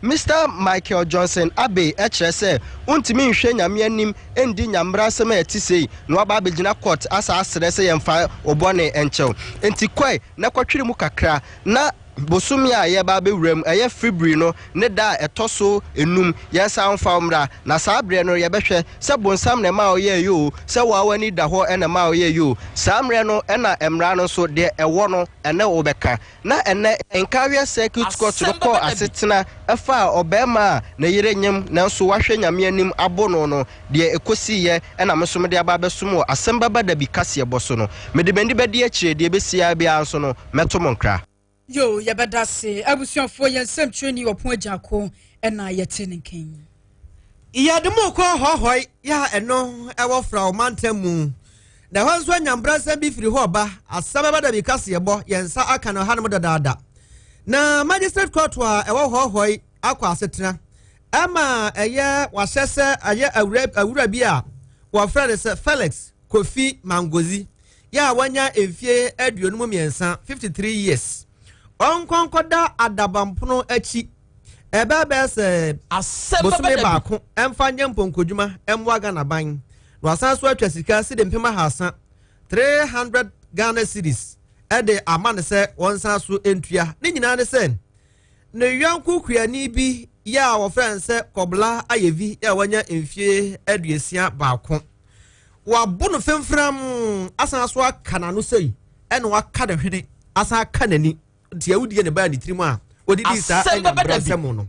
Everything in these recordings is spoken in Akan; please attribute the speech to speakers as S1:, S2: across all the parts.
S1: Mister Michael Johnson Abbey kyerɛ sɛ wontumi nhwɛ Nyame anim ndi nyamera asɛm a ɛte sei na waba abɛgyina court asa asrɛ sɛ yɛmfa wo bɔne nkyɛ wo. Enti kɔe na kɔtwere mu kakra na bosome a yɛreba abɛwura mu, ɛyɛ February no ne da a ɛtɔ so enum, yɛnsan mfa wo mmra, na saa berɛ no yɛbɛhwɛ sɛ bonsam na ɛmaa woyɛeɛ oo, sɛ wo ara w'ani da hɔ na ɛmaa woyɛeɛ oo. Saa mmerɛ no na mmara no nso, deɛ ɛwɔ no, ɛne wo bɛka. Na ɛnnɛ, Nkareɛ Circuit Court no kɔɔ asetena faa ɔbarima a ne yere nyem nanso wahwɛ Nyame anim abo no no, deɛ ɛkɔsiiɛ na me nso mede aba abɛsom wɔ Asɛm Bɛba Da Bi kaseɛbɔ so no. Mede m'ani bɛdi akyire, deɛ ɛbɛsi ara biara nso no, mɛto mo nkra.
S2: Yoo yɛbɛda ase abusuafoɔ yɛn nsɛmtwerɛni Ɔpon Agyarko na yɛte ne nka yi.
S3: Yɛde mo rekɔ Hɔhɔe yɛ a ɛno ɛwɔ Frao mantam mu. Na ɛhɔ nso anyambransɛm bi firi hɔ reba, asɛm ɛba da bi kaseɛbɔ, yɛn nsa aka no hanom dadaada. Na Magistrate Court a ɛwɔ Hɔhɔe akɔ asetena ɛma ɛyɛ wahyɛ sɛ ɛyɛ awura awura bi a wɔfrɛ no sɛ Felix Kofi Mangozi yɛ a wanya mfie 53, 53 years, ɔnkɔ nkɔda adabampono akyi ɛbɛɛ sɛ bosome baako ɛmfa nyɛ mpɔnkɔdwuma ɛmmoa Ghana ban, na wasan so atwa sika sidi 300, 300 Ghana cedis, ɛde ama no sɛ wɔnsan so ntua. Ne nyinaa ne sɛ ne yɔnko kuani bi yɛ a wɔfrɛ no sɛ Kɔbla Ayɛvi a wanya mfie 61, wabo no femfram asan so aka n'ano sɛi, ɛna waka ne hwene asan aka n'ani, nti awudie ne baa ne tirim a wɔdidi saa anyambrasɛm no.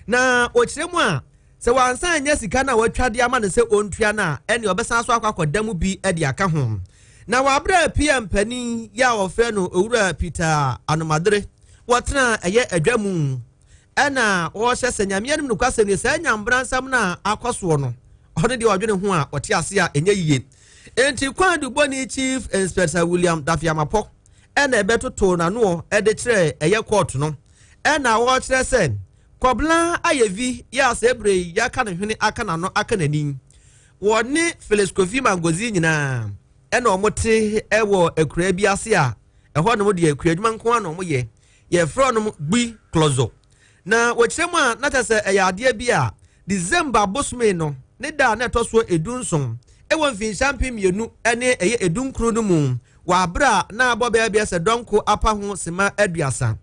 S3: Na ɔkyerɛ mu a, sɛ wansan nyɛ sika no a watwa de ama no sɛ ɔntua no a, ɛne ɔbɛsan so akɔ akɔda mu bi de aka ho. Na wɔabrɛ PM panin yɛ a wɔfrɛ no Owura Peter Anomadere, wɔtena ɛyɛ adwa mu ɛna wɔhyɛ sɛ Nyame anim nokwasɛm nie, saa nyambransɛm no a akɔ soɔ no, ɔno deɛ ɔdwene ho a ɔte ase a ɛnyɛ yie. Enti kwan dubɔni Chief Inspector William Dafiamapɔ ɛna ɛbɛtoto n'anoɔ ɛde kyerɛ ɛyɛ court no, ɛna wɔkyerɛ sɛ Kɔbla Ayɛvi yɛ a sɛ ebere yi yɛaka ne hwene aka n'ano aka n'ani, wɔne Felix Kofi Mangozi nyinaa ɛna wɔn te ɛwɔ akura bi ase a ɛhɔ nom deɛ akura adwuma nko ara na wɔn yɛ, yɛfrɛ nom Gbi Klɔzɔ. Na wɔkyerɛ mu a, na kyerɛ sɛ ɛyɛ adeɛ bi a December bosome no ne da a na ɛtɔ soɔ 17 ɛwɔ mfinhyia 2019 no mu, wɔ abere a na abɔ bɛyɛ bɛyɛ sɛ dɔnko apa ho sima 30,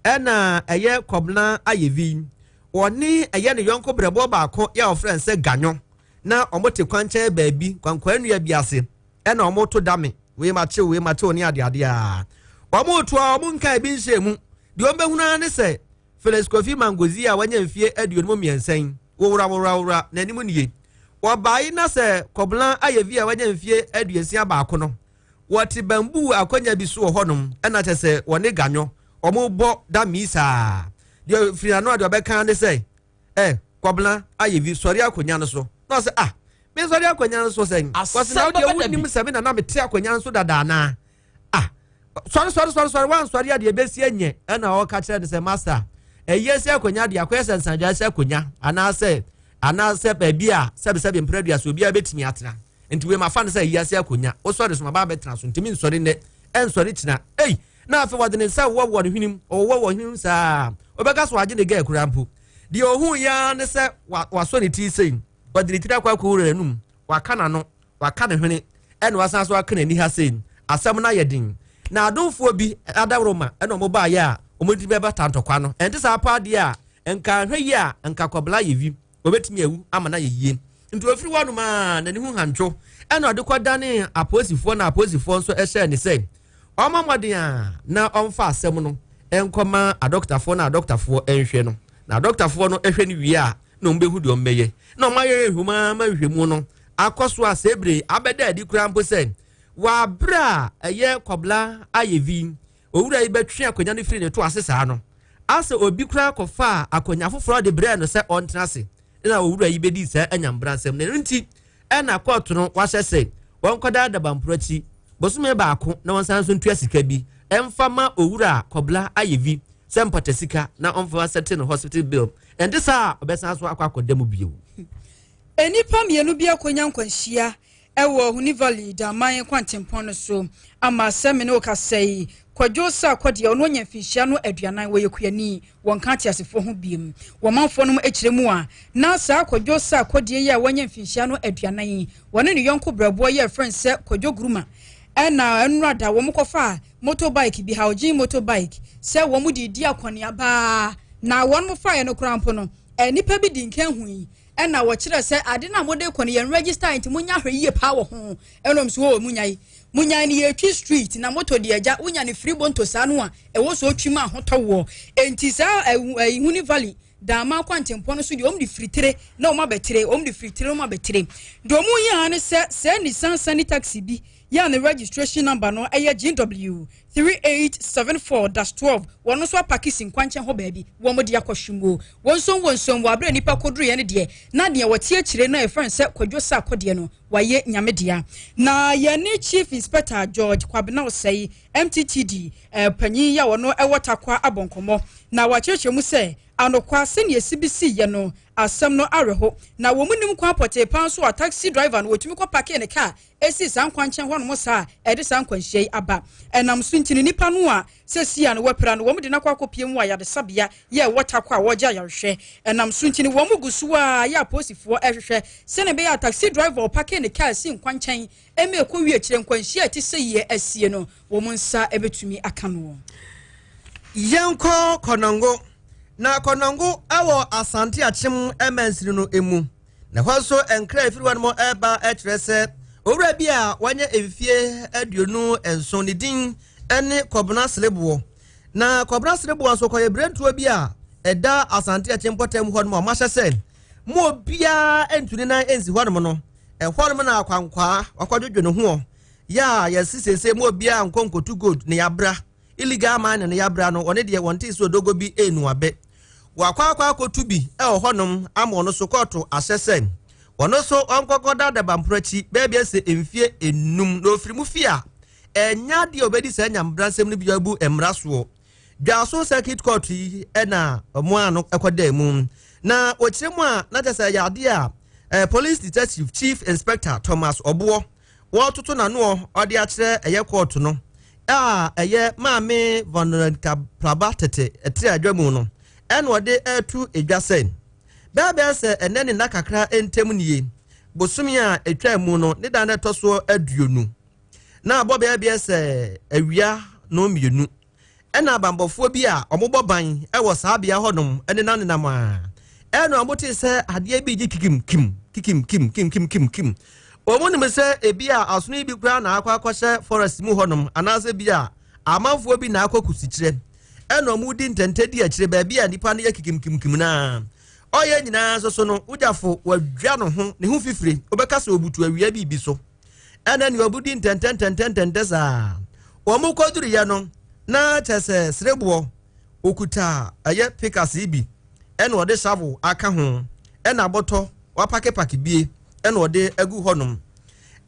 S3: ɛna ɛyɛ Kɔbena Ayɛvi wɔne ɛyɛ ne yɔnko brɛboɔ baako yɛ a wɔfrɛ no sɛ Ganyo, na wɔn te kwankyɛn baabi kwankwan nnua bi ase, ɛna wɔn to dame, wei ma kyew, wei ma kyew ne adeade a wɔn to a wɔn nka ebi nhyɛ mu. Deɛ wɔn bɛhunu ara ne sɛ Felix Kofi Mangozi a wanya mfie 53 yi wowura wowura wowura n'anim nie wɔbaayi, na sɛ Kɔbena Ayɛvi a wanya mfie 61 no wɔte bamboo akonnwa bi so wɔ hɔnom, ɛna kyɛ sɛ wɔne Ganyo wɔn bɔ dami saa. Deɛ firi ano a deɛ ɔbɛka ne sɛ ɛ Kɔbena Ayɛvi, sɔre akonnwa no so, na ɔsɛ, ah, me sɔre akonnwa no so sɛn? Wɔsi na ɔdeɛ wonim sɛ me nana mete akonnwa no so dada anaa? Ah, sɔre sɔre sɔre sɔre, wansɔre a deɛ ebesi enyɛ. Ɛna ɔka kyerɛ no sɛ, master, ɛyɛ sɛ akonnwa deɛ akɔyɛ sɛ nsadwa sɛ akonnwa anaasɛ baabi a sɛbisɛbi mpere so obiara bɛtumi atena, nti wei ma fa no sɛ ɛyɛ sɛ akonnwa, wosɔre so ma ba bɛtena so, ntumi nsɔre nnɛ ɛnsɔre kyina. Ei, na afei wɔde ne nsa wɔ wɔ ne hwenem, ɔwɔ wɔ hwenem saa, ɔbɛka so agye ne gɛɛ kura mpo. Deɛ ohun ya ne sɛ wasɔ ne ti sei, wɔde ne tiri akɔ akɔwura n'anum, waka n'ano, waka ne hwene, ɛna wasan so aka n'ani ha sei. Asɛm no ayɛ den na adomfoɔ bi adaworoma ɛna ɔmo baayɛ a ɔmo ti bɛba tantɔkwa no. Ɛnte saa paa deɛ a, nka ahwɛ yi a nka Kɔbla yɛ vi obetumi awu ama na yɛ yie. Nti ofiri hɔnom a n'ani ho hantwo, ɛna ɔde kɔdane apolisifoɔ, na apolisifoɔ nso ɛhyɛ ne sɛ ɔma mmɔden a na ɔmfa asɛm no nkɔma adɔktafoɔ, na adɔktafoɔ nhwɛ no, na adɔktafoɔ no hwɛ no wie a na wɔn bɛhu deɛ wɔn bɛyɛ. Na wɔn ayɛ nhwehwɛmu ama nhwehwɛmu no akɔ so a sɛ ebire abɛda adi koraa mpo sɛ wabere a ɛyɛ Kɔbla Ayɛvi owura yi bɛtwe akonnwa no firi ne to ase saa no, asɛ obi koraa kɔfa akonnwa foforɔ de brɛ no sɛ ɔntena ase, na owura yi bɛdi saa anyambra nsɛm na ɛno nti ɛna kɔɔto no wahyɛ sɛ wɔnkɔda adabamporo akyi bosome baako, na wɔnsan nso ntua sika bi ɛmfa ma owura Kɔbla Ayɛvi sɛ mpata sika na ɔmfa sɛte no hospital bill. Ɛnte saa a, ɔbɛsan so akɔ akɔda mu bio.
S2: Nnipa mmienu bi akɔnya nkwanhyia ɛwɔ Huni Valley Daman kwantempɔn no so ama sɛ me ne wo kasa yi. Kwadwo Sarkodie, ɔno anya mfinhyia no 40, wɔyɛ kuani, wɔnka ateasefoɔ ho biem. Wɔmanfoɔ no akyerɛ mu a, na saa Kwadwo Sarkodie yi a wanya mfinhyia no 40 yi, wɔne ne yɔnko brɛboɔ yɛ frɛ sɛ Kwadwo Guruma, ɛna nnurada wɔn kɔfa motorbike bi, Haojin motorbike, sɛ wɔn de di akɔneabaa. Na wɔn faeɛ no koraa mpo no, nnipa bi di nkan hu yi, ɛna wɔkyerɛ sɛ ade no a mode kɔ no yɛn register, nti monya ahwɛ yie paa wɔ ho. Ɛnum so wɔ munyae munyae no yɛtwi street na moto deɛ, agya wonya ne firi bonto saa no a ɛwɔ so otwi mu ahotɔ wɔ. Enti saa ɛhu Huni Valley Daama kwantempɔn no so deɛ, wɔn de firi tire na wɔn abɛtire, wɔn de firi tire na wɔn abɛtire deɛ, wɔn yi ne sɛ sɛ Nissan Sunny taxi bi yɛ ne registration number no ɛyɛ GW 3874-12, wɔn nso apark si nkwankyɛn hɔ baabi, wɔn de akɔ hwimo. Wɔn nso wɔ nsuom wɔ abere nipa koduru yɛn no deɛ, na deɛ wɔte akyire no a yɛfrɛ no sɛ Kwadwo Sarkodie no, wayɛ Nyame dea. Na yɛne Chief Inspector George Kwabena Osei, MTTD panyin yi a wɔno ɛwɔ Takwa, abɔ nkɔmmɔ na wɔakyerɛkyerɛ mu sɛ anokwa sɛnea esi bi si yɛ no, asɛm no awerɛho na wɔn mu nim kwan pɔtee paa nso a taxi driver no wɔtumi kɔ park ne kaa esi saa nkwankyɛn hɔnom saa ɛde saa nkwanhyia yi aba. Ɛnam so nti no, nipa no a sɛsi a no wɔapira no, wɔn de n'akɔ akɔpie mu a yadesabea yɛ ɛwɔ Takɔ a wɔgye ayarehwɛ. Ɛnam so nti no, wɔn gu so a yɛ apolisifoɔ ɛhwehwɛ sɛnea ɛbɛyɛ a taxi driver ɔpark ne kaa si nkwankyɛn ɛma ɛkɔ wie akyire nkwanhyia a ɛte sɛ yie asie no, wɔn nsa ɛbɛtumi aka no.
S3: Yɛnkɔ Kɔnɔngo, na Kɔnɔngo ɛwɔ Asante Akyem mansini no emu, na hɔ nso nkra efiri hɔ nom ɛreba ɛkyerɛ sɛ owura bi a wanya mfie 27, ne din ɛne Kɔbena Sereboɔ. Na Kɔbena Sereboɔ nso kɔyɛ berentuo bi a ɛda Asante Akyem mpɔtam hɔ nom a ɔmahyɛ sɛ mo obiara ntuni nan nsi hɔ nom no, ɛhɔ nom na akwankwaa wakɔdwodwo ne ho yɛ a yɛsi sese mo obiara nkɔ nkotu gold ne yabra illegal mining no yabra no. Ɔne deɛ wɔn ti so odogo bi enu abɛ wakɔ akɔtu bi ɛwɔ hɔnom ama ɔno so kɔɔto ahyɛ sɛ ɔno nso ɔnkɔkɔ da dabampono akyi baabi ɛsɛ mfie 5, na ofiri mu fie a ɛnya adeɛ a obɛdi saa nyambransɛm no bi abu mmara soɔ. Dwaso Circuit Court yi ɛna ɔmo ano ɛkɔda mu, na wɔkyerɛ mu a na kyerɛ sɛ ɛyɛ adeɛ a Police Detective Chief Inspector Thomas Ɔboɔ wɔtoto n'anoɔ ɔde akyerɛ ɛyɛ court no a ɛyɛ Maame Veronica Praba Tete ɛte adwa mu no, ɛna ɔde ɛto edwa sɛ bɛɛbɛɛ sɛ ɛnɛ ne nna kakra ntɛm nie, bosome a etwa mu no ne dan ɛtɔ soɔ 20, na abɔ bɛɛbɛɛ sɛ awia no 2, ɛna abanbɔfoɔ bi a wɔbɔ ban ɛwɔ saa bea hɔnom ɛne nanenam a ɛna wɔn te sɛ adeɛ bi gye kikim kim kikim kim kim kim kim kim. Wɔn nim sɛ ebi a asono yi bi koraa na akɔ akɔhyɛ forest mu hɔnom, anaasɛ bi a amanfoɔ bi na akɔ kusikyerɛ, ɛna wɔn di ntɛntɛ di akyire baabi a nipa no yɛ kikim kim kim. Naa ɔyɛ nyinaa nso so no, wogyafo wadwa ne ho ne ho fifire, wobɛka sɛ obutu awia biribi so, ɛna nea ɔbudi ntɛntɛ ntɛntɛ ntɛntɛ saa wɔn kɔduruyɛ no, na kyɛ sɛ sereboɔ okuta ɛyɛ pickaxe yi bi, ɛna ɔde shovel aka ho, ɛna abɔtɔ wapakepake bie ɛna ɔde agu hɔnom,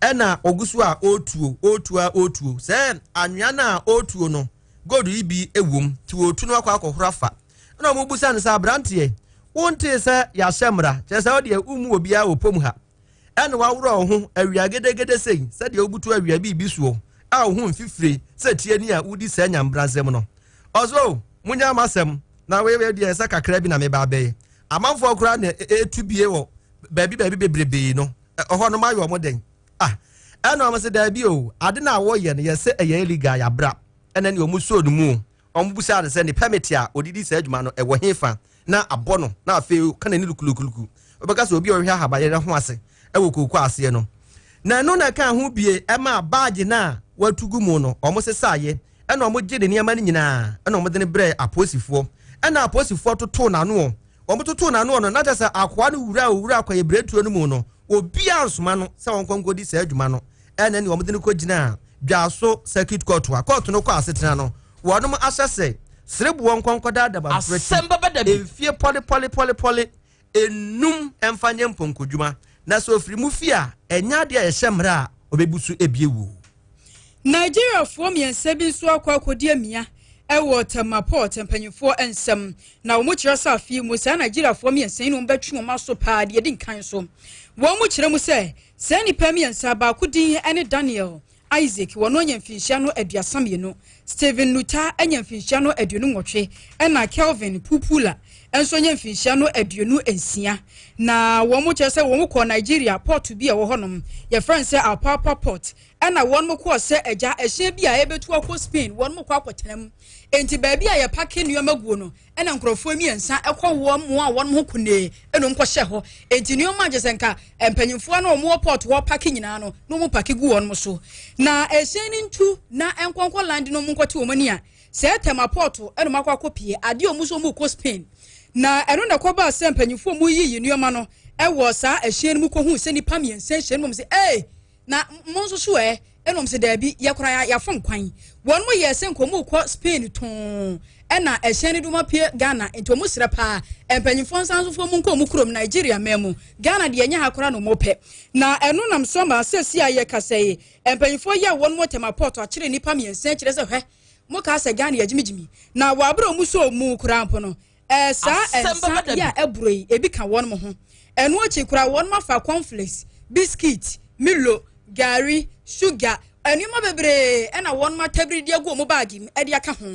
S3: ɛna ɔgu so a ɔretuo ɔretuo a ɔretuo sɛ anwea no a ɔretuo no, gold yi bi ewom, ti wɔretu no akɔ akɔhoro afa. Ɛna wɔn busa no sɛ, aberanteɛ, wonte sɛ yɛahyɛ mmara kyerɛ sɛ ɔdeɛ umu obiara wɔ pom ha, ɛna waworɔ wo ho awia gedegede sei sɛdeɛ wobutu awia biribi soɔ a wo ho mfifire sɛ tie ni a wodi saa nyambransɛm no? Ɔso munya amasɛm na wei deɛ sɛ kakra bi na meba abɛyɛ. Amanfoɔ koraa na ɛtu bie wɔ baabi baabi bebrebee no, ɛhɔ no mayɛ ɔmo den ah. Ɛna ɔmo sɛ daabi o, ade na wɔyɛ no yɛsɛ ɛyɛ illegal, yabra. Ɛna ne ɔmo suo no mu o, ɔmo busa no sɛ ne permit a odidi saa adwuma no ɛwɔ he fa, na abɔ no, na afei ka n'ani lukulukuluku, wobɛka sɛ obi a ɔhwɛ ahabayɛrɛ ho ase ɛwɔ kooko aseɛ no. Na ɛno na ɛka ho bie ɛma baagye no a watu gu mu no, ɔmo sesaayɛ, ɛna ɔmo gye ne nneɛma no nyinaa, ɛna ɔmo de no brɛ apolisifoɔ, ɛna apolisifoɔ totoo n'ano. Ɔmo totoo n'ano no, na kyerɛ sɛ akoa no wura a owura akɔyɛ beretuo no mu no, obiara nsoma no sɛ wɔn nkɔ nkɔdi saa adwuma no. Ɛna ne ɔmo de no kɔ gyina Dwaso Circuit Court a court no kɔ asetena no, wɔnom ahyɛ sɛ sereboɔ nkɔnkɔda adabampere
S4: Asɛm bɛbɛ da bi.
S3: mfie pɔlepɔlepɔlepɔle 5 ɛmfa nyɛ mpɔnkɔdwuma, na sɛ ofiri mu fie a, ɛnyɛ adeɛ a yɛhyɛ mmerɛ a ɔbɛbu so ebie wuo.
S2: Nigeriafoɔ mmiɛnsa bi nso akɔ akɔdi amia ɛwɔ Tema Port mpanyinfoɔ nsɛm, na wɔn kyerɛ sɛ afei mu saa Nigeriafoɔ mmiɛnsa yi na wɔn bɛtwe wɔn aso paa. Deɛ di nkan so, wɔn mu kyerɛ mu sɛ saa nnipa mmiɛnsa, baako din ne Daniel. Isaac, wɔn anya mfinhyia no 32, Stephen Nuta anya mfinhyia no 28, ɛna Kelvin Pupula nso anya mfinhyia no 26. Na wɔn kyerɛ sɛ wɔn kɔ Nigeria port bi a ɛwɔ hɔnom, yɛfrɛ no sɛ Apapa Port, ɛna wɔn kɔɔ sɛ agya ɛhyɛn bi a ɛbɛtu akɔ Spain, wɔn kɔ akɔtena mu. Nti baabi a yɛpack nneɛma guo no, ɛna nkurɔfoɔ 3 ɛkɔ wɔn mu a wɔn ho kunee ɛna wɔn kɔhyɛ hɔ. Nti nneɛma agye sɛ nka mpanyinfoɔ no a wɔn wɔ port hɔ pack nyinaa no na wɔn pack gu wɔn so na ɛhyɛn no ntu na nkɔnkɔ land no wɔn nkɔte wɔn ani a sɛ Tema port ɛna wɔn akɔ akɔ pie adeɛ a wɔn nso wɔn kɔ Spain. Na ɛno na ɛkɔbaa sɛ mpanyinfoɔ mu yiyi nneɛma no ɛwɔ saa ɛhyɛn no mu kɔhu sɛ nipa 3 hyɛn no mu sɛ ee, na mo nso so ɛ, ɛna wɔn sɛ daabi, yɛkora yɛafom kwan. Wɔn mo yɛ sɛ nkɔmɔ kɔ Spain tɔn, ɛna ɛhyɛn no dum apue Ghana. Nti wɔn srɛ paa mpanyinfoɔ nsansofoɔ mu nkɔ wɔn kurom Nigeria mɛn mu. Ghana deɛ, ɛnyɛ ha koraa na wɔn pɛ. Na ɛno nam so ama sɛsi a yɛkasa yi, mpanyinfoɔ yi a wɔn mo Tema port akyerɛ nipa 3, kyerɛ sɛ hwɛ, mo kaa sɛ Ghana yɛ gyimigyimi na wɔabere wɔn so mu koraa mpo no, saa nsa yi a ɛburo yi ebi ka wɔn mo ho. Ɛno akyi koraa, wɔn afa cornflakes, biscuit, Milo, gari, sugar, nneɛma bebree ɛna wɔn atabiri de agu wɔn baagi mu ɛde aka ho,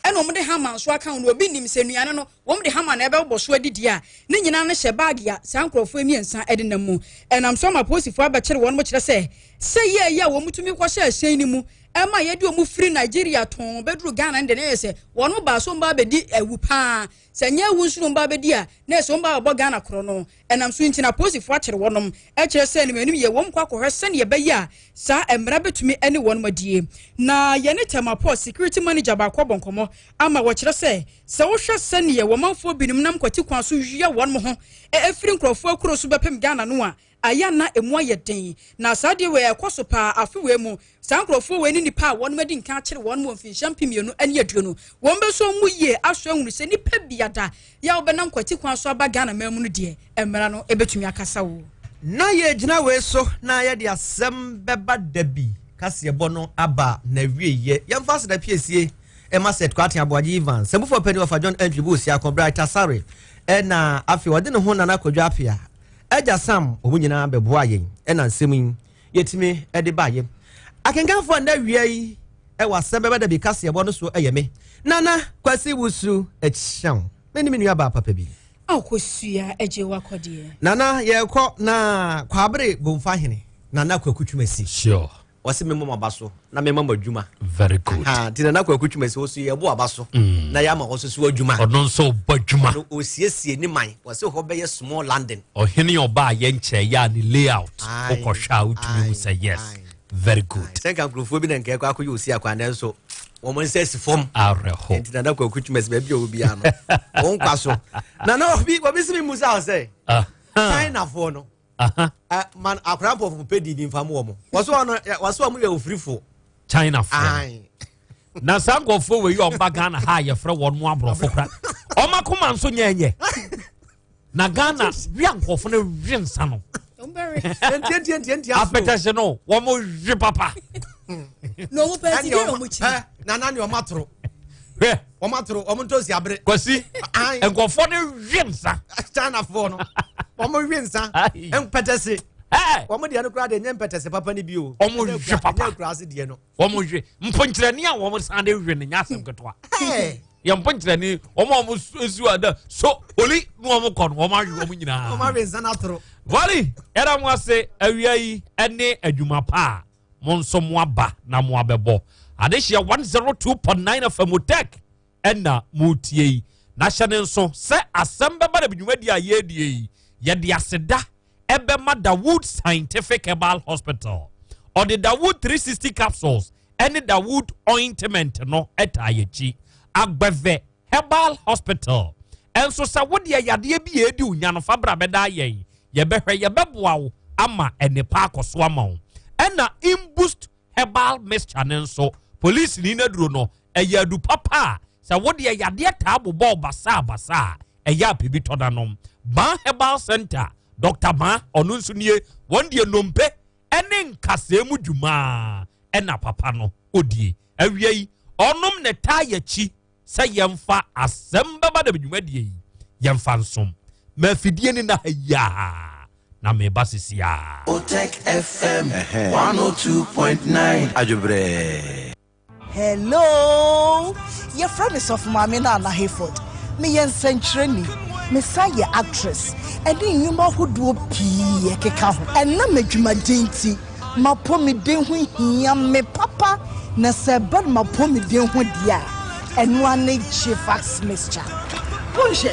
S2: ɛna wɔn de hama nso aka ho. Na obi nim sɛ nnuane no, wɔn de hama na ɛbɛbɔ so adidi a ne nyinaa no hyɛ baagi a saa nkurɔfoɔ 3 ɛde nam mu. Ɛnam so ama apolisifoɔ abɛkyerɛ wɔn mo, kyerɛ sɛ yɛ a wɔn tumi kɔhyɛ ɛhyɛn no mu ɛma yɛde wɔn firi Nigeria tɔn bɛduru Ghana no de, ne yɛ sɛ wɔn ba so ba abɛdi awu paa. Sɛ nyɛ awu nso ba abɛdi a, na yɛ sɛ wɔn ba abɔ Ghana korɔ no. Ɛnam so nti na apolisifoɔ akyerɛ wɔnom, ɛkyerɛ sɛ anim anim yɛ wɔn kɔ akɔhwɛ sɛnea ɛbɛyɛ a saa mmara bɛtumi ɛne wɔn adie. Na yɛne Tema port security manager baako abɔ nkɔmmɔ ama wɔkyerɛ sɛ wohwɛ sɛneɛ wɔmanfoɔ binom nam kwati kwan so wia wɔn ho ɛfiri nkurɔfoɔ akuro so bɛpem Ghana no a, ayɛ na emu ayɛ den. Na saa deɛ wei ɛkɔ so paa. Afe wei mu, saa nkurɔfoɔ wei ne nipa a wɔn adi nka akyerɛ wɔn wɔ mfinhyia 2020, wɔn bɛso mu yie aso ehunu sɛ nipa biada yɛ a wɔbɛnam kwati kwan so aba Ghana man mu no deɛ, mmara no ebɛtumi akasa wo.
S3: Na yɛgyina wei so na yɛde asɛm bɛba da bi kaseɛbɔ no aba na wieyɛ. Yɛmfa aseda piesie ɛma Seth Kwate Aboagye Evans, sɛmufoɔ pani wɔfa John Entry Busi Akɔ Bright Asare, ɛna afei ɔde ne ho Nana Kwadwo Apia, Agya Sam, wɔn nyinaa bɛboa yɛn ɛna nsɛm yi yɛtumi ɛde baayɛ. Akenkanfoɔ, nna wia yi ɛwɔ asɛm bɛbɛ da bi kaseɛbɔ no so, ɛyɛ me Nana Kwasi Wusu Akyɛw, mene me nua baa papa bi.
S2: Akosua agye wakɔdeɛ.
S3: Nana, yɛkɔ na Kwabere Bomfa Hene Nana Kwaku Twumasi. Wɔsi memmɔ maba so na mema mo adwuma.
S4: Very good.
S3: Ha nti Nana Kwaku Twumasi wɔ so, yɛbɔ aba so na yɛama wɔ so so adwuma.
S4: Ɔno nso bɔ adwuma.
S3: No osiesie ne man, wɔsi hɔ bɛyɛ small London.
S4: Ɔhene ɔba a yɛnkyɛ yɛ a ne layout wokɔhwɛ a, wotumi hu sɛ yes, very good.
S3: Sɛ nka nkurɔfoɔ bi na nka ɛkɔ akɔyɛ osi akwan, nanso wɔn nsa si fam.
S4: Awerɛho.
S3: Nti Nana Kwaku Twumasi, baabi a ɔwɔ biara no, wɔn nkwa so. Nana, obi si mi musa sɛ Chinafoɔ no man akora mpɔfo pɛ di bi nfa mu wɔ mo, wɔso ɔno wɔso ɔmo yɛ ofirifoɔ.
S4: Chinafoɔ na saa nkurɔfoɔ wei yɛ ɔmba Ghana ha a, yɛfrɛ wɔn mo aborɔfo kora, ɔma koma nso nyɛnyɛ na Ghana wia nkurɔfo no we nsa no.
S3: Ntiantiantiantia.
S4: Apɛtɛhye no, wɔn we papa.
S2: Na ɔmo pɛ ti deɛ ɔmo kyi.
S3: Nana, ni ɔmo atoro.
S4: Hwɛ.
S3: Ɔmo atoro, ɔmo ntosi abere.
S4: Kwasi, nkurɔfoɔ no we nsa.
S3: Chinafoɔ no, ɔmo we nsa mpɛtɛse. Wɔn deɛ no koraa deɛ, nyɛ mpɛtɛse papa ni bi o.
S4: Ɔmo we papa.
S3: Nyɛ kura ase deɛ no.
S4: Wɔn we mponkyerɛni a wɔn san de we no nyɛ asɛm ketewa. Yɛ mponkyerɛni wɔn a wɔn su ada so oli ne wɔn kɔ no, wɔn awe wɔn nyinaa.
S3: Wɔn awe nsa n'atoro.
S4: Wali ɛna mo ase awia yi ɛne adwuma pa a mo nso mo aba na mo abɛbɔ adehyɛ 102.9 FM Tech ɛna mo tie yi. Na hyɛ ne nso sɛ asɛm bɛba na dwumadi a yɛredie yi, yɛde aseda ɛbɛma Dawood Scientific Herbal Hospital. Ɔde Dawood 360 capsules ɛne Dawood ointment no ɛtaa yɛkyi. Agbɛvɛ Herbal Hospital ɛnso, sɛ wodeɛ yadeɛ bi yɛ edi wo nya no, fa bra bɛda yɛn, yɛbɛhwɛ, yɛbɛboa wo ama ɛnepa akɔ so ama wo. Ɛna Imboost Herbal mixture ne nso, polisi ni n'aduro no ɛyɛ adu papa a sɛ wodeɛ yadeɛ taa bobɔ basaa basaa a, ɛyɛ apɛ bi tɔ nanom. Ban Herbal Center, Dr Ban, ɔno nso nie. Wɔn deɛ, nnompe ɛne nkasɛɛ mu dwumaa ɛna papa no odie. Awia yi, ɔnom ne taa yɛkyi sɛ yɛmfa asɛm bɛba dɛm dwumadie yi yɛmfa nsom ma afidie ne na ha yiaa. na meba sesiaa.
S5: Otec FM 102.9 Adwobrɛɛ.
S6: Hello! Yɛfrɛ me Sɔfo Maame Nana Hayford. Meyɛ nsɛnkyerɛni. Mesan yɛ actress ɛne nnwuma ahodoɔ pii ɛkeka ho. Ɛnam adwumaden nti, m'apɔmuden ho hia me papa na sɛ ɛba no m'apɔmuden ho deɛ a, ɛno ara ne Gfax mixture. Monhwɛ,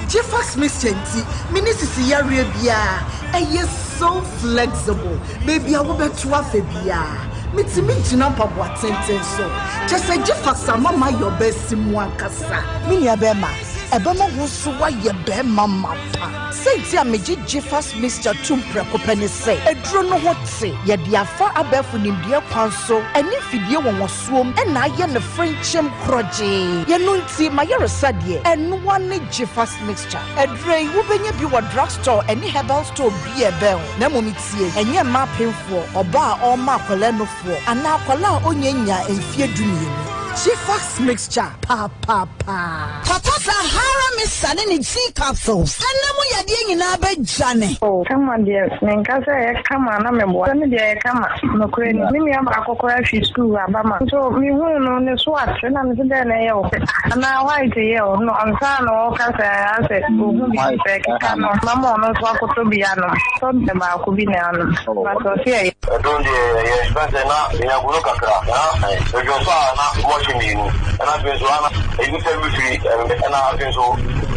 S6: Gfax mixture nti, menni sisi yareɛ biara, ɛyɛ so flexible, baabi a wobɛto afa biara, metumi gyina mpaboa tenten so. Kyerɛ sɛ Gfax ama mayɛ ɔbaa mu ankasa. Me nua bɛrima, ɛbɛma wo nso woayɛ bɛrima mapa. Sɛnti a megye Gfax mixture tom prɛko pɛ ne sɛ, aduro no ho te, yɛde afa abɛɛfo nimdeɛ kwan so ɛne mfidie wɔwɔsoom ɛna ayɛ no frenkyɛm korɔgyee. Yɛno nti mayɛresa deɛ, ɛnoa ne Gfax mixture. Aduro yi wobɛnya bi wɔ drugstore ɛne herbal store bi a ɛbɛn wo. Na mmom tie, ɛnyɛ mmaa apemfoɔ, ɔbaa a ɔrema akwadaa nufoɔ anaa akwadaa a ɔnya nya mfeɛ 12. Gfax mixture paapaa.
S7: Papa Sahara Mixture ne ne G capsules ɛnna mu yadeɛ nyinaa bɛdwane.
S8: Oh, kama deɛ menka sɛ ɛyɛ kama na meboa sɛ me deɛ ɛyɛ kama nokorɛ ni me nua baako koraa fi sukuu aba ma nso mehuu no ne so ate na mese dɛn na ɛyɛ wo anaa white yɛ wo no ansa na ɔka sɛ asɛ ɔhu bi sɛ keka no mama ɔno nso akɔtɔ bi anom tɔ deɛ baako bi na anom but ɔse ɛyɛ.
S9: Ɛdɔn deɛ ɛyɛ fɛn sɛ na nyagono kakra na ɛdwon so a na mɔhye mmienu ɛna afei nso ana ɛyi sɛ bi firi ɛna afei nso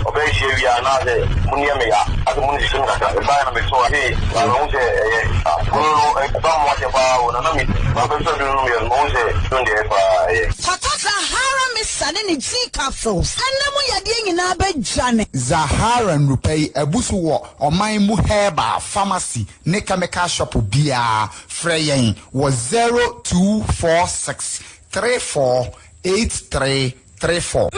S9: ɔbɛyɛ hyia wie a na sɛ mu nneɛ me ya asɛ mu no sisi mu kakra ɛbaeɛ na metɔ afei na mahu sɛ ɛyɛ gono no ɛba mu akyɛ paa o na na me mabɛsɔ duro no meyɛ no mahu sɛ duro deɛ paa ɛyɛ.
S7: Papa Sahara Mixture ne ne G capsules ɛnna mu yadeɛ nyinaa bɛdwane.
S10: Zahara nnupɛ yi abu so wɔ ɔman mu herbal pharmacy ne chemical shop biara. Frɛ yɛn wɔ 0246 34 8334.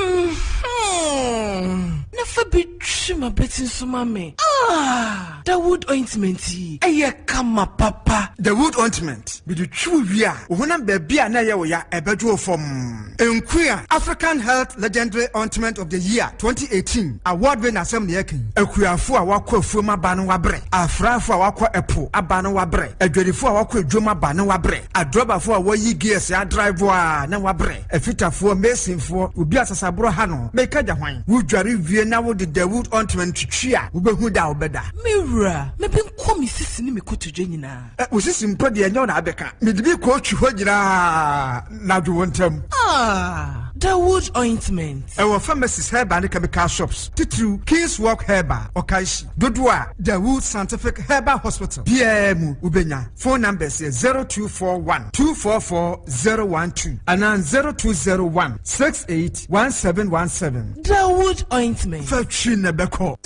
S11: Na fa bi twi ma bɛti nso ma me. Ah, Dawood ointment yi ɛyɛ kama papa.
S12: Dawood ointment mede twi wo wie a, wo honam baabi a na ɛyɛ wo ya ɛbɛdwo wo fam. Nkua African Health Legendary Ointment of the Year 2018 award winner asɛm ne yɛka yi. Akuafo a wakɔ afuom aba no wabrɛ, afraafo a wakɔ ɛpo aba no wabrɛ, adwadifo a wakɔ adwom aba no wabrɛ, adrɔbafo a wɔyi gears adrive a na wabrɛ, afitafoɔ, masonfoɔ, obi asasaborɔ ha no meka gya hwan. Wodware wie na wode Dawood ointment twitwi a, wobɛhu da a wobɛda.
S11: Me wura, mebe nkɔ me sisi ne me kotodwe nyinaa.
S12: Wo sisi mpo deɛ ɛnyɛ wo na abɛka. Mede bi kɔ twi hɔ nyinaa na adwo wo ntam.
S11: Ah, Dawood ointment.
S12: Ɛwɔ pharmacies, herbal ne chemical shops, titiriw Kings Walk Herbal, Ɔkanhyi, dodoɔ a Dawood Scientific Herbal Hospital biara mu wobɛnya. Phone numbers yɛ 0241 244 012 anaa 0201 68 1717.
S11: Dawood ointment.
S12: Fa twi na ɛbɛkɔ.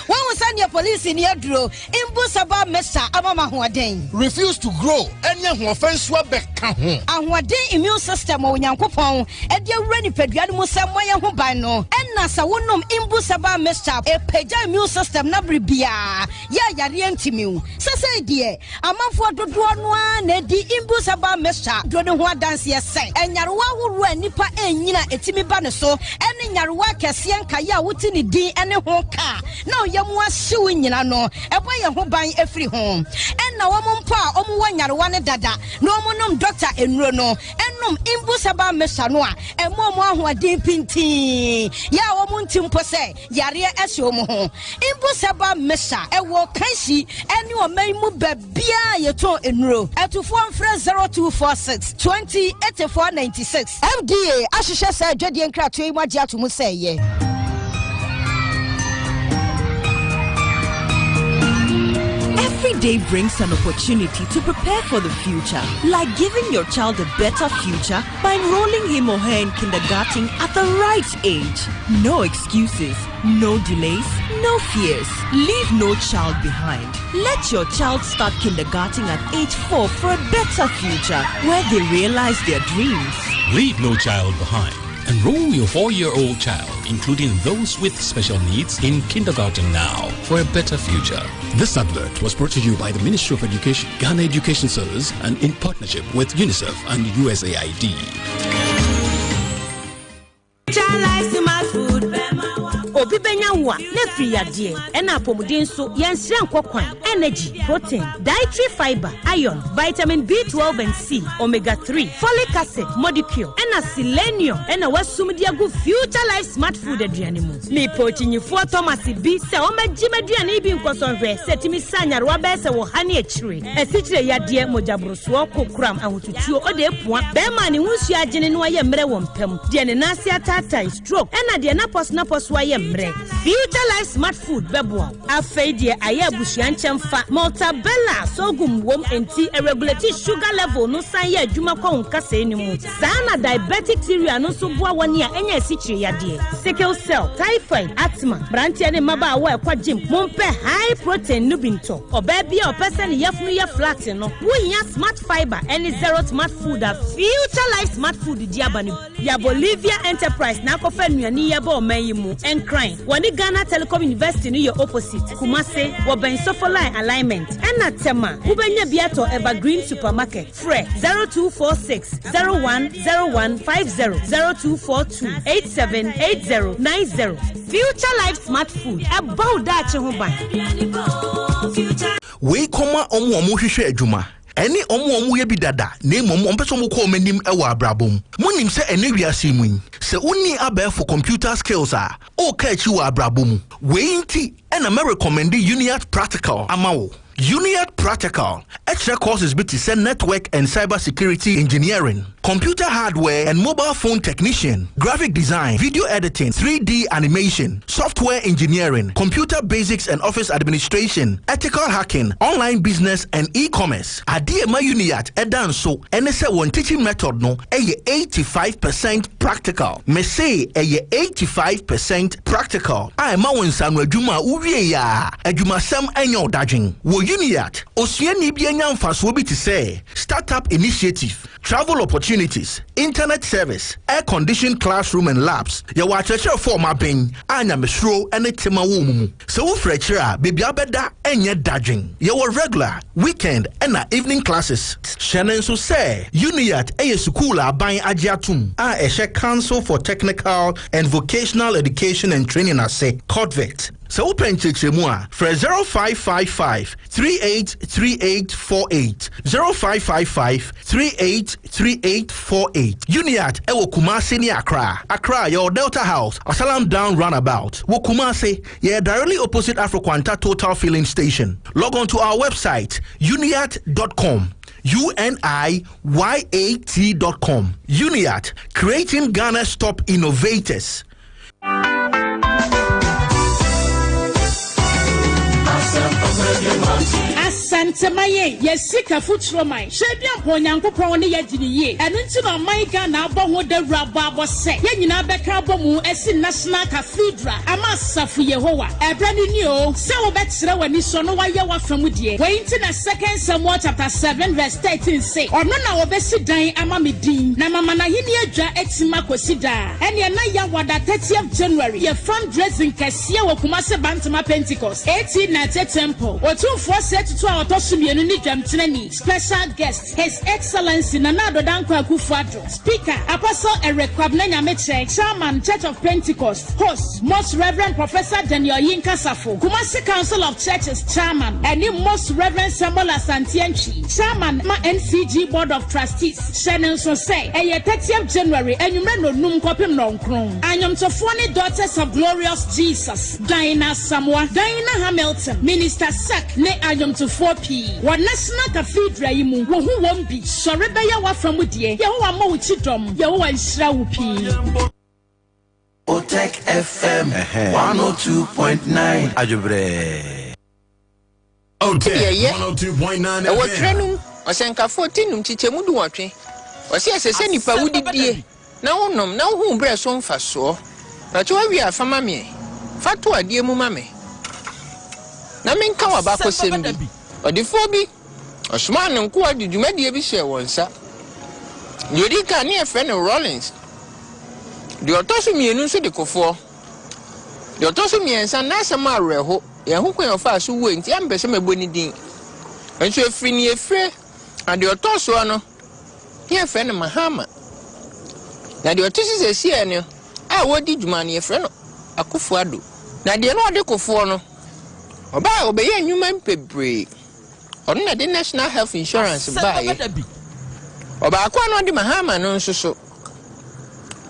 S7: Wɔn sɛ neɛ polisi ni aduro Imbusaba mixture ama ma ahoɔden.
S13: Refuse to grow ɛne ahoɔfɛ nso abɛka ho.
S7: Ahoɔden immune system wɔ Onyankopɔn ɛde awura nipadua no mu sɛ mmɔ yɛn ho ban no, ɛna sɛ wonom Imbusaba mixture, ɛpagya immune system na bere biara yɛ yareɛ ntimi wo. Sɛsɛi deɛ amanfoɔ dodoɔ no ara na edi Imbusaba mixture duro ne ho adanseɛ sɛ ɛnyarewa ahoroɔ a nipa ɛnyina ɛtumi ba ne so, ɛne nyarewa akɛseɛ nkaeɛ a wote ne din ɛne ho ka na ɔyɛ mu ahyew nyina no, ɛbɔ yɛn ho ban efiri ho. Ɛna wɔn mpo a wɔn wɔ nyarewa ne dada na wɔn nom dɔkta nnuro no, ɛnom Imbusaba mixture no a ɛmo wɔn ahoɔden pintin yɛ a wɔn nti mpo sɛ yareɛ ɛhyɛ wɔn ho. Imbusaba mixture ɛwɔ Kanshi ɛne ɔman mu baabiara yɛtɔn nnuro. Ɛtufoɔ mfrɛ 0246 20 84 96. FDA ahyehyɛ sɛ adwadie nkratoɔ yi mu agye ato mu sɛ ɛyɛ.
S14: Every day brings an opportunity to prepare for the future, like giving your child a better future by enrolling him or her in kindergarten at the right age. No excuses, no delays, no fears. Leave no child behind. Let your child start kindergarten at age 4 for a better future where they realize their dreams.
S15: Leave no child behind. Enroll your 4-year-old child, including those with special needs, in kindergarten now for a better future. This advert was brought to you by the Ministry of Education, Ghana Education Service, and in partnership with UNICEF and USAID.
S16: Obi benya wo. so a, na afiri yadeɛ. Ɛna apɔmuden nso, yɛnsrɛ nkɔ kwan. Energy, protein, dietary fibre, iron, vitamin B12 and C, omega 3, folic acid, modicule, ɛna selenium ɛna wasum de agu Future Life Smart Food aduane mu. Mepɛ okyinyifoɔ Thomas bi sɛ ɔmmɛgye m'aduane yi bi nkɔsɔ nhwɛ sɛ ɛtumi sa nyarewa bɛyɛ sɛ wɔ ha ne akyire. Asikyire yadeɛ, mogyaborosoɔ, kokoram, ahotutuo, ɔde apua, bɛrima a ne ho nsuo agyene no ayɛ mmerɛ wɔ mpam, deɛ ne nan ase ataatae, stroke, ɛna deɛ n'apɔso n'apɔso ayɛ mmerɛ. Future Life Smart Food bɛboa wo. Afei deɛ ayɛ abusua nkyɛn fa Maltabella sorghum wom nti ɛregulate sugar level no san yɛ adwuma kɔ wo nkasɛɛ no mu. Saa na diabetic cereal no nso boa wɔn a ɛnyɛ asikyire yadeɛ, sickle cell, typhoid, asthma. Mmeranteɛ ne mmabaawa a ɛkɔ gym, mompɛ high protein no bi ntɔ. Ɔbaa bi a ɔpɛ sɛ ne yafunu yɛ flat no, wohia Smart Fibre ɛne Zero Smart Food a Future Life Smart Food di aba no. Yɛ Bolivia Enterprise na akɔfa nnuane yɛ bɔ ɔman yi mu. Nkran, wɔne Ghana Telecom University no yɛ opposite. Kumase, wɔbɛn Sofoline alignment. Ɛna Tema, wobɛnya bi atɔ Evergreen Supermarket. Frɛ 0246 010150, 0242 878090. Future Life Smart Food, ɛbɔ wo daakye ho ban.
S5: Wei kɔma ɔmo a ɔmo hwehwɛ adwuma ɛne ɔmo a ɔmo yɛ bi dada, na mmom ɔmo pɛ sɛ ɔmo kɔ ɔmo anim ɛwɔ abrabɔ mu. Monim sɛ ɛne wiase mu yi, sɛ wonni abɛɛfo computer skills a, ɔɔka akyi wɔ abrabɔ mu. Wei nti ɛna mɛrecommend Uniat Practical ama wo. Uniat Practical ɛkyerɛ courses bi te sɛ network and cyber security engineering, computer hardware and mobile phone technician, graphic design, video editing, 3D animation, software engineering, computer basics and office administration, ethical hacking, online business and e-commerce. Adeɛ ma Uniat ɛda nso ɛne sɛ wɔn teaching method no ɛyɛ 85% practical. Mese ɛyɛ 85% practical a ɛma wɔn nsano adwuma a wowie yɛ a, adwumasɛm ɛnyɛ ɔdadwen. Wɔ Uniat, osuani bi anya mfasoɔ bi te sɛ startup initiative, travel opportunities, internet service, air conditioned classroom and labs. Yɛwɔ akyerɛkyerɛfoɔ ɔmo abɛn a nyamesuro ne tema wɔ mu. Sɛ wofiri akyire a, beebi abɛda ɛnyɛ dadwen. Yɛwɔ regular, weekend ɛna evening classes. Hyɛ ne nso sɛ Uniat ɛyɛ sukuu a aban agye atom a ɛhyɛ Council for Technical and Vocational Education and Training ase, COTVET. Sɛ wopɛ nkyerɛkyerɛmu a, frɛ 0555 383848, 0555 383848. Uniat ɛwɔ Kumase ne Accra. Accra, yɛwɔ Delta House, Asalam Down roundabout. Wɔ Kumase, yɛyɛ directly opposite Afroquanta Total Filling Station. Log on to our website, uniat.com, uniat.com. Uniat, creating Ghana's top innovators.
S17: Asantema ye yɛ sika futuro man. Hwɛ bi ampa Onyankopɔn ne yɛgye ne yie. Ɛno nti na ɔman Ghana abɔ ho dawuro abɔ abɔ sɛ yɛn nyinaa bɛka abɔ mu asi National Cathedral ama asafo Yehowa. Ɛberɛ no ni o sɛ wobɛkyerɛ w'ani so no wayɛ w'afa mu deɛ. Wei nti na Second Samuel chapter 7 verse 13 se, ɔno na wɔbɛsi dan ama me din, na mama n'ahenni adwa atim akɔsi daa. Ɛneɛ na Yawada 30th January yɛ fundraising kɛseɛ wɔ Kumase Bantama Pentecost 1890 Temple. Otumfoɔ Sɛ Tutu a ɔtɔ so mmienu ne dwamtenani. Special guest, His Excellency Nana Addo Dankwa Akufo-Addo. Speaker, Apostle Eric Kwabena Nyamekyɛ, Chairman, Church of Pentecost. Host, Most Reverend Professor Daniel Yinka Safo, Kumasi Council of Churches Chairman, ɛne Most Reverend Samuel Asante Antwi, Chairman ma NCG Board of Trustees. Hyɛ ne nso sɛ ɛyɛ 30th January anwummerɛ nonum kɔpem nɔnkron. Anwomtofoɔ ne Daughters of Glorious Jesus, Diana Samoa, Diana Hamilton, Minister Sak ne anwomtofoɔ pii. Wɔ National Cathedral yi mu, wo ho wɔm bi. Sɔre bɛyɛ w'afa mu deɛ. Yehowa mmɔ wo ti dɔm. Yehowa nhyira wo pii.
S5: Otec FM 102.9 Adwobrɛ.
S18: Otec
S19: Yɛyɛ.
S18: 102.9
S19: Ɛwɔ twerɛ
S18: FM.
S19: no mu, Ɔsɛnkafoɔ ti num kyekyɛmu 18, ɔse ɛsɛ sɛ nipa wodidie na wonom na wohu berɛ so mfasoɔ. Pàtó wawie a, fa ma me, fa to adeɛ mu ma me na menka w'abakɔsɛm bi. Ɔdefoɔ bi ɔsomaa ne nkoa de dwumadie bi hyɛɛ wɔn nsa. Deɛ odi kan ne yɛfrɛ no Rollins, deɛ ɔtɔ so mmienu nso de Kofoɔ, deɛ ɔtɔ so mmiɛnsa n'asɛm awerɛho yɛn ho kwan a ɔfaa so wue nti ampɛ sɛ mɛbɔ ne din nso efiri ne efire. Na deɛ ɔtɔ soɔ no ne yɛfrɛ no Mahama, na deɛ ɔte so sɛsiɛ no a wɔdi dwuma no yɛfrɛ no Akufo Addo. Na deɛ na ɔde Kufuor no, ɔbaeɛ ɔbɛyɛɛ nnwuma bebree. Ɔno na ɛde National Health Insurance baeɛ. Ɔbaako a na ɔde Mahama no nso so,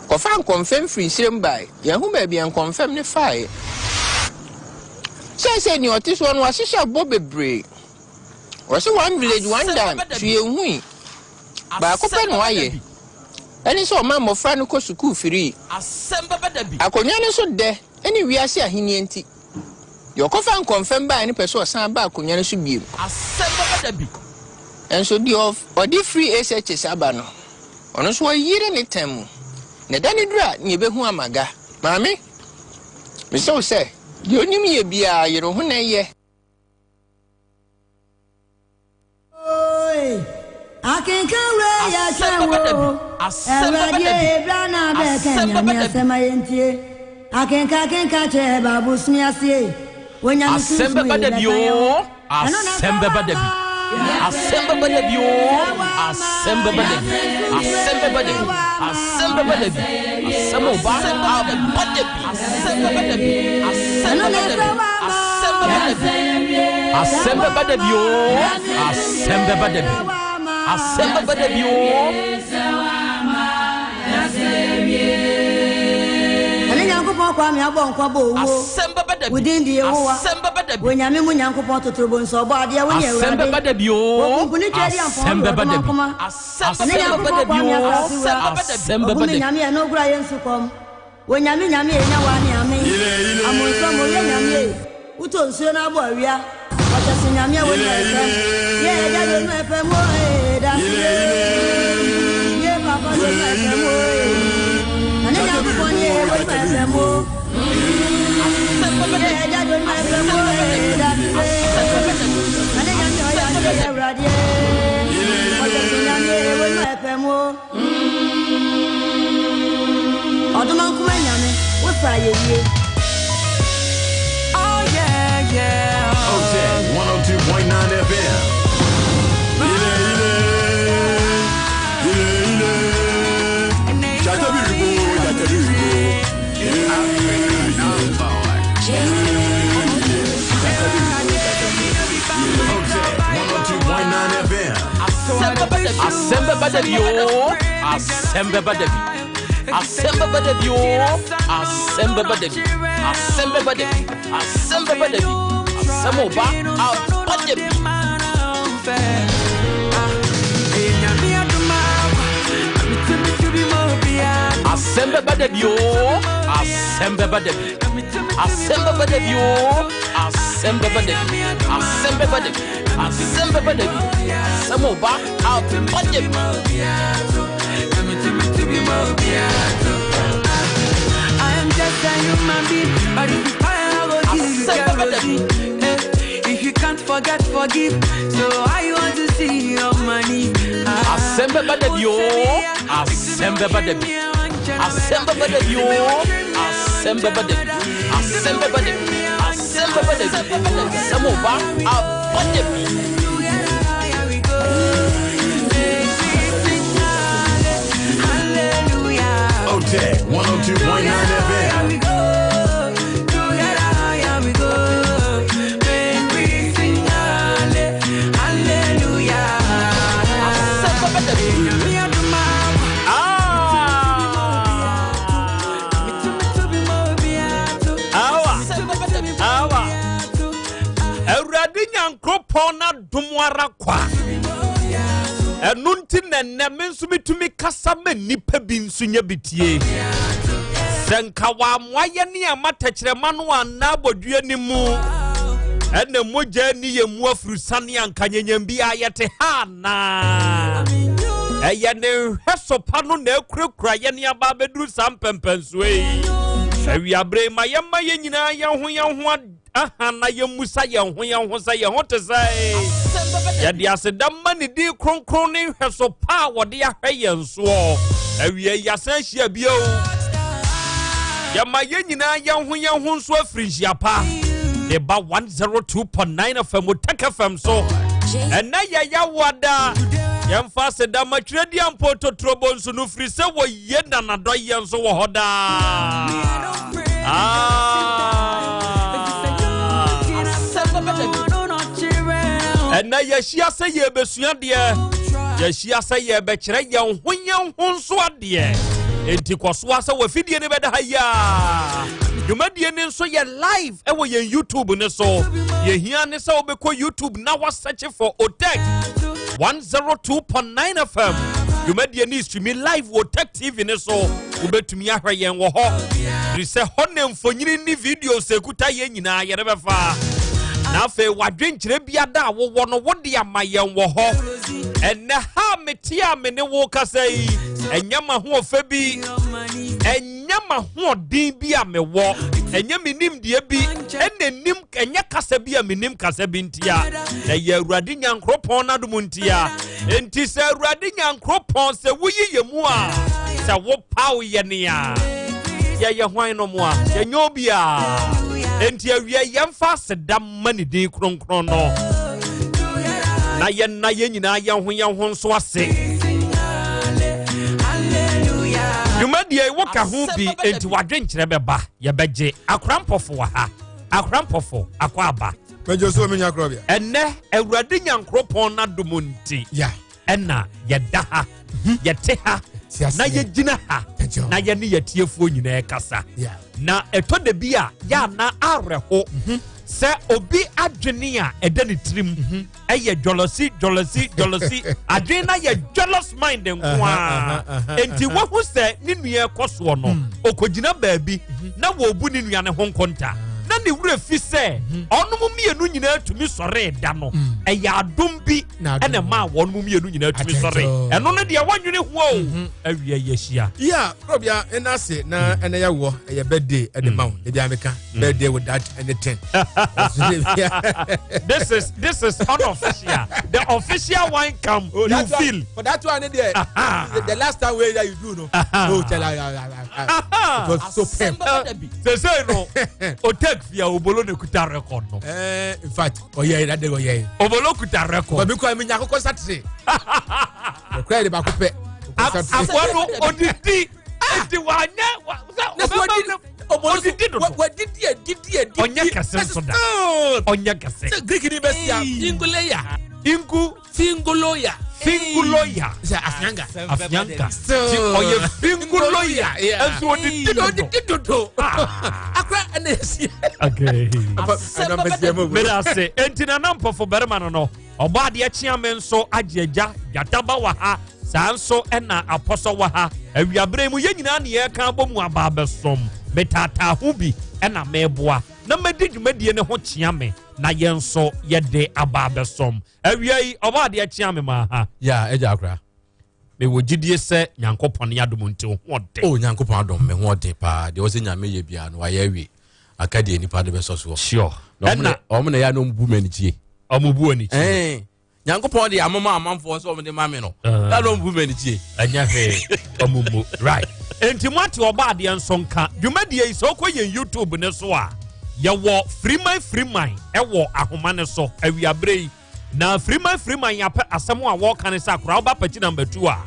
S19: kɔfaa nkɔmfɛm firi nsirem baeɛ. Yɛnhu baabi a nkɔmfɛm no faeɛ. Seesei nea ɔte soɔ no, wahyehyɛ bɔ bebree. Ɔse one village one dam, so yɛnhui. Baako pɛ na wayɛ. Ɛne sɛ ɔma mmɔfra no kɔ sukuu firii. Akonnwa no so dɛ ne wiase ahenni nti, deɛ ɔkɔfaa nkɔmfɛm baeɛ no pɛ sɛ ɔsan ba akonnwa no so bio. Nanso deɛ ɔde firi SHS aba no, ɔno nso ɔyere ne tam mu, na da no duru a, na yɛbɛhu amaga. Maame, mesrɛ wo sɛ, deɛ ɔnim yɛ biara, yere wo ho na yɛ.
S4: Asɛm bɛba da bi, asɛm bɛba da bi, asɛm bɛba da bi. Asɛm bɛba da bi oo, asɛm bɛba da bi. Asɛm bɛba da bi oo, asɛm bɛba da bi. Asɛm bɛba da bi, asɛm bɛba da bi. Asɛm ɔba aba da bi. Asɛm bɛba da bi, asɛm bɛba da bi, asɛm bɛba da bi. Asɛm bɛba da bi oo, asɛm bɛba da bi. Asɛm bɛba da bi oo.
S20: Ɛne Nyankopɔn Kwame abɔ nkwa bɔ owuo.
S4: Asɛm bɛba da bi.
S20: Wo din de Yehowa.
S4: Asɛm bɛba da bi.
S20: Wɔ Nyame mu Nyankopɔn totorobɔ nso ɔbɔ adeɛ wo ne
S4: Asɛm
S20: Awurade.
S4: bɛba da bi oo.
S20: Wɔ kunkuni twɛ di ampɔn
S4: Asɛm
S20: wɔ
S4: bɛba da bi.
S20: ɔdomankoma.
S4: Asɛm
S20: Ɛne
S4: bɛba
S20: Nyankopɔn
S4: da bi
S20: Kwame
S4: oo.
S20: asase wura.
S4: Asɛm bɛba
S20: Obu me
S4: da bi.
S20: Nyame ɛno gura yɛ nsu kɔm. Wɔ Nyame Nyame enya wa ne ame. Amonso mo yɛ Nyame e. Wotɔ nsuo na abɔ awia. Wɔhyɛ so Nyame a wɔnu ɛfɛm. Yɛ ɛgya de nu ɛfɛm o ee dase ye. Yɛ papa de nu ɛfɛm o ee. Na ne Nyankopɔn ne ee wɔnu ɛfɛm o. Yɛ ɛgya de nu ɛfɛm o ee dase ye. Na ne Nyame ɔyɛ adeɛ yɛ awurade ee. Wɔhyɛ so Nyame ee wɔnu ɛfɛm o. Ɔdomankoma Nyame, wo sa yɛ yie.
S11: Oh yeah, yeah.
S18: OTEC 102.9 FM. Ile, ile. Ile, ile. Jata biribo, jata biribo. Ile, ile. OTEC 102.9 FM.
S4: Asɛm bɛba da bi oo, asɛm bɛba da bi. Asɛm bɛba da bi oo, asɛm bɛba da bi. Asɛm bɛba da bi, asɛm bɛba da bi. Asɛm ɔba aba da bi. Asɛm bɛba da bi oo, asɛm bɛba da bi. Asɛm bɛba da bi oo, asɛm bɛba da bi. Asɛm bɛba da bi, asɛm bɛba da bi. Asɛm ɔba aba da bi.
S11: I am just a human being, but if you fire, I go give you
S4: Asɛm bɛba da bi.
S11: kerosene. Eh, If you can't forget, forgive. So I want to see your money. Ah.
S4: Asɛm bɛba da bi oo, asɛm bɛba da bi. Asɛm bɛba da bi oo, asɛm bɛba da bi. Asɛm bɛba da bi, asɛm bɛba da bi. Asɛm ɔba aba da bi.
S18: OTEC 102.9 FM.
S4: Awa, awa. Awurade Nyankopɔn n'adom ara kwa. Ɛno nti na nnɛ me nso metumi kasa ma nnipa bi nso nya bi tie. Sɛ nka wɔamoa yɛ ne ama tɛkyerɛma no anna abɔdua no mu ɛna mogya ni yɛ mu afurusane anka nyanyam bi a yɛte ha anaa. Ɛyɛ ne nhwɛso pa no na akurakura yɛ ne aba abɛduru saa mpɛmpɛnsoɔ yi. Awiabere ma yɛma yɛn nyinaa yɛn ho yɛn ho aha na yɛmmusa yɛn ho yɛn ho sɛ yɛn ho te sɛ. Yɛde aseda ma ne din kronkron ne nhwɛso pa a wɔde ahwɛ yɛn soɔ. Awia yi asan ahyia bio. Yɛma yɛn nyinaa yɛn ho yɛn ho nso afiri nhyia pa. De ba 102.9 FM Otec FM so. Ɛnɛ yɛ yawoada. Yɛmfa aseda ma twerɛdi ampo totorobɔ nso no firi sɛ wɔyie nanadɔ yɛn nso wɔ hɔ daa. Ah. Ɛnnɛ yɛahyia sɛ yɛrebɛsua adeɛ. Yɛahyia sɛ yɛrebɛkyerɛ yɛn ho yɛn ho nso adeɛ. Enti kɔ so ara sɛ w'afidie no bɛda ha yi ara. Dwumadie no nso yɛ live ɛwɔ yɛn YouTube no so. Yɛhia ne sɛ wobɛkɔ YouTube na wasɛkye for OTEC 102.9 FM. Dwumadie no streami live wɔ OTEC TV no so. Wobɛtumi ahwɛ yɛn wɔ hɔ. Firi sɛ hɔ na mfonyini ne videos ɛkuta yɛn nyinaa yɛde bɛfa. Na afei wadwenkyerɛ biada a wowɔ no wode ama yɛn wɔ hɔ. Ɛnɛ ha mete a me ne wo kasa yi, ɛnyɛ m'ahoɔfɛ bi, ɛnyɛ m'ahoɔden bi a mewɔ, ɛnyɛ me nimdeɛ bi, ɛna nim ɛnyɛ kasa bi a menim kasa bi ntia, na ɛyɛ Awurade Nyankoropɔn n'adom ntia. Enti sɛ Awurade Nyankoropɔn sɛ woyi yɛ mu a, sɛ wopaw yɛ nea yɛyɛ hwan no mu a, yɛnyɛ obiara. Enti awia yɛmfa aseda ma ne din kronkron no, na yɛnna yɛn nyinaa yɛn ho yɛn ho nso ase. Dwumadie yi woka ho bi, enti wadwenkyerɛ bɛba, yɛbɛgye. Akora mpɔfo wɔ ha, akora mpɔfo akɔ aba.
S12: Mɛgye so menya korɔbea.
S4: Ɛnɛ Awurade Nyankoropɔn n'adom nti ɛna yɛda ha, yɛte ha, na yɛgyina ha, na yɛne yɛtiefoɔ nyinaa kasa. Na ɛtɔ da bi a yɛana awerɛho sɛ obi adwene a ɛda ne tirim ɛyɛ jɔlɔsi jɔlɔsi jɔlɔsi adwene na yɛ jealous mind nko ara. Enti wahu sɛ ne nua ɛkɔ soɔ no, ɔkɔgyina baabi na wɔbu ne nua no ho nkonta, na ne werɛ fi sɛ ɔnom mmienu nyinaa tumi sɔree da no. Ɛyɛ adom bi ɛna ɛmaa wɔnom mmienu nyinaa tumi sɔree. Ɛno no deɛ wɔnwene ho o. Awia yɛhyia.
S12: Yeah, Robia, ɛna ase na ɛna yɛwɔ ɛyɛ birthday ɛde ma wo. Ebi ameka birthday without anything.
S4: This is unofficial. The official one come, oh, you feel.
S12: For that one, there, the last time wey you do no. Oh, tell I, it was so pimp.
S4: They say no. Otek fia obolo ne kuta record no.
S12: Eh, in fact, oh yeah, that day oh yeah.
S4: Obolo kuta record.
S12: But because I mean, yakoko Saturday. Okura de baako pɛ.
S4: Akoa no odidi. Eti wanyɛ sɛ ɔbɛma odidi dodo.
S12: Wadidi adidi adidi.
S4: Ɔnyɛ kɛse nso da. Ɔnyɛ kɛse.
S12: Sɛ Greek ni bɛ si a finguleya.
S4: Ingu.
S12: Finguloya.
S4: Finguloya.
S12: Sɛ afianga.
S4: Afianga. Ti ɔyɛ finguloya. Ɛnso odidi dodo.
S12: Odidi dodo. Akora ɛna esi.
S4: Okay. Meda ase. Enti na nampɔfo barima no. Ɔbɔ adeɛ kyea me nso agye agya gyataba wɔ ha saa nso ɛna apɔsɔ wɔ ha awiaberɛ mu yɛn nyinaa ne yɛreka abɔ mu aba abɛsom metaataa ho bi ɛna meboa na mɛdi dwumadie ne ho kyea me na yɛn nso yɛde aba abɛsom awia yi ɔbɔ adeɛ kyea me maa ha.
S21: Ya agya akora.
S4: Mewɔ gyidie sɛ Nyankopɔn ne adom nti wo ho ɔden.
S21: Oh Nyankopɔn adom me ho ɔden paa deɛ ɔsɛ Nyame yɛ biara no wayɛ awie aka deɛ nipa de bɛsɔ soɔ.
S4: Sure.
S21: Na ɔmo na ɔmo na yɛ na ɔmo bu m'ani kyie.
S4: Ɔmo bu ani kyie.
S21: Ɛn Nyankopɔn de amoma amanfoɔ sɛ ɔmo de ma me no. Na na ɔmo bu m'ani kyie.
S4: Ɛnyɛ hwee ɔmo mu right. Enti mo ate ɔba adeɛ nso nka dwumadie yi sɛ ɔkɔ yɛn YouTube ne so a yɛwɔ firiman firiman ɛwɔ ahoma ne so awiaberɛ yi. Na firiman firiman yɛ apɛ asɛm a wɔka ne sɛ akora woba pakyi number 2 a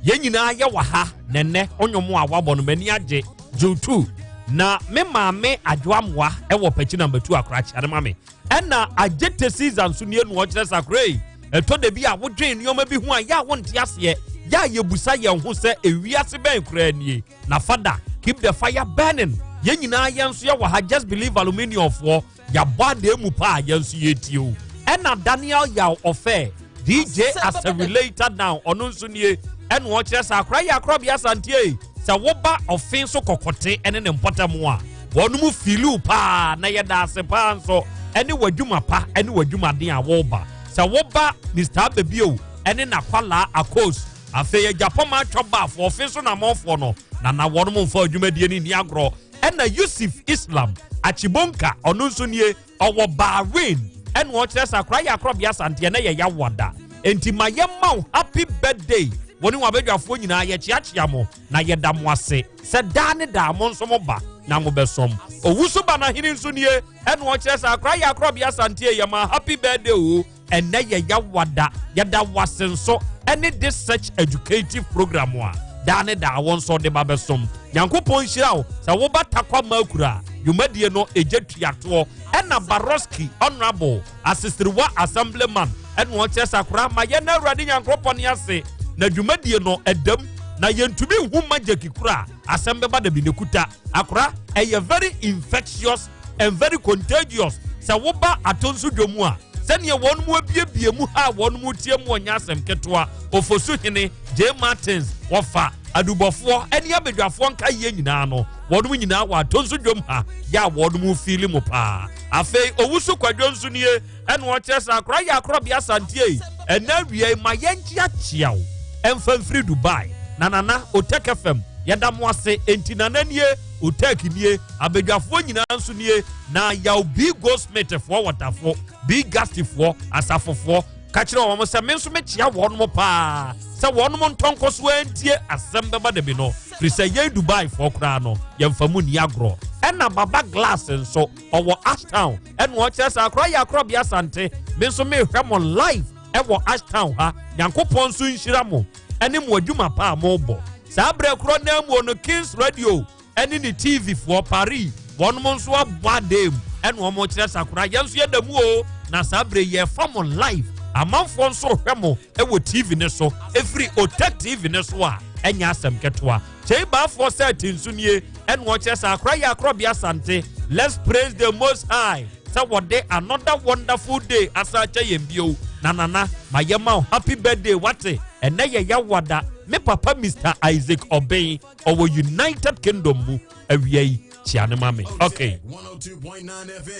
S4: yɛn nyinaa yɛ wɔ ha na ɛnɛ ɔnwom a wabɔ no m'ani agye jiw 2 na me maame adwoamoa ɛwɔ pakyi number 2 akora kyea no ma me ɛna agyete Caesar nso nie no ɔkyerɛ sɛ akora yi ɛtɔ da bi a wodwen nneɛma bi ho a yɛ a wonte aseɛ yɛ a yɛbusa yɛn ho sɛ ewiase bɛn koraa nie na fada keep the fire burning yɛn nyinaa yɛn nso yɛwɔ ha just believe aluminium foɔ Yɛabɔ adeɛ mu paa yɛn nso yɛtie o. Ɛna Daniel Yaw Ɔfɛ, DJ as a relator now, ɔno nso nie. Ɛna ɔkyerɛ sɛ akora yɛ akorɔbea asanteɛ sɛ woba ɔfe so kɔkɔte ɛne ne mpɔtam a wɔn mu fiiliw paa na yɛda ase paa nso ɛne w'adwuma pa ɛne w'adwumaden a wɔreba sɛ woba Mr. Abebio ɛne n'akwalaa Akos afei agyapɔma atwa baafoɔ ɔfe so namɔfoɔ no na na wɔn mu mfa adwumadie no nni agorɔ Ɛna Yusuf Islam Achibonka, ɔno nso nie, ɔwɔ Bahrain, ɛna ɔkyerɛ sɛ akora yɛ akorɔbea asanteɛ na yɛ yawada. Enti ma yɛmma wo happy birthday, wo ne w'abadwafoɔ nyinaa yɛkyeakyea mo na yɛda mo ase sɛ daa ne daa mo nso mo ba na mo bɛsom. Owusu Banahene nso nie, ɛna ɔkyerɛ sɛ akora yɛ akorɔbea asanteɛ yɛma happy birthday o. Ɛnɛ yɛ Yawada, yɛda wase nso ɛne this such educative program a daa ne daa wɔn nso de ba bɛsom. Nyankopɔn nhyira wo sɛ woba Tarkwa Makura a dwumadie no ɛgya tuatoɔ. Ɛna Baroski Honourable Asesiriwa Assemblyman Ɛna ɔkyerɛ sɛ akora ma yɛn Awurade Nyankoropɔn ase na dwumadie no ɛdam na yɛntumi nhu magic kura a asɛm bɛba da bi ne kuta akora ɛyɛ very infectious and very contagious sɛ woba atonso dwa mu a sɛnea wɔn mu abiebie mu ha a wɔn mu tie mu ɔnyɛ asɛm ketewa ofosu hene J Martins wɔfa adubɔfoɔ ɛne abadwafoɔ nka yie nyinaa no wɔn mu nyinaa wɔ atonso dwom ha yɛ a wɔn mu fiili mu paa afei owusu kwadwo nso nie ɛna ɔkyerɛ sɛ akora yɛ akorɔbea asanteɛ yi ɛnɛ awia yi ma yɛnkyeakyea wo ɛmfa mfiri Dubai na nana Otek FM yɛda mo ase enti nana nie Otek nie abadwafoɔ nyinaa nso nie na yaw B Goldsmith foɔ wɔtafo B Gastifoɔ asafofoɔ ka kyerɛ wɔn sɛ me nso mekyea wɔn mo paa sɛ wɔn mo ntɔnkɔ so antie asɛm bɛba da bi no firi sɛ yɛn Dubai foɔ koraa no yɛmfa mu nni agorɔ ɛna Baba Glass nso ɔwɔ Ashtown ɛna ɔkyerɛ sɛ akora yɛ akorɔbea asante me nso mehwɛ mo live ɛwɔ Ashtown ha nyankopɔn nso nhyira mo ɛne mo adwuma pa a mobɔ saa berɛ korɔ na mu no Kings Radio ɛne ne TV foɔ Paris wɔn mo nso abɔ adan mu ɛna wɔn kyerɛ sɛ akora yɛn nso yɛda mu o na saa berɛ yɛfa mo live amanfoɔ nso hwɛ mo ɛwɔ TV ne so ɛfiri Otec TV ne so a ɛnyɛ asɛm ketewa kyɛn baafoɔ sɛ ɛte nso nie ɛna ɔkyerɛ sɛ akora yɛ akorɔbea asante let's praise the most high sɛ wɔde another wonderful day asa akyɛ yɛn bio na nana ma yɛ ma wo happy birthday wate ɛnɛ yɛ yawada me papa Mr Isaac Obeng ɔwɔ United Kingdom mu awia yi kyia ne ma me okay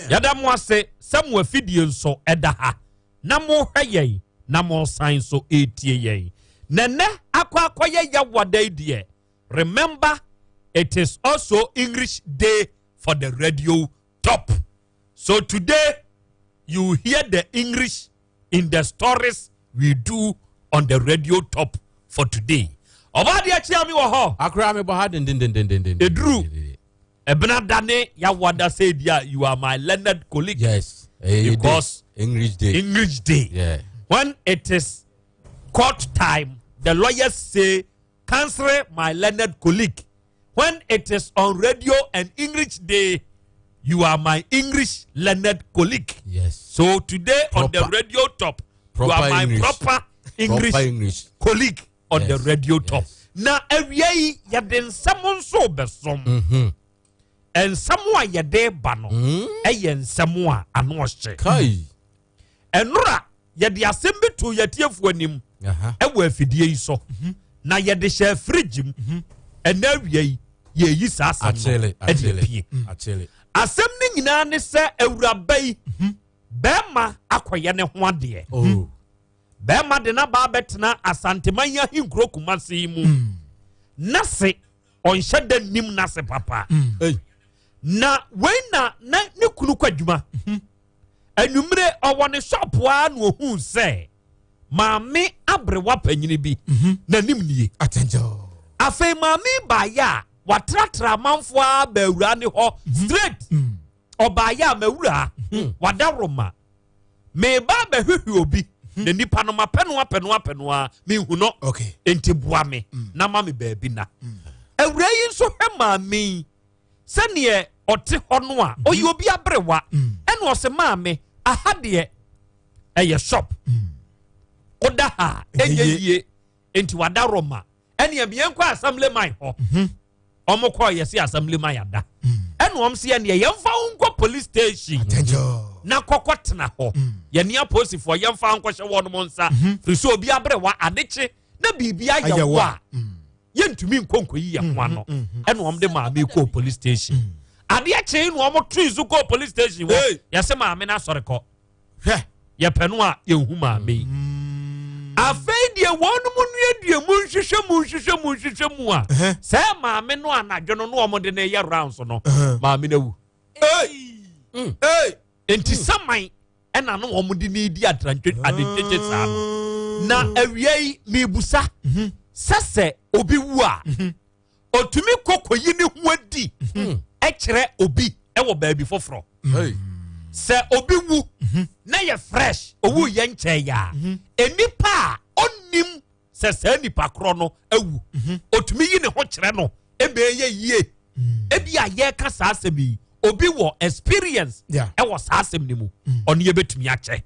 S4: yɛda mo ase sɛ mo afidie nso ɛda ha na mohwɛ yɛn na mosan nso ɛretie yɛn na nɛ akɔ akɔyɛ yawada yi deɛ remember it is also English day for the radio top so today you hear the English in the stories we do on the radio top for today ɔbaa deɛ kyea mi wɔ hɔ
S21: akora mi bɔ ha dendendendenden
S4: eduru ɛbena da ne yawada sɛ di a you are my learned colleague
S21: yes
S4: because
S21: English day
S4: English day
S21: yeah.
S4: when it is court time the lawyers say cancel my learned colleague when it is on radio and English day you are my English learned colleague
S21: yes
S4: so today
S21: proper.
S4: on the radio top
S21: proper
S4: you are my
S21: English.
S4: proper English,
S21: proper English.
S4: colleague on
S21: yes.
S4: the radio top
S21: yes.
S4: na awia yi yɛde nsɛm nso bɛsom nsɛm a yɛde ba no ɛyɛ nsɛm a ano ɔhyɛ ɛnora yɛde asɛm bi to yɛtiefoɔ anim ɛwɔ afidie yi so na yɛde hyɛ firigye mu ɛnɛ awia yi yɛyi saa asɛm no ɛde apue asɛm no nyinaa ne sɛ awuraba yi bɛrima akɔyɛ ne ho adeɛ bɛrima de n'aba abɛtena asanteman ahenkuro kumase yi mu nase ɔnhyɛ da nim nase papa na wei na na ne kunu kɔ adwuma anwummere ɔwɔ ne shop a na ohun sɛ maame aberewa panyini bi n'anim nie afei maame baayɛ a watratra amanfoɔ a bɛwura ne hɔ straight ɔbaayɛ a mawura wada roma meba bɛhwehwɛ obi na nipa no mapɛ no apɛ no apɛ no a mehu no enti boa me na ma me baabi na awura yi nso hwɛ maame yi sɛneɛ ɔte hɔ no a ɔyɛ obi aberewa ɛna ɔsɛ maame aha deɛ ɛyɛ shop woda ha ɛnyɛ yie enti wada roma ɛne ɛmeɛ nkɔ assembly man hɔ ɔmo kɔɔ yɛsi assembly man ada ɛna ɔmo si ɛneɛ yɛmfa wo nkɔ police station na kɔkɔ tena hɔ yɛne apolisifoɔ yɛmfa nkɔhyɛ wɔn nsa firi sɛ obi aberewa adekye na biribi ayɛ wo a yɛntumi nkɔ nkɔyi yɛn ho ano ɛna wɔn de maame kɔɔ police station adeɛ kyee na wɔn tui so kɔɔ police station hɔ yɛsɛ maame no asɔre kɔ
S12: hwɛ
S4: yɛpɛ no a yɛnhu maame yi afei deɛ wɔn mu nuadua mu nhwehwɛ mu nhwehwɛ mu nhwehwɛ mu a sɛ maame no anadwo no na wɔn de no yɛ rounds no maame no awu nti saman ɛna no wɔn de ne di atrantwe adentwetwe saa no na awia yi mibusa sɛ sɛ obi wu a otumi kɔ kɔyi ne ho adi ɛkyerɛ obi ɛwɔ baabi foforɔ sɛ obi wu na yɛ fresh owu yɛ nkyɛn yɛ a enipa a ɔnim sɛ saa nipa korɔ no awu otumi yi ne ho kyerɛ no ebe yɛ yie ebi a yɛreka saa asɛm yi obi wɔ experience ɛwɔ saa asɛm no mu ɔno yɛbɛtumi akyɛ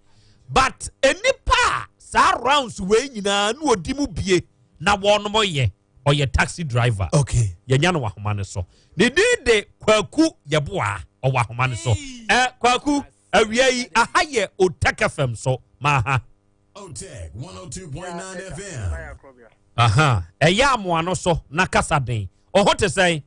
S4: but enipa Saa rounds wei nyinaa na ɔdi mu bie na wɔnom yɛ. Ɔyɛ taxi driver.
S3: Okay.
S4: Yɛnya no wɔ ahoma no so. Ne din de Kwaku Yeboah. Ɔwɔ ahoma no so. Ɛ Kwaku, awia yi aha yɛ Otec FM so. Ma ha.
S18: Otec 102.9 FM.
S4: Aha, ɛyɛ amoa no so na kasa den. Ɔho te sɛn?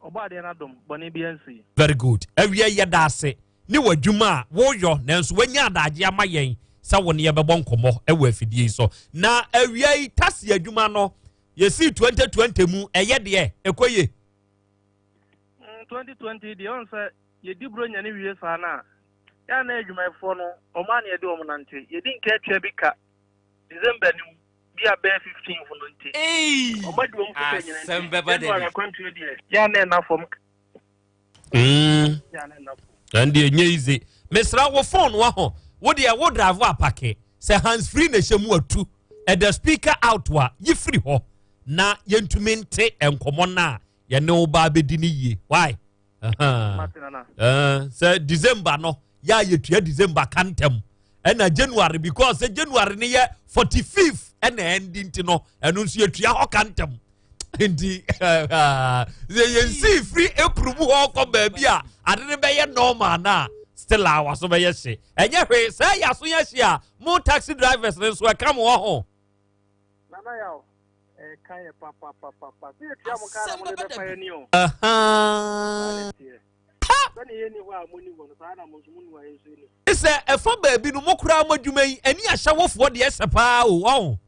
S1: Ɔbɔ adeɛ no adom, bɔne bi ansi.
S4: Very good. Awia yi yɛda ase ne w'adwuma a woyɔ nanso wanya adagye ama yɛn sɛ wo ne yɛbɛbɔ nkɔmmɔ wɔ afidie yi so. Na awia yi tasi adwuma no yɛsii 2020 mu ɛyɛ deɛ ɛkɔ yie?
S1: 2020 deɛ ɔn sɛ yɛdi Buronya no wie saa no a, yɛ a na adwumayɛfoɔ no wɔn a na yɛde wɔn nante. Yɛdi nka atua bi ka December no mu bi a bɛyɛ 15 no nti. Wɔn adi wɔn sika nyina
S11: Asɛm
S1: nti
S11: bɛba da
S1: January
S11: bi.
S1: akwantuo deɛ yɛ a na ɛna fam. Yɛ a na ɛna fam.
S4: Ɛn deɛ ɛnyɛ easy. Mesrɛ wo phone wɔ ho. Wo deɛ wo drive apake. Sɛ hands free na ɛhyɛ mu atu. Ɛda speaker out a yi firi hɔ na yɛntumi nte nkɔmmɔ no a yɛne wo ba bɛdi no yie. Why? Sɛ December no yɛ a yɛtua December ka ntɛm ɛna January because sɛ January no yɛ 45th ɛna ɛndi nti no ɛno nso yɛtua hɔ ka ntɛm nti sɛ yɛnsii firi April mu hɔ kɔ baabi a ade no bɛyɛ normal no a still a waso bɛyɛ hye. Ɛnyɛ hwee sɛ yɛ aso yɛ hye a mo taxi drivers no nso ɛka mo wɔ ho.
S1: Nana Yaw, ɛka yɛ papapapapa. Sɛ yɛtua mo ka na mode bɛfa yɛn ni o. Sɛnea yɛnni hɔ a monni hɔ no, saa na mo nso monni hɔ a yɛn nso yɛnni hɔ.
S4: Sɛ ɛfa baabi no mo koraa mo adwuma yi ani ahyɛwofoɔ deɛ ɛsɛ paa o, ɔho.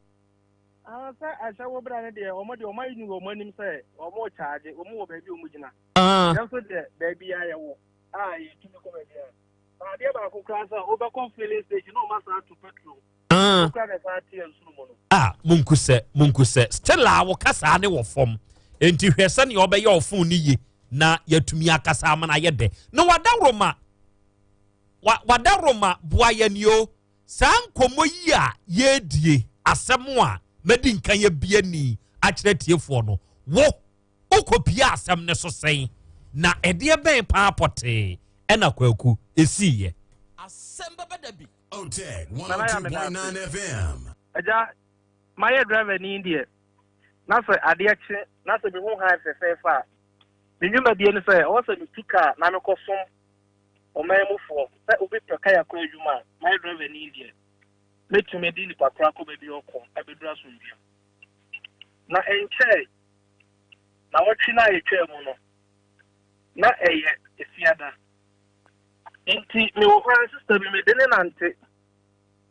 S1: Ah, sɛ ahyɛwo bra no deɛ, wɔn deɛ wɔn ayi wɔ wɔn anim sɛ wɔn rekyaagye, wɔn wɔ baabi a wɔn gyina. Yɛn nso deɛ baabi a yɛwɔ a yɛtumi kɔ baabi a. Na adeɛ baako koraa sɛ wobɛkɔ filling station na wɔn asan ato petrol.
S4: Ah, munku sɛ, munku sɛ. Still a wo kasaa ne wɔ fam. Enti hwɛ sɛnea ɔbɛyɛ ɔfon ne yie na yɛatumi akasa ama no ayɛ dɛ. Na wadaworoma, wa, wadaworoma boa yɛn yo. Saa nkɔmmɔ yi a yɛredie, asɛm a madi nkan abie ni akyerɛ tiefoɔ no, wo, wokɔpie asɛm no so sɛn? Na ɛdeɛ bɛn paa pɔtee ɛna Kwaku ɛsiiɛ?
S11: Asɛm bɛba da bi.
S18: Otec
S1: Nana yɛ meda ase.
S18: 102.9 FM.
S1: Agya, mayɛ driver ni deɛ, na sɛ adeɛ kye na sɛ mehu han fɛfɛɛfɛ a, me nnwumadie ne sɛ ɛwɔ sɛ metu kaa na mekɔsom ɔman mufoɔ. Sɛ obi pɛ kaya kɔ adwuma a, mayɛ driver ni deɛ, mɛtumi de nipa korɔ akɔ baabi a ɔkɔ abɛduru asomdwoeɛ mu. Na ɛnkyɛe, nawɔtwe no a yɛtwaa mu no, na ɛyɛ Efiada. Nti mewɔ hɔ ara sista bi mede ne nante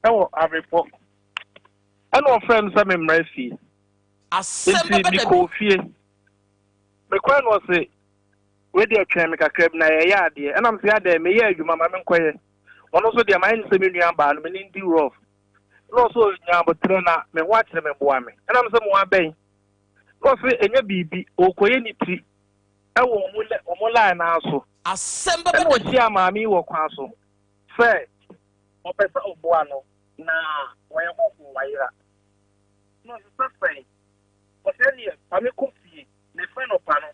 S1: wɔ Abrepɔ. Ɛna ɔfrɛ me sɛ memmra fie. Nti mekɔɔ fie. Mekɔɛ no ɔse wei deɛ twɛn me kakra bi na yɛyɛ adeɛ. Ɛna mese adɛn meyɛ adwuma ma menkɔyɛ. Ɔno nso deɛ mayɛ ne sɛ me nua baa no me ne ndi rough. Ɛna ɔse ɔnya aboterɛ na me ho akyere me boa me. Ɛna mese mo abɛn. Ɛna ɔse ɛnyɛ biribi ɔrekɔyɛ ne ti ɛwɔ wɔn line no ara so.
S11: Asɛm bɛba
S1: Ɛna
S11: da bi.
S1: ɔhyiaa maame yi wɔ kwan so sɛ ɔpɛ sɛ ɔboa no na wɔyɛ hɔhoɔ wayera. Ɛna ɔse sɛ sɛn? Ɔse ɛneɛ fa me kɔ fie, mefrɛ nɔpa no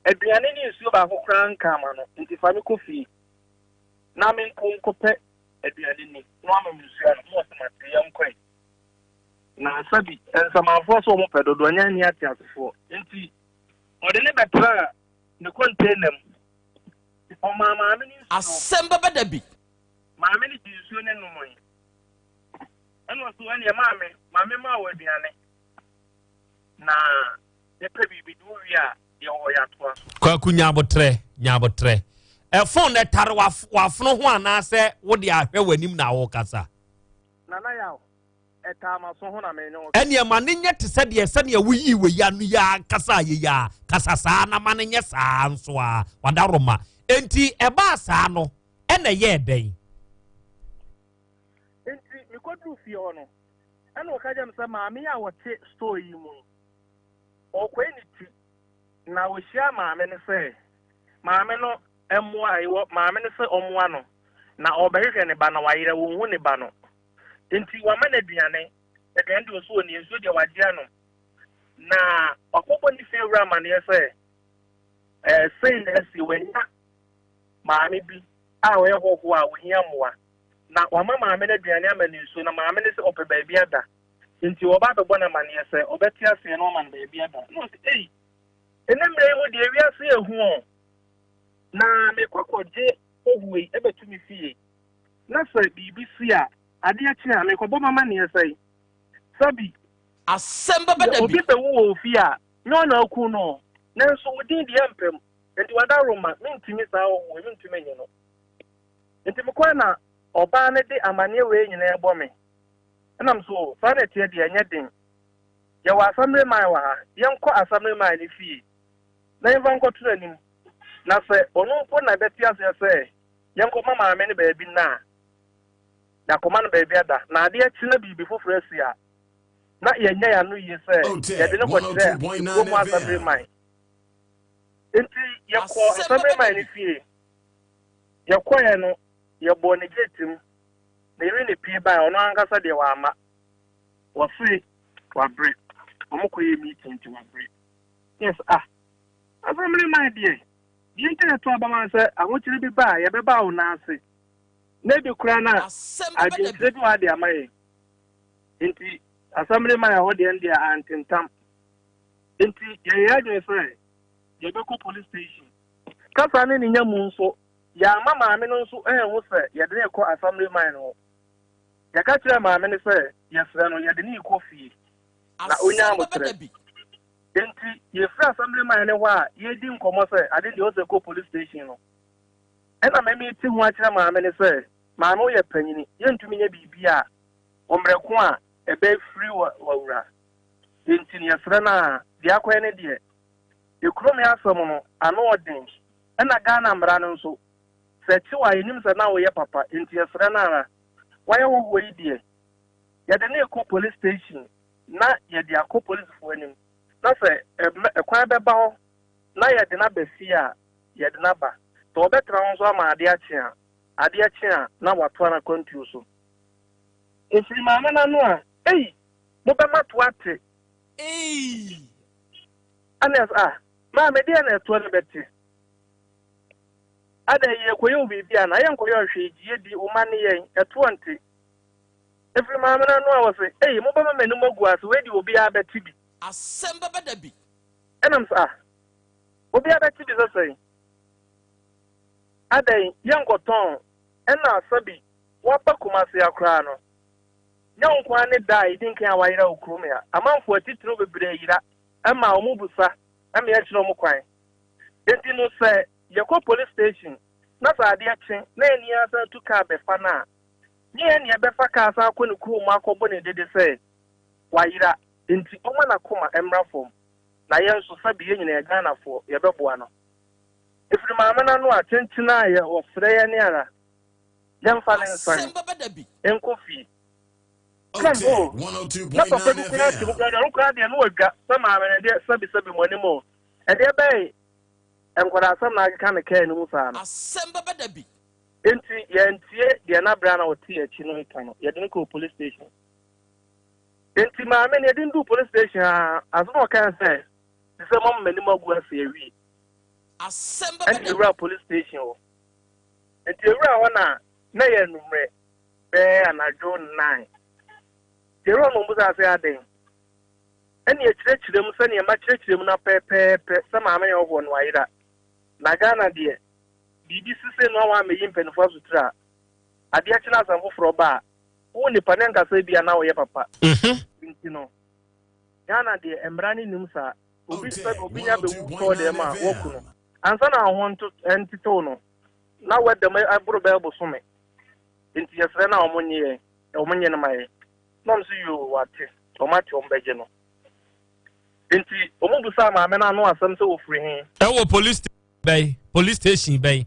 S1: aduane ne nsuo baako koraa nka ama no nti fa me kɔ fie na menkɔ nkɔpɛ aduane ni na wama me nsuo anom. Na ɔse mate yɛnkɔe. Na sɛbi nsamanfoɔ sɛ wɔn pɛ dodoɔ nyɛ ani ateasefoɔ nti ɔde ne bɛtraa ne kɔntena mu. Ɔmaa maame no nsuo.
S11: Asɛm bɛba da bi.
S1: Maame no gyee nsuo no nomee. Ɛna ɔse, ɛneɛ maame, ma me ma wo aduane na yɛpɛ biribi de wowie a, deɛ ɔwɔ yɛ atoa so.
S4: Kwaku nya abotrɛ, nya abotrɛ. Ɛfon no ɛtare w'afono ho anaasɛ wode ahwɛ w'anim na wokasa?
S1: Nana Yaw, Ɛtaa m'aso ho na me ne wo.
S4: Ɛnneɛ ma no nyɛ te sɛ deɛ sɛdeɛ woyii wei ano yi ara kasaa yei ara, kasa saa na ma no nyɛ saa nso ara, wadaworoma. Enti ɛbaa saa no, ɛnna ɛyɛɛ dɛn?
S1: Enti mekɔduruu fie hɔ no, ɛnna ɔka kyerɛɛ me sɛ maame yi a ɔte store yi mu yi, ɔrekɔyɛ ne ti, na ɔhyiaa maame no sɛ maame no mmoa, maame no sɛ ɔmmoa no, na ɔrebɛhwehwɛ ne ba na wayera, wɔnhu ne ba no. Enti wama no aduane, aduane deɛ ɔso ɔnni, nsuo deɛ wagye anom. Na wakɔbɔ ne fie wura amaneɛ sɛ, ɛɛ sei na asi, wanya maame bi a ɔyɛ hɔhoɔ a ɔhia mmoa. Na wama maame no aduane ama no nsuo, na maame no sɛ ɔpɛ baabi ada. Nti ɔba abɛbɔ no amaneɛ sɛ ɔbɛte aseɛ na wama no baabi ada. Na ɔse, Ei, ɛnɛ mmerɛ yi mu deɛ wiase yɛ hu o. Na mekɔ kɔgye hɔhoɔ yi ɛbɛto me fie. Na sɛ biribi si a, adeɛ kye a, mekɔbɔ m'amaneɛ sɛn? Sɛbi,
S11: Asɛm bɛba
S1: sɛ
S11: da bi.
S1: obi bɛwu wɔ wo fie a, nyɛ ɔna aku no o, nanso wo din deɛ ɛmpɛ mu. Nti w'adaworoma, mentumi saa hɔhoɔ yi, mentumi nye no. Nti mekɔɛ na ɔbaa no de amaneɛ wei nyinaa bɔ me. Ɛna me so, o, saa na ɛteɛ deɛ, ɛnyɛ den. Yɛwɔ Asamire man wɔ ha, yɛnkɔ Asamire man no fie na yɛmfa nkɔto n'anim. Na sɛ ɔno mpo na ɛbɛte aseɛ sɛ yɛnkɔma maame no baabi nna a, yɛakɔma no baabi ada. Na adeɛ kye na biribi foforɔ asi a, na yɛnyɛ yɛn ano yie sɛ
S18: Otec
S1: yɛde no kɔkyerɛ
S18: 102.9
S1: kurom Asamire
S18: FM.
S1: man. Nti yɛkɔɔ
S11: Asɛm
S1: Asamire
S11: bɛba
S1: man
S11: da
S1: no
S11: bi.
S1: fie. Yɛkɔeɛ no, yɛbɔɔ ne gate mu. Ne yere na epue bae, ɔno ankasa deɛ wamma. Wɔse wabrɛ, wɔkɔyɛɛ meeting nti wabrɛ. Yes, ah, Assembly man deɛ, deɛ nti na ɛto aba ma no sɛ ahokyere bi ba a, yɛbɛba wo nan ase. Na ebi koraa na
S11: Asɛm bɛba da bi.
S1: adwenkyerɛ bi wɔ ha de ama yɛn. Nti Assembly man hɔ deɛ deɛ antentam. Nti yɛyɛ adwene sɛ yɛbɛkɔ police station. Kasa ne ne nya mu nso, Yɛamma maame no nso anhu sɛ yɛde no rekɔ Assembly man hɔ. Yɛka kyerɛɛ maame no sɛ yɛsrɛ no yɛde no rekɔ fie, na onyaa
S11: Asɛm bɛba da
S1: aboterɛ.
S11: bi.
S1: Enti yɛfiri Assembly man no hɔ a yɛredi nkɔmmɔ sɛ ade deɛ ɔsɛ kɔ police station no, ɛna me mete ho akyerɛ maame no sɛ, Maame woyɛ panyini, yɛntumi nyɛ biribi a wɔ mmerɛ ko a ɛbɛfiri w'awura. Enti no yɛsrɛ no a, deɛ akɔyɛ no deɛ, Ekurom yi asɛm no, ano ɔden. Ɛna Ghana mmara no nso, sɛ ɛkye wo a, yɛnim sɛ na woyɛ papa, enti yɛsrɛ no ara. Wayɛ hɔhoɔ yi deɛ, yɛde no rekɔ police station na yɛde akɔ polisifoɔ anim, na sɛ ɛkwan bɛba hɔ na yɛde no aba fie a, yɛde no aba. Sɛ ɔbɛtena hɔ nso ama adeɛ akye a, adeɛ kye a, na watoa n'akwantuo so. Ɛfiri maame no ano a, ei, mobɛma to ate.
S11: Eii!
S1: Ɛna ɛsɛ ah, maame deɛ na ɛtoɔ no bɛte. Adɛn yɛkɔyɛ wo biribi anaa? Yɛnkɔyɛ wo hwee, gye yɛdi, wo mma ne yɛn, ɛtoɔ nte. Ɛfiri maame no ano a ɔse, ei mobɛma m'anim agu ase, wei deɛ obiara bɛte bi.
S11: Asɛm bɛba da bi.
S1: Ɛna mesɛ ah, obiara bɛte bi sɛ sɛn? Adɛn yɛnkɔtɔn, ɛna sɛbi woaba Kumasi ha koraa no, nyɛ wo nko ara ne da a ɛdi nkan a woayera wɔ kurom ha. Amanfoɔ atitiriw bebree yera. ma wɔn busa ma yɛkyerɛ wɔn kwan. Enti no sɛ yɛkɔ police station na sɛ adeɛ kye na yɛne yɛn asan tu kaa bɛfa no a, nyɛ yɛn na yɛbɛfa kaa san akɔ ne kurom akɔbɔ ne dede sɛ wayera. Enti ɔmma n'akoma mmra fam na yɛn nso sɛbe yɛn nyinaa yɛ Ghanafoɔ yɛbɛboa no. Ɛfiri maame no ano a kyenkyen a yɛ ɔsrɛ yɛn ara yɛmfa no nsan nkɔ fie. Ɛna mpo na papa bi koraa te mu koraa deɛ ɔno koraa deɛ no wadwa sɛ maame no deɛ sɛbi sɛbi mo anim o ɛdeɛ bɛn nkwadaa asɛm na akeka ne kaa no mu saa no.
S11: Asɛm bɛba da bi.
S1: Enti yɛntie deɛ na berɛ a na ɔte akyi no reka no, yɛde no kɔɔ police station. Enti maame no yɛde no duu police station a, asɛm a ɔkae sɛ, te sɛ moama m'anim agu ase awie.
S11: Asɛm bɛba
S1: Ɛna
S11: da bi.
S1: yɛwuraa police station hɔ. Enti yɛwuraa hɔ na na ɛyɛ anwummerɛ. Bɛyɛ anadwo nnan. Yehowa ma obisaa sɛ, Adɛn? Ɛnna yɛkyerɛkyerɛ mu sɛnea makyerɛkyerɛ mu no pɛpɛɛpɛ sɛ maame yɛ ɔhoɔ no wayera. Na Ghana deɛ, biribi si sei no a woammɛyi mpanimfoɔ asotire a, adeɛ kye na asɛm foforɔ ba a, wo nipa no ankasa ebia na woyɛ papa. Nti no, Ghana deɛ mmara no nnim saa. Obi sɛ obi nya bɛwu tɔɔ dɛm a, wɔku no. Ansa na wo ho ntetew no, na woada mu aboro bɛyɛ bosome. Nti yɛsrɛ no a wɔn nye yɛn, wɔn nye no ma yɛn. Na wɔn nso yoo wate, wɔn ate wɔn bɛgye no. Nti wɔn busaa maame no ano asɛm sɛ ofiri he.
S4: Ɛwɔ police station bɛn? Police station bɛn?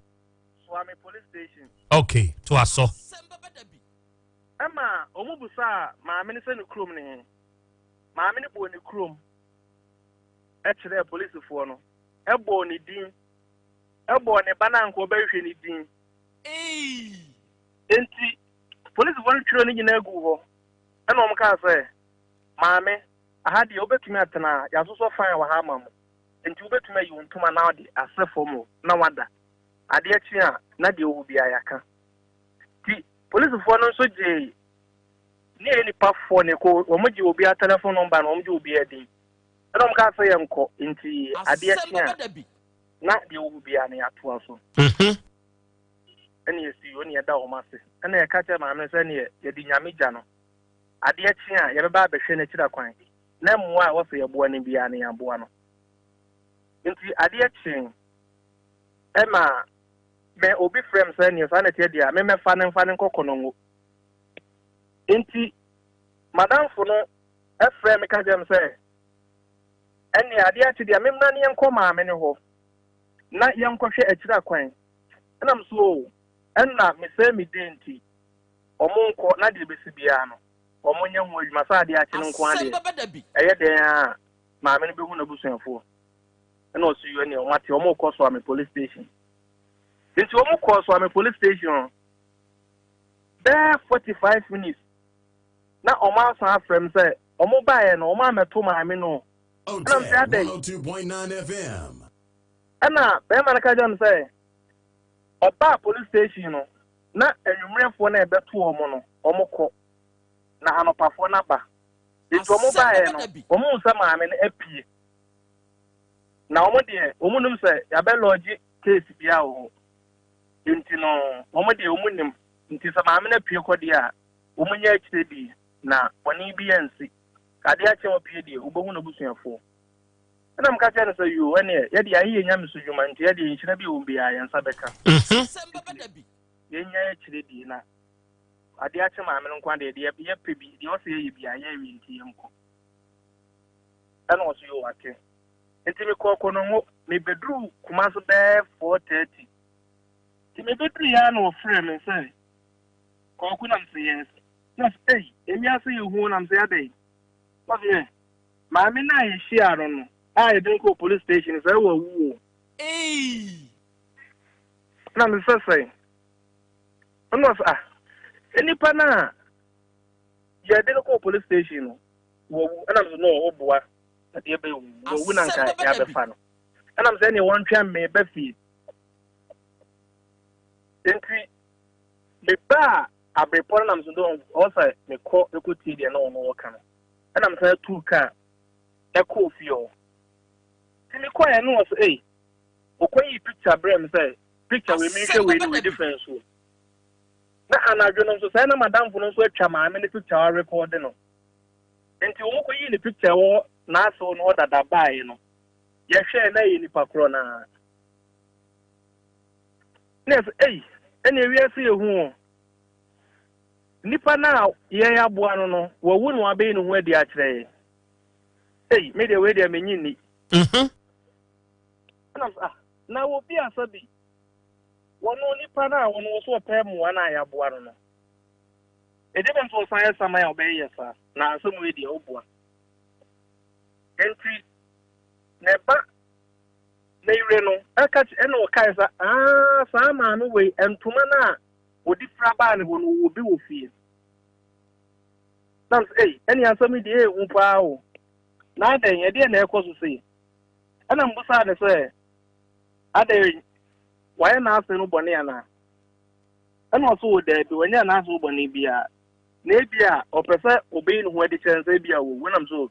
S1: Suame police station.
S4: Okay, to aso.
S1: Ɛma wɔn busaa maame no sɛ ne kurom ne he. Maame no bɔɔ ne kurom kyerɛɛ polisifoɔ no, ɛbɔɔ ne din, ɛbɔɔ ne ba no a anka ɔbɛhwehwɛ ne din. Enti polisifo no twerɛɛ ne nyinaa guu hɔ, ɛnna wɔkaa sɛ, Maame, aha deɛ wobɛtumi atena ha, yɛasosɔ fan wɔ ha ama mo, enti wobɛtumi ayi wo ntoma na wode asɛ fam hɔ na woada. Adeɛ kye a, na deɛ ɔwɔ biara yɛaka. Nti Polisifoɔ no nso gyee ne yɛ nnipa foɔ ne ko, wɔn gye obiara telephone number na wɔn gye obiara din. Ɛna wɔn kaa sɛ yɛn kɔ, nti adeɛ kye a na deɛ ɛwɔ hɔ biara no yɛatoa so. Ɛna yɛsi yɔ ne yɛda wɔn ase. Ɛna yɛka kyerɛ maame no sɛ neɛ yɛde Nyame gya no. Adeɛ kye a yɛbɛba abɛhwɛ n'akyira kwan na mmoa a ɛwɔ sɛ yɛboa no biara no yɛaboa no. Nti adeɛ kyee ɛma me obi frɛ me sɛ neɛ saa na ɛteɛ deɛ a memmɛfa no mfa no nkɔ Kɔnɔngo. Nti madamfo no frɛ me ka kyerɛ me sɛ ɛneɛ adeɛ akye deɛ memmra ne yɛnkɔ maame no hɔ na yɛnkɔhwɛ akyira kwan. Ɛna me so o ɛna mesɛe me den nti wɔn nkɔ na deɛ ɛbɛsi biara no wɔn nyɛ ho adwuma sɛ adeɛ akye no nko ara deɛ ɛyɛ dɛn ara a maame no bɛhu n'abusuafoɔ. Ɛna ɔso yɛ neɛ wɔn ate wɔn rekɔ Soame police station. Nti wɔn kɔɔ Soame police station hɔ bɛyɛ 45 minutes na wɔn asan afrɛ m sɛ wɔn baeɛ no wɔn amɛto maame no. Ɛna m sɛ adɛn? Ɛna bɛrima no ka kyerɛ m sɛ ɔbaa police station no na anwummerɛfoɔ no a ɛbɛto wɔn no wɔn kɔ na anɔpafoɔ no aba. Nti wɔn baeɛ no wɔn hu sɛ maame no apue. Na wɔn deɛ wɔn nim sɛ yɛabɛ lɔɔgye case biara wɔ hɔ. Nti no wɔn deɛ wɔn nim. Nti sɛ maame no apue kɔ deɛ a wɔn nyɛ akyire bi na bɔne bi ansi. Adeɛ akye a wapue deɛ wobɛhu n'abusuafoɔ. Ɛna meka kyerɛ no sɛ yoo ɛneɛ yɛde ayɛ yɛn nyamesu dwuma nti yɛdeɛ nhyira bi a ɛwɔ mu biara yɛn nsa bɛka. Nti yɛnya akyire die na adeɛ akye maame no nko adeɛ deɛ yɛpɛ bi deɛ ɔsɛ yɛyɛ biara yɛawie nti yɛnkɔ. Ɛna ɔso yoo wate. Nti mekɔɔ Konongo, mebɛduruu Kumasi bɛyɛ 4:30. Nti mebɛduruiɛ ara na ɔfrɛɛ me sɛ Kwaku na mese yes. Na ɔse ei, ewiase yɛ hu o na mese adɛn? Ɔse hwɛ, maame no a yɛhyiaa no no a yɛde no kɔɔ police station sɛ wawu o. Na mese sɛ sɛn? Ɛna ɔse ah, nnipa no a yɛde no kɔɔ police station no wawu. Ɛna mese no ɔboa adeɛ bɛyɛ owu wawu na nka yɛabɛfa no. Ɛna mese ɛneɛ wɔntwɛn me ba fie. Nti mebaa aberepɔ no na mese no ɔwɔ sɛ mekɔ ɛkɔtie deɛ na ɔno ɔka no. Ɛna mesan tuu kaa ɛkɔɔ fie hɔ. Nti mekɔɛ no ɔse ei, ɔkɔyii picture brɛɛ me sɛ picture wei menhwɛ wei ne wei difference wɔ mu. Na anadwo no nso sɛɛ na madamfo no nso atwa maame no picture a ɔrekɔɔde no. Nti wɔn kɔyii ne picture wɔ n'asew no hɔ dada baeɛ no, yɛhwɛɛ na ɛyɛ nipa korɔ no ara. Na yɛsɛ ei, ɛnna ewiase yɛ hu o. Nipa no a yɛn aboa no no, wawu na wabɛyi ne ho adi akyerɛ yɛn. Ei, me deɛ wei deɛ menye nni. Ɛna ah, na obi asa bi, wɔno nipa no a wɔno wɔ so ɔpɛ mmoa no a yɛaboa no no. Ɛdeɛ bɛn nso ɔsan yɛ saman a ɔbɛyɛ yɛ saa, na asɛm wei deɛ ɔboa. Nti, ne ba ne yere no ɛka ɛna ɔkae sɛ aa saa maame wei ntoma no a wɔde fira baa ne hɔ no wɔwɔ bi wɔ fie. Nam sɛ ei ɛne asɛm yi deɛ ɛhu paa o. Na adɛn ɛdeɛ na ɛkɔ so sei. Ɛna mbusaa ne sɛ adɛn wayɛ n'ase no bɔne anaa? Ɛna ɔse o daabi wanyɛ n'ase wo bɔne biara. Na ebia ɔpɛ sɛ ɔbɛyi ne ho adi kyerɛ no sɛ ebia wawu. Ɛna mese o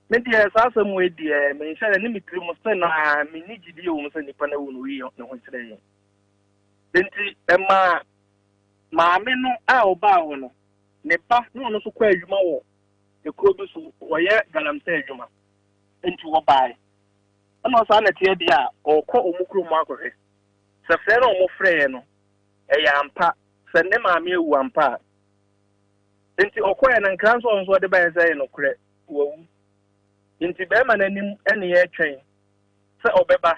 S1: me deɛ saa asɛm wei deɛ menhyɛ da ne me tiri mu sɛ na menni gyidie wɔ mu sɛ nipa no awu na oyi ne ho kyerɛ yɛn. Enti ɛmaa maame no a ɔbaa hɔ no, ne ba na ɔno nso kɔ adwuma wɔ ekuro bi so, wɔyɛ galamsey adwuma. Enti wɔbae. Ɛna ɔsaa na ɛteɛ deɛ a ɔrekɔ wɔn kurom akɔhwɛ sɛ frɛ no a wɔfrɛɛ no ɛyɛ ampa, sɛ ne maame awu ampa a. Enti ɔkɔɛ no nkra nso ɔno nso ɔde baeɛ sɛ ɛyɛ nokorɛ, wawu. Enti bɛrima no anim ne yɛretwɛn sɛ ɔbɛba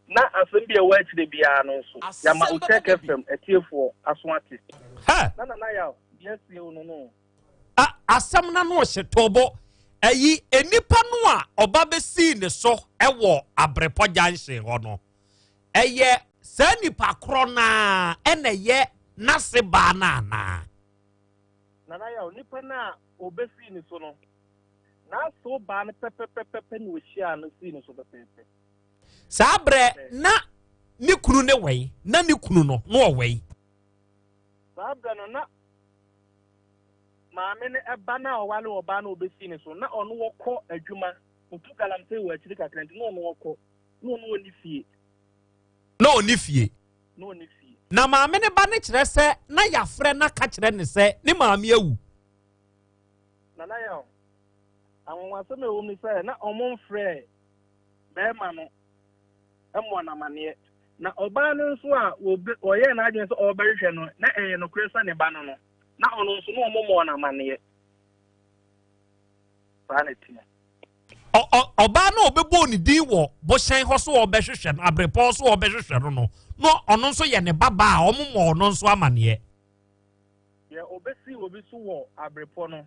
S1: na asɛm bi a ɛwɔ akyire biara no nso, yɛama Otec FM atiefoɔ aso ate. Na Nana Yaw, deɛ asie wo no no.
S4: A asɛm no ano ɔhyɛ tɔɔbɔ. Ɛyi, nnipa no a ɔba bɛsii ne so wɔ Abrepɔ junction hɔ no, ɛyɛ saa nipa korɔ no ara ɛna ɛyɛ n'ase baa no anaa?
S1: Nana Yaw, nipa no a ɔbɛsii ne so no, n'asew baa no pɛpɛpɛpɛ na ɔhyiaa no sii ne so pɛpɛɛpɛ.
S4: Saa berɛ na ne kunu ne wɛn? Na ne kunu no, na ɔwɛn?
S1: Saa berɛ no, na maame no ba no a ɔware ɔbaa no a ɔbɛsii ne so, na ɔno ɔkɔ adwuma, ɔtu galamsey wɔ akyiri kakra nti na ɔno ɔkɔ, na ɔno ɔnni fie.
S4: Na ɔnni fie.
S1: Na ɔnni fie.
S4: Na maame no ba no kyerɛ sɛ na yɛafrɛ no aka kyerɛ no sɛ ne maame awu.
S1: Nana Yaw, anwanwasɛm a ɛwɔ mu ne sɛ na wɔmfrɛɛ barima no mmɔɔ no amanneɛ. Na ɔbaa no nso a ɔyɛɛ n'adwene sɛ ɔrebɛhwehwɛ no, na ɛyɛ nokorɛ sɛ ne ba no no, na ɔno nso na wɔmmɔɔ no amanneɛ. Saa na ɛteɛ.
S4: Ɔbaa no a ɔbɛbɔɔ ne din wɔ bohyɛn hɔ so ɔrebɛhwehwɛ no, aberepɔn so ɔrebɛhwehwɛ no no, na ɔno nso yɛ ne babaa a wɔmmɔɔ ɔno nso amanneɛ.
S1: Deɛ ɔbɛsii obi so wɔ aberepɔ no,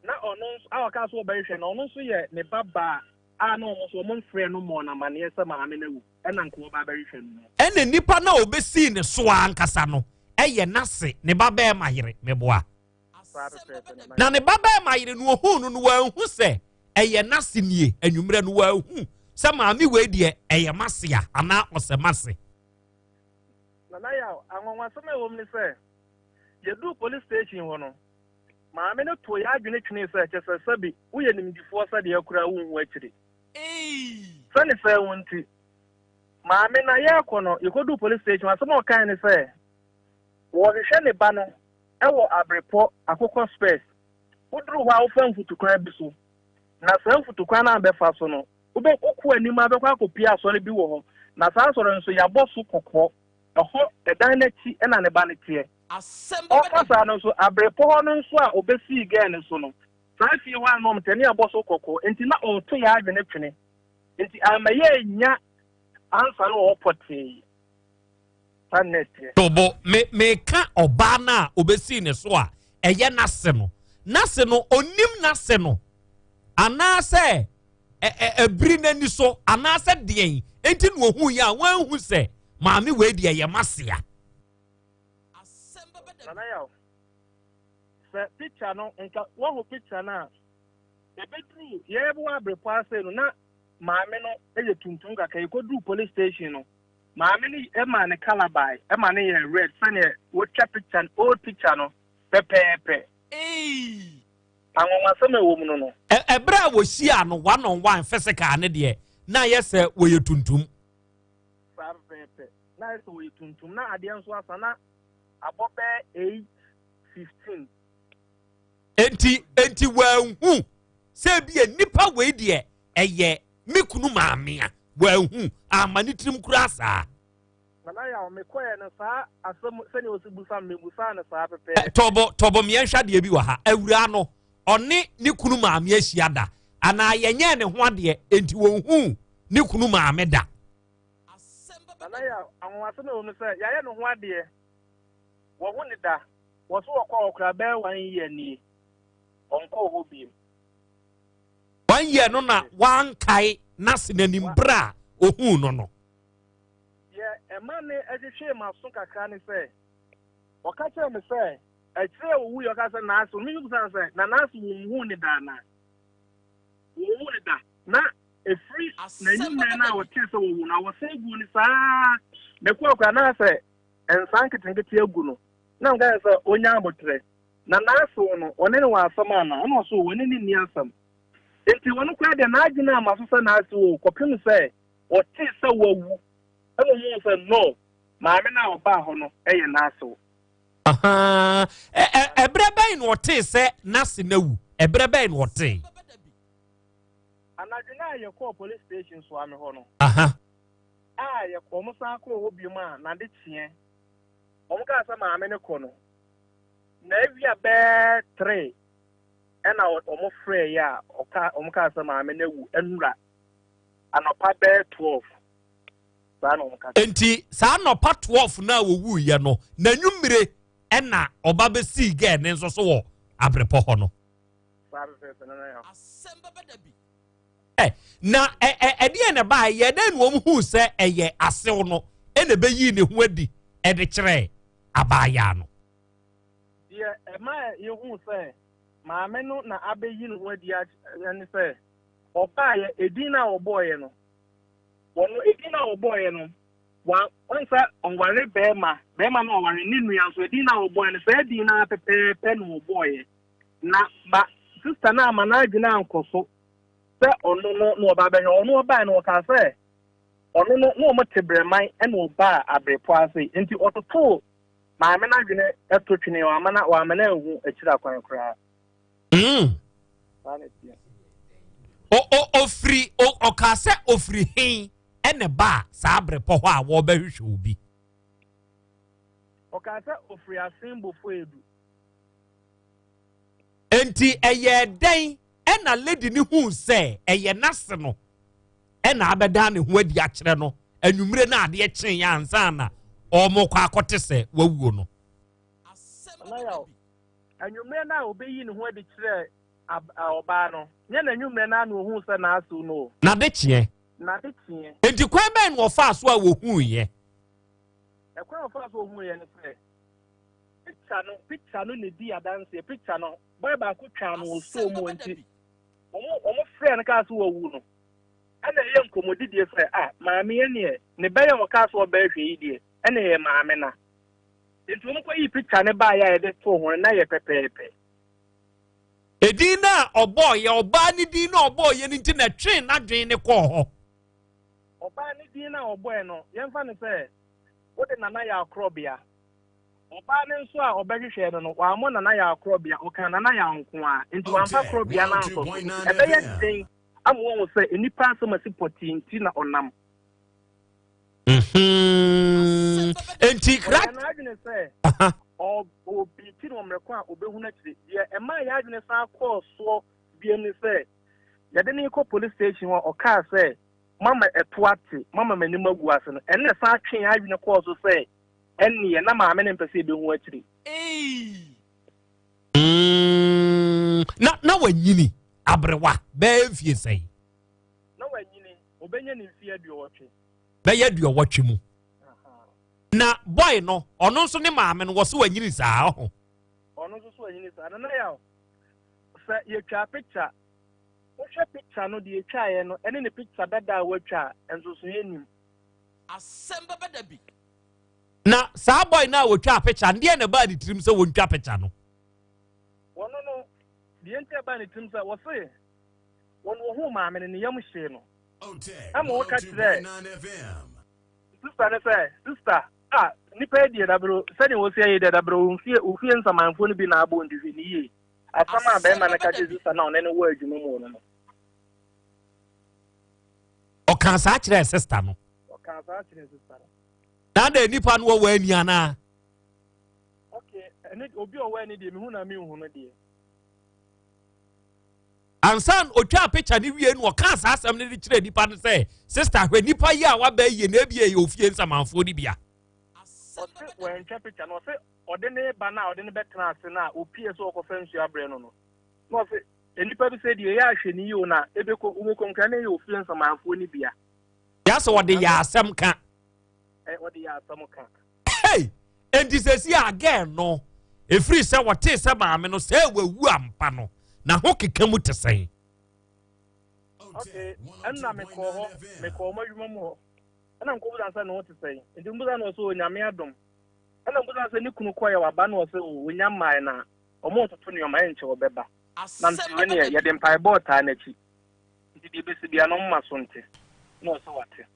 S1: na ɔno nso a ɔkaa sɛ ɔbɛhwehwɛ no, ɔno nso yɛ ne ba baa a na wɔn nso wɔmfrɛɛ no mmɔɔ no amanneɛ sɛ maame no awu, ɛna nka ɔba abɛhwehwɛ no no.
S4: Ɛna nipa no a ɔbɛsii ne so ara ankasa no yɛ n'ase, ne ba barima yere, meboa.
S1: Saa pɛpɛɛpɛ na
S4: Na ne ba barima yere no, ɔhuu no no, wanhu sɛ ɛyɛ n'ase nie, anwummerɛ no, wanhu sɛ maame wei deɛ ɛyɛ m'ase a, anaa ɔsɛ m'ase.
S1: Nana Yaw, anwanwasɛm a ɛwɔ mu ne sɛ, yɛduu police station hɔ no, Maame no too yɛn adwene twenee sɛ, Kyerɛ sɛ, sɛbe woyɛ nimdefoɔ sɛdeɛ koraa wonhu akyire. Sɛ ne saa wu nti, maame no a yɛrekɔ no, yɛkɔduu police station, asɛm a ɔkae ne sɛ, wɔrehwehwɛ ne ba no wɔ Abrepɔ, Akokɔ Spurs. Woduru hɔ a, wofa mfutukwan bi so, na saa mfutukwan no a wobɛfa so no, wobɛ, wokɔ anim a bɛkɔ akɔpue asɔre bi wɔ hɔ, na saa asɔre no nso, yɛabɔ so kɔkɔɔ. Ɛhɔ, ɛdan no akyi na ne ba no teɛ. Ɔka saa no nso, aberepɔ hɔ no nso a ɔbɛsii gɛɛ no so no, saa fie hɔ a na wɔte ne abɔ so kɔkɔɔ, enti na ɔreto yɛn adwene twene. Enti amma yɛannya ansa no wɔ hɔ pɔtee. Saa na ɛteɛ.
S4: Tobo, me, meka ɔbaa no a ɔbɛsii ne so a ɛyɛ n'ase no. N'ase no, ɔnim n'ase no, anaasɛ ɛ, ɛ, ɛbiri n'ani so, anaasɛ deɛn enti na ɔhuiɛ a wanhu sɛ maame wei deɛ ɛyɛ m'asea.
S1: Nana Yaw, sɛ picture no nka woahu picture no a, ɛbɛduru yɛwɔ abrepɔ ase no na maame no yɛ tuntum kakra. Yɛkɔduru police station no, maame no maa ne colour bae, ɛma no yɛ red sɛdeɛ wɔtwa picture no, old picture no pɛpɛɛpɛ. Anwanwasɛm a ɛwɔ mu no no.
S4: Ɛberɛ a wɔhyiaa no one on one physical no deɛ, na ayɛ sɛ wɔyɛ tuntum.
S1: Saa pɛpɛɛpɛ. Na ayɛ sɛ ɔyɛ tuntum na adeɛ nso asa na abɔ bɛyɛ 8:15.
S4: Enti enti wanhu sɛ ebia nipa wei deɛ ɛyɛ me kunu maame a wanhu amma ne tirim koraa saa.
S1: Nana Yaw, mekɔɛ no saa asɛm sɛnea ɔsi busa me mebusaa no saa pɛpɛɛpɛ.
S4: Tɔbɔ tɔbɔ mmiɛnhwɛ adeɛ bi wɔ ha awuraa no ɔne ne kunu maame ahyia da anaa yɛnyɛɛ ne ho adeɛ enti wɔnhuu ne kunu maame da.
S1: Nana Yaw, anwanwasɛm a ɛwɔ mu ne sɛ, yɛayɛ ne ho adeɛ, wɔahu ne da, wɔ so wɔkɔ hɔ koraa bɛyɛ one year nie, ɔnkɔɔ hɔ bio.
S4: One year no na wankae n'ase n'anim berɛ a ohuu no no.
S1: Deɛ ɛma ne ɛtwetwee m'aso kakra ne sɛ, ɔka kyerɛɛ me sɛ, akyire a ɔwuiɛ ɔka sɛ n'ase, me nso bisaa no sɛ, na n'ase wɔnhuu ne da anaa? Wɔnhuu ne da. Na Ɛfiri n'anwummerɛ no a ɔtee sɛ wawu no, awɔsan guu no saa ara. Mekɔɔ koraa na sɛ nsa nketenkete agu no, na meka kyerɛ sɛ ɔnya aboterɛ. Na n'asew no, ɔne no wɔ asɛm anaa? Ɛna ɔse ɔne no nni asɛm. Enti ɔno koraa deɛ n'adwene amma so sɛ n'asew o, kɔpem sɛ ɔtee sɛ wawu, ɛna ɔhuu sɛ no, maame no a ɔbaa hɔ no yɛ n'asew.
S4: Ahaa, ɛberɛ bɛn na ɔtee sɛ n'ase no awu? Ɛberɛ bɛn na ɔtee?
S1: Anadwo no a yɛkɔɔ police station Suame hɔ no, a yɛ wɔn san kɔɔ hɔ biom a n'ade kyeɛ, wɔn kaa sɛ maame no kɔ no, na awia bɛɛ tre ɛna wɔn frɛɛ yɛ a ɔka wɔn kaa sɛ maame no awu ɛnura anɔpa bɛɛ 12 saa na wɔn ka.
S4: Enti saa anɔpa 12 no a wɔwuiɛ no, n'anwummere ɛna ɔba bɛsii gɛɛ ne nso so wɔ abrepɔ hɔ no.
S1: Saa pɛpɛɛpɛ no na yɛ.
S4: Ɛ, na ɛ, ɛ, ɛdeɛn na ɛbaeɛ? Yɛ dɛn na wɔn huu sɛ ɛyɛ asew no ɛna ɛbɛyii ne ho adi ɛde kyerɛɛ abaayaa no?
S1: Deɛ ɛma yɛhuu sɛ maame no na abɛyi ne ho adi akyerɛ ne sɛ, ɔbaeɛ, edin no a wɔbɔeɛ no, wɔn edin no a wɔbɔeɛ no, Wa ɔn sɛ ɔware bɛrima, bɛrima no ɔware ne nua nso, edin no a ɔbɔeɛ no, saa edin no ara pɛpɛɛpɛ na ɔbɔeɛ. Na ma sista no amma n'adwene ankɔ so sɛ ɔno no na ɔba abɛhwɛ. Ɔno ɔbaeɛ no, ɔkaa sɛ ɔno no na wɔte Brɛman ɛna ɔbaa Abrepɔ ase. Nti ɔtotoo maame no adwene to twene, wamma no wamma no anhu akyiri akwan koraa. Saa na ɛteɛ.
S4: O o ofiri o ɔkaa sɛ ofiri he ɛna ɛbaa saa abrepɔ hɔ a wɔrebɛhwehwɛ obi.
S1: Ɔkaa sɛ ofiri Asen Bofoedu.
S4: Enti ɛyɛɛ dɛn ɛna lady no huu sɛ ɛyɛ n'ase no ɛna abɛdan ne ho adi akyerɛ no anwummere no adeɛ kyeeɛ ansa na wɔrekɔ akɔte sɛ wawuo no?
S1: Nana Yaw, anwummere no a ɔbɛyii ne ho adi kyerɛɛ ɔbaa no, nyɛ n'anwummerɛ no ara na ɔhuu sɛ n'asew no o.
S4: N'adekyeɛ.
S1: N'adekyeɛ.
S4: Enti kwan bɛn na ɔfaa so a wɔhuiɛ?
S1: Ɛkwan a ɔfaa so a ɔhuiɛ ne sɛ, picture no, picture no na ɛdii adanseɛ, picture no, boy baako twaa no wɔ store mu nti, wɔn, wɔn frɛɛ no kaa sɛ wawu no, ɛna ɛyɛ nkɔmmɔdidie sɛ, ah, maame yi ɛneɛ, ne bɛyɛ a ɔkaa sɛ ɔbɛhwɛ yi deɛ, ɛna ɛyɛ maame na. Nti wɔn kɔyii picture no baeɛ a yɛde too ho no, na ɛyɛ pɛpɛɛpɛ.
S4: Edin no a ɔbɔeɛ, ɔbaa no din no a ɔbɔeɛ no nti na ɛtwee n'adwene no kɔɔ hɔ.
S1: Ɔbaa no din no a ɔbɔeɛ no, yɛmfa no sɛ wode Nana Yaw Korɔbea. Ɔbaa no nso a ɔbɛhwehwɛɛ no no, wammɔ Nana Yaw Korɔbea, ɔkaa Nana Yaw nko ara, nti wamfa Korɔbea no ansɔ so. Nti ɛbɛyɛ den ama woahu sɛ nnipa asɛm asi pɔtee nti na ɔnam.
S4: Enti
S1: kra. Ɔyɛ n'adwene sɛ ɔrebeati no wɔ mmerɛ ko a ɔbɛhunu akyire. Deɛ ɛmaa yɛn adwene san kɔɔ soɔ bio ne sɛ, yɛde no rekɔ police station hɔ a, ɔkaa sɛ, Moama ɛto ate, moama m'anim agu ase no, ɛno na ɛsan twee yɛn adwene kɔɔ so sɛ, ɛnneɛ na maame no mpɛ sɛ yɛbɛhu akyire.
S4: Na na wanyini aberewa bɛyɛ mfie sɛn?
S1: Na wanyini, ɔbɛnya ne mfeɛ aduɔwɔtwe.
S4: Bɛyɛ aduɔwɔtwe mu. Na boy no, ɔno nso ne maame no, wɔse wanyini saa ɔho.
S1: Ɔno nso so wanyini saa. Nana Yaw, sɛ yɛtwaa picture, wohwɛ picture no deɛ yɛtwaeɛ no ɛne ne picture dada a watwa a, nsonsonoeɛ nnim.
S11: Asɛm bɛba da bi.
S4: Na saa boy no a wɔtwaa picture no, deɛ na ɛbaa ne tirim sɛ wɔntwa picture no?
S1: Wɔno no, deɛ nti ɛbaa ne tirim sɛ, wɔse wɔn wɔhuu maame no, ne yam hyee no. Ɛma wɔka kyerɛɛ sista no sɛ, Sista, ah, nnipa yi deɛ dabere, sɛdeɛ wɔsi ayɛ yi deɛ dabere, wo fie, wo fie nsamanfoɔ no bi na abɔ nti hwɛ ne yie. Asɛm a bɛrima no ka kyerɛ sista no a ɔne no wɔ adwuma mu no no.
S4: Ɔkaa saa kyerɛɛ sista no.
S1: Ɔkaa saa kyerɛɛ sista no.
S4: Na adɛn nnipa no wɔ ani anaa?
S1: Okay, ɛne obi a ɔwɔ ani deɛ mehu na menhu no deɛ.
S4: Ansa na otwaa picture no wie no ɔkaa saa asɛm no de kyerɛɛ nipa no sɛ, Sister hwɛ nipa yi a waba yi na ebia ɛyɛ ofie nsamanfoɔ no bi a.
S1: Ɔse wantwa picture no, ɔse ɔde ne ba no a ɔde no bɛtena ase no a opie sɛ ɔkɔfa nsuo abrɛ no no, na ɔse nnipa bi sɛ deɛ ɛyɛ ahwɛ no yie o na ebɛkɔ wobɛkɔ mu koraa na ɛyɛ ofie nsamanfoɔ no bi a.
S4: Yɛ sɛ ɔde yɛ asɛm ka.
S1: Ɛ ɔde yɛ asɛm ka.
S4: Hey! Enti sɛsi a girl no ɛfiri sɛ wɔtee sɛ maame no sɛ wawu ampa no na ho keka mu te sɛn?
S1: Okay, ɛnna mekɔɔ hɔ, mekɔɔ ɔmo adwuma mu hɔ. Ɛnna mekɔbusa sɛ ne ho te sɛn. Nti mbusa no ɔsɛ Onyame adom. Ɛnna mbusa sɛ ne kunu kɔɛ waba na ɔsɛ o onya mmae na ɔmo retoto nneɛma ɛnkyɛ ɔbɛba. Na mese wei neɛ yɛde mpaebɔ taa n'akyi. Nti deɛ ɛbɛsi biara no ɔmma so nte. Na ɔsɛ wate.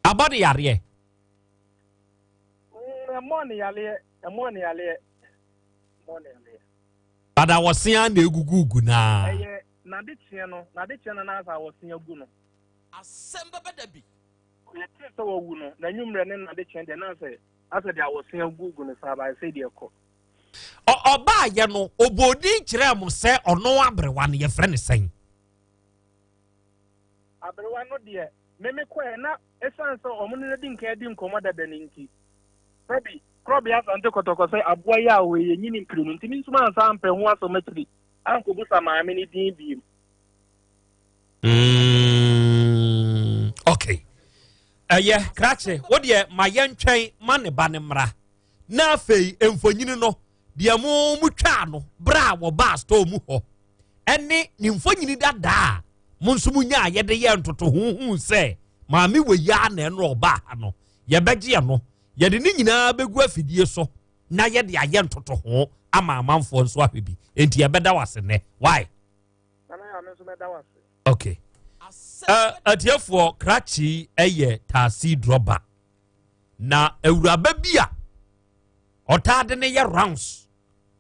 S4: Abɔ ne yareɛ.
S1: Ɛmmɔɔ ne yareɛ, ɛmmɔɔ ne yareɛ, ɛmmɔɔ ne yareɛ.
S4: But awɔse ara na egugugu naa.
S1: Ɛyɛ n'adekyeɛ no, n'adekyeɛ no n'asa awɔse agu no.
S11: Asɛm bɛba da bi.
S1: Yɛtee sɛ wawu no, n'anwummerɛ ne n'adekyeɛ deɛ na asɛ asɛ deɛ awɔse agugu no saa ba ɛsɛ deɛ ɛkɔ.
S4: Ɔ ɔbaayɛ no, ɔbɔɔ din kyerɛɛ mo sɛ ɔno aberewa no yɛfrɛ no sɛn?
S1: Aberewa no deɛ, me mekɔɛ na Esiane sɛ wɔne no adi nkan adi nkɔmmɔ dada no nti, sɛbi Korɔbea Asante Kɔtɔkɔ sɛ aboa yi a ɔwɔ yi yɛnyi no mfiri no nti, me nso mansan ampɛ ho asɛm akyiri ankɔbisa maame no din bio.
S4: Mm, okay. Ɛyɛ krakye, wo deɛ ma yɛntwɛn ma ne ba no mmra. Na afei mfonyini no, deɛ mo mo twaa no berɛ a wɔbaa store mu hɔ ɛne ne mfonyini dadaa a mo nso mo nyaa yɛde yɛ ntotoho huu sɛ Maame wei ara na ɛno ɔbaa ha no, yɛbɛgye ɛno, yɛde ne nyinaa bɛgu afidie so na yɛde ayɛ ntotoho ama amanfoɔ nso ahwɛ bi. Enti yɛbɛda wo ase nnɛ. Why?
S1: Nana Yaw, me nso mɛda wo ase.
S4: Okay. Uh, atiefoɔ, krakye yɛ taasi drɔba. Na awuraba bi a ɔtaa de ne yɛ rounds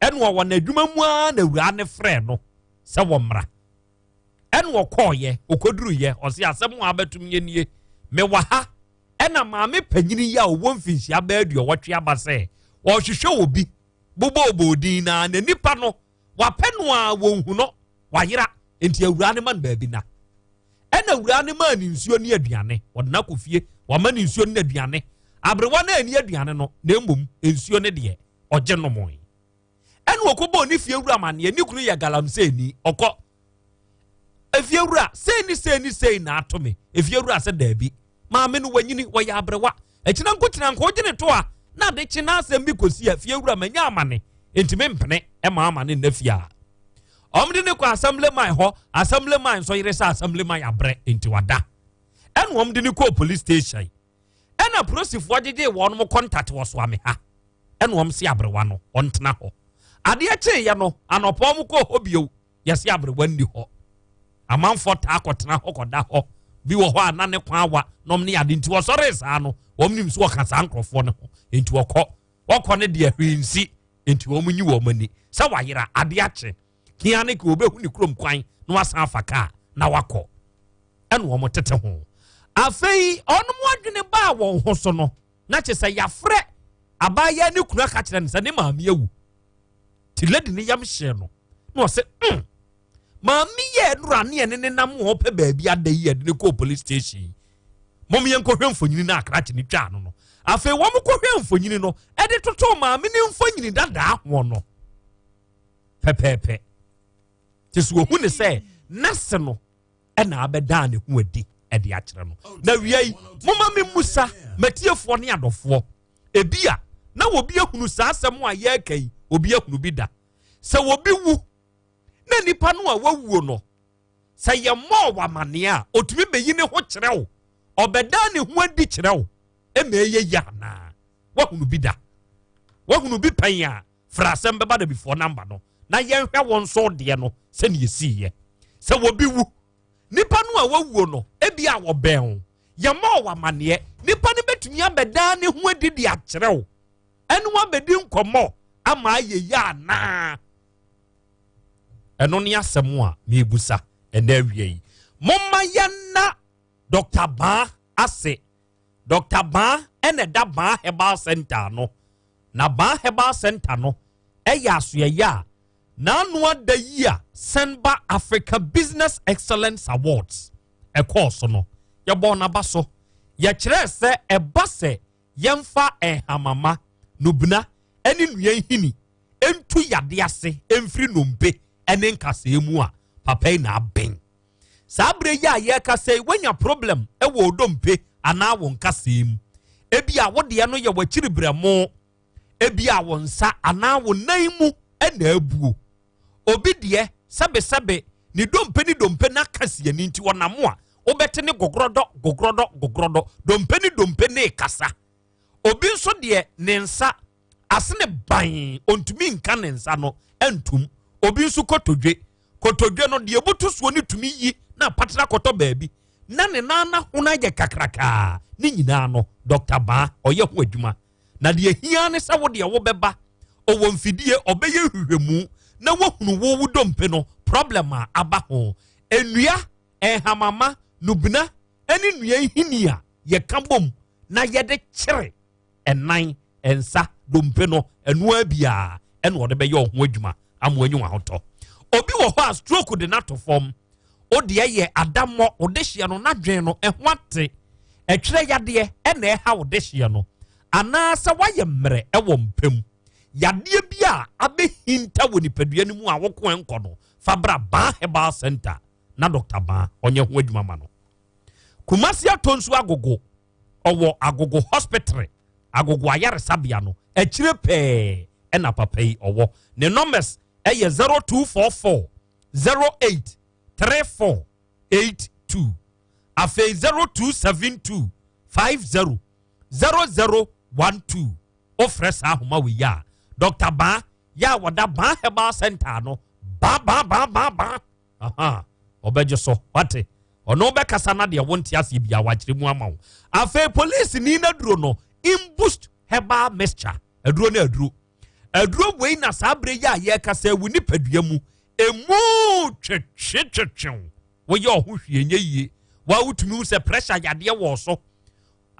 S4: ɛna ɔwɔ n'adwuma mu ara na awuraa ne frɛ no sɛ wɔmmra. Ɛna ɔkɔɔyɛ, ɔkɔduruyɛ, ɔse asɛm a abɛtom yɛ nie, mewɔ ha ɛna maame panyini yi a ɔwɔ mfinhyia bɛɛ aduɔwɔtwe aba sɛ ɔrehwehwɛ obi, bobɔɔbɔɔ din na na nipa no wapɛ no a wɔnhu no, wayera, nti awuraa no ma no baabi na. Ɛna awuraa no maa ne nsuo ne aduane, ɔde no akɔ fie, wama ne nsuo ne aduane. Aberewa no anni aduane no, na mmom nsuo no deɛ ɔgye nomoe. Ɛna ɔkɔbɔɔ ne fie wura amaneɛ, ne kunu yɛ galamseyni, ɔkɔ efie wura sei ne sei ne sei na ato me. Efie wura sɛ daabi, maame no wanyini, wɔyɛ aberewa, akyina nko kyina nko wogye ne to a na ade kye na asɛm bi kɔsi a, fie wura manya amane, enti mempene ɛma amane nna fie a. Wɔn de ne kɔ assembly man hɔ, assembly man nso yere sɛ assembly man abrɛ enti wada. Ɛna wɔn de ne kɔɔ police station. Ɛna polisifoɔ gyegyee wɔn mo kɔntat wɔ Soame ha. Ɛna wɔn se aberewa no ɔntena hɔ. Adeɛ kyeeɛ no anɔpa wɔn kɔɔ hɔ bio, yɛse aberewa nni hɔ. Amanfoɔ taa kɔtena hɔ kɔda hɔ. Bi wɔ hɔ a na ne kwan awa nom ne ade nti wɔsɔree saa no wɔn nim so wɔka saa nkurɔfoɔ no ho nti wɔkɔ. Wɔkɔ no deɛ hwee nsi nti wɔn nyi wɔn ani sɛ wayera adeɛ akye. Kia ne ka wɔbɛhu ne kurom kwan na wasan afa kaa na wakɔ. Ɛna wɔn tete ho. Afei wɔn adwene baa wɔn ho so no, na kyerɛ sɛ yɛafrɛ abaayewa ne kunu aka kyerɛ no sɛ ne maame awu. Ti lady ne yam hyee no na ɔsɛ maame yɛ nnura ne ɛne ne nam wɔn pɛ baabi ada yi yɛde ne kɔɔ police station. Mom yɛn kɔhwɛ mfonyini no akrakye ne twaa no no. Afei wɔn kɔhwɛ mfonyini no ɛde totoo maame ne mfonyini dadaa ho no pɛpɛɛpɛ. Te so ohun ne sɛ n'ase no ɛna abɛdaa ne ho adi ɛde akyerɛ no. Na wia yi moma me musa matiefoɔ ne adɔfoɔ, ebi a na obi ahunu saa asɛm a yɛreka yi, obi ahunu bi da. Sɛ obi wu na nipa no a wawuo no, sɛ yɛmmɔɔ w'amanneɛ a, otumi bɛyi ne ho kyerɛ wo, ɔbɛdaa ne ho adi kyerɛ wo, ɛma ɛyɛ yie anaa? Wahunu bi da? Wahunu bi pɛn a, frɛ asɛm bɛba da bifoɔ namba no na yɛnhwɛ wɔn nso deɛ no sɛdeɛ ɛsiiɛ. Sɛ wɔbi wu, nipa no a wawuo no, ebi a wɔbɛn wo, yɛmmɔɔ w'amanneɛ, nipa no bɛtumi abɛdaa ne ho adi de akyerɛ wo, ɛne wabɛdi nkɔmmɔ ama ayɛ yie anaa? Ɛno ne asɛm a mebusa ɛnɛ awia yi. Momma yɛnna Dr. Baa ase. Dr. Baa ɛna ɛda Baa Herbal Center no. Na Baa Herbal Center no ɛyɛ asoɛyɛ a n'ano ada yi a Senba Africa Business Excellence Awards ɛkɔɔ so no, yɛbɔɔ n'aba so. Yɛkyerɛɛ sɛ ɛba sɛ yɛmfa nhamama, nubena ne nnua nhini ntu yade ase mfiri nnompe ne nkasɛɛ mu a, papa yi na aben. Saa berɛ yi a yɛrekasa yi, woanya problem wɔ wo dompe anaa wo nkasɛɛ mu. Ebia wo deɛ no yɛ w'akyiri berɛmo, ebia wo nsa anaa wo nan mu na abuo. Obi deɛ, sɛbesɛbe, ne dompe ne dompe no aka si ani nti ɔnam a, wobɛte ne gogrɔdɔ, gogrɔdɔ, gogrɔdɔ. Dompe ne dompe no rekasa. Obi nso deɛ, ne nsa asene ban, ɔntumi nka ne nsa no ntom. Obi nso kotodwe, kotodwe no deɛ ɛbutu soɔ no tumi yi na apatena kɔtɔ baabi na ne nan no ahono ayɛ kakrakaa. Ne nyinaa no, Dɔkta Baa ɔyɛ ho adwuma. Na deɛ hia ne sɛ wo deɛ wobɛba, ɔwɔ mfidie, ɔbɛyɛ nhwehwɛmu na wahunu wo wo dompe no problem a aba ho. Nnua, nhamama, nubena ne nnua nhini a yɛka bom na yɛde kyere ɛnan, nsa, dompe no, ɛno ara biara ɛna ɔde bɛyɛ ɔho adwuma ama wanya ahotɔ. Obi wɔ hɔ a stroke de n'ato fam, o deɛ yɛ adammɔ, o de hyeɛ no n'adwene no ɛho ate, ɛtwerɛ yadeɛ ɛna ɛha o de hyeɛ no, anaasɛ wayɛ mmerɛ ɛwɔ mpam. Yadeɛ bi a abɛhinta wɔ nipadua no mu a woko ɛnkɔ no, fa bra Baa Herbal Center na Dr. Baa ɔnyɛ ho adwuma ma no. Kumasi Atonsu Agogo, ɔwɔ Agogo Hospital, Agogo Ayaresabea no akyire pɛɛ ɛna papa yi ɔwɔ. Ne numbers ɛyɛ 0244 08 34 82. Afei 0272 50 0012. Wofrɛ saa ahoma wei a, Dr. Baa yɛ a wɔda Baa Herbal Center no baa baa baa baa baa. Aha, ɔbɛgye so wate. Ɔno bɛkasa na deɛ wonte aseɛ bia wakyerɛ mu ama wo. Afei polisi ni no aduro no Imboost Herbal Mixture aduro no aduro. Aduro wei na saa berɛ yi a yɛrekasa ewu nipadua mu emu twetwetwetwew. Woyɛ ɔho hwee nyɛ yie. Wa wotumi hu sɛ pressure yadeɛ wɔ so.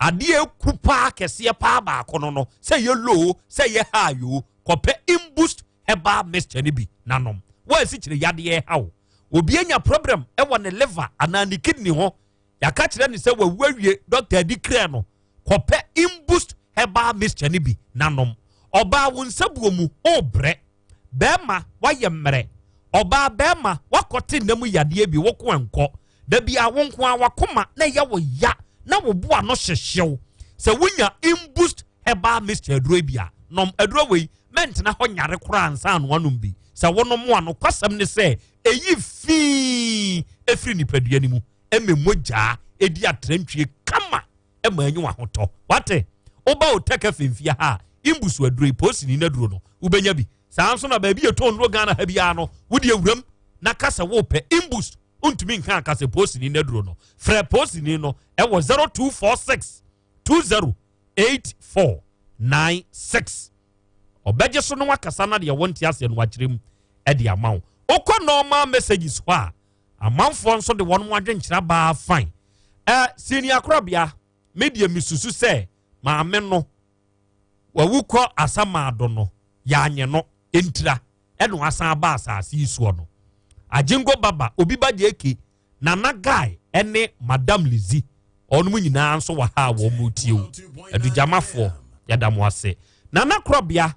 S4: Adeɛ eku paa kɛseɛ paa baako no no sɛ yɛ low sɛ yɛ high o kɔpɛ Imboost Herbal Mixture no bi na nom. Wa asikyire yadeɛ ha wo. Obi anya problem ɛwɔ ne liver anaa ne kidney ho. Yɛaka kyerɛ ne sɛ wawu awie doctor adi krɛ no. Kɔpɛ Imboost Herbal Mixture no bi na nom. Ɔbaa wo nsabuo mu ɔrebrɛ. Bɛrima wayɛ mmerɛ. Ɔbaa bɛrima wakɔte nna mu yadeɛ bi woko nkɔ. Da bi a wo nko a wakoma na ɛyɛ wo ya na wo bo ano hyehyew. Sɛ wonya Imboost Herbal Mixture aduro bi a, nom aduro wei mɛntena hɔ nyare koraa ansa ano anom bi. Sɛ wonom a nokwasɛm ne sɛ ɛyi fii ɛfiri nipadua no mu ɛma mogyaa ɛdi atrantwie kama ɛma anyi wahotɔ. Wate? Woba wo tɛkɛ fɛmfia ha a, Imbusu aduro yi, posini no aduro no, wobɛnya bi. Saa nso na baabi yɛtɔn nnuro Ghana ha biara no, wode awuram na ka sɛ wopɛ Imbus, wontumi nka aka sɛ posini no aduro no. Frɛ posini no ɛwɔ 0246 20 8496. Ɔbɛgye so no wakasa na deɛ wonte aseɛ no wakyerɛ mu ɛde ama wo. Wokɔ normal messages hɔ a, amanfoɔ nso de wɔn adwenkyerɛ baa fine. Senior korabea, me deɛ misusu sɛ maame no wawu kɔ asamaado no yɛanye no ntira ɛna wasan aba asase yi soɔ no. Agyengo Baba, Obi ba JK, Nana Guy ɛne Madam Lizzie ɔnom nyinaa nso wɔ ha a wɔn mu tie o. Adugyamafoɔ yɛda mo ase. Nana korabea,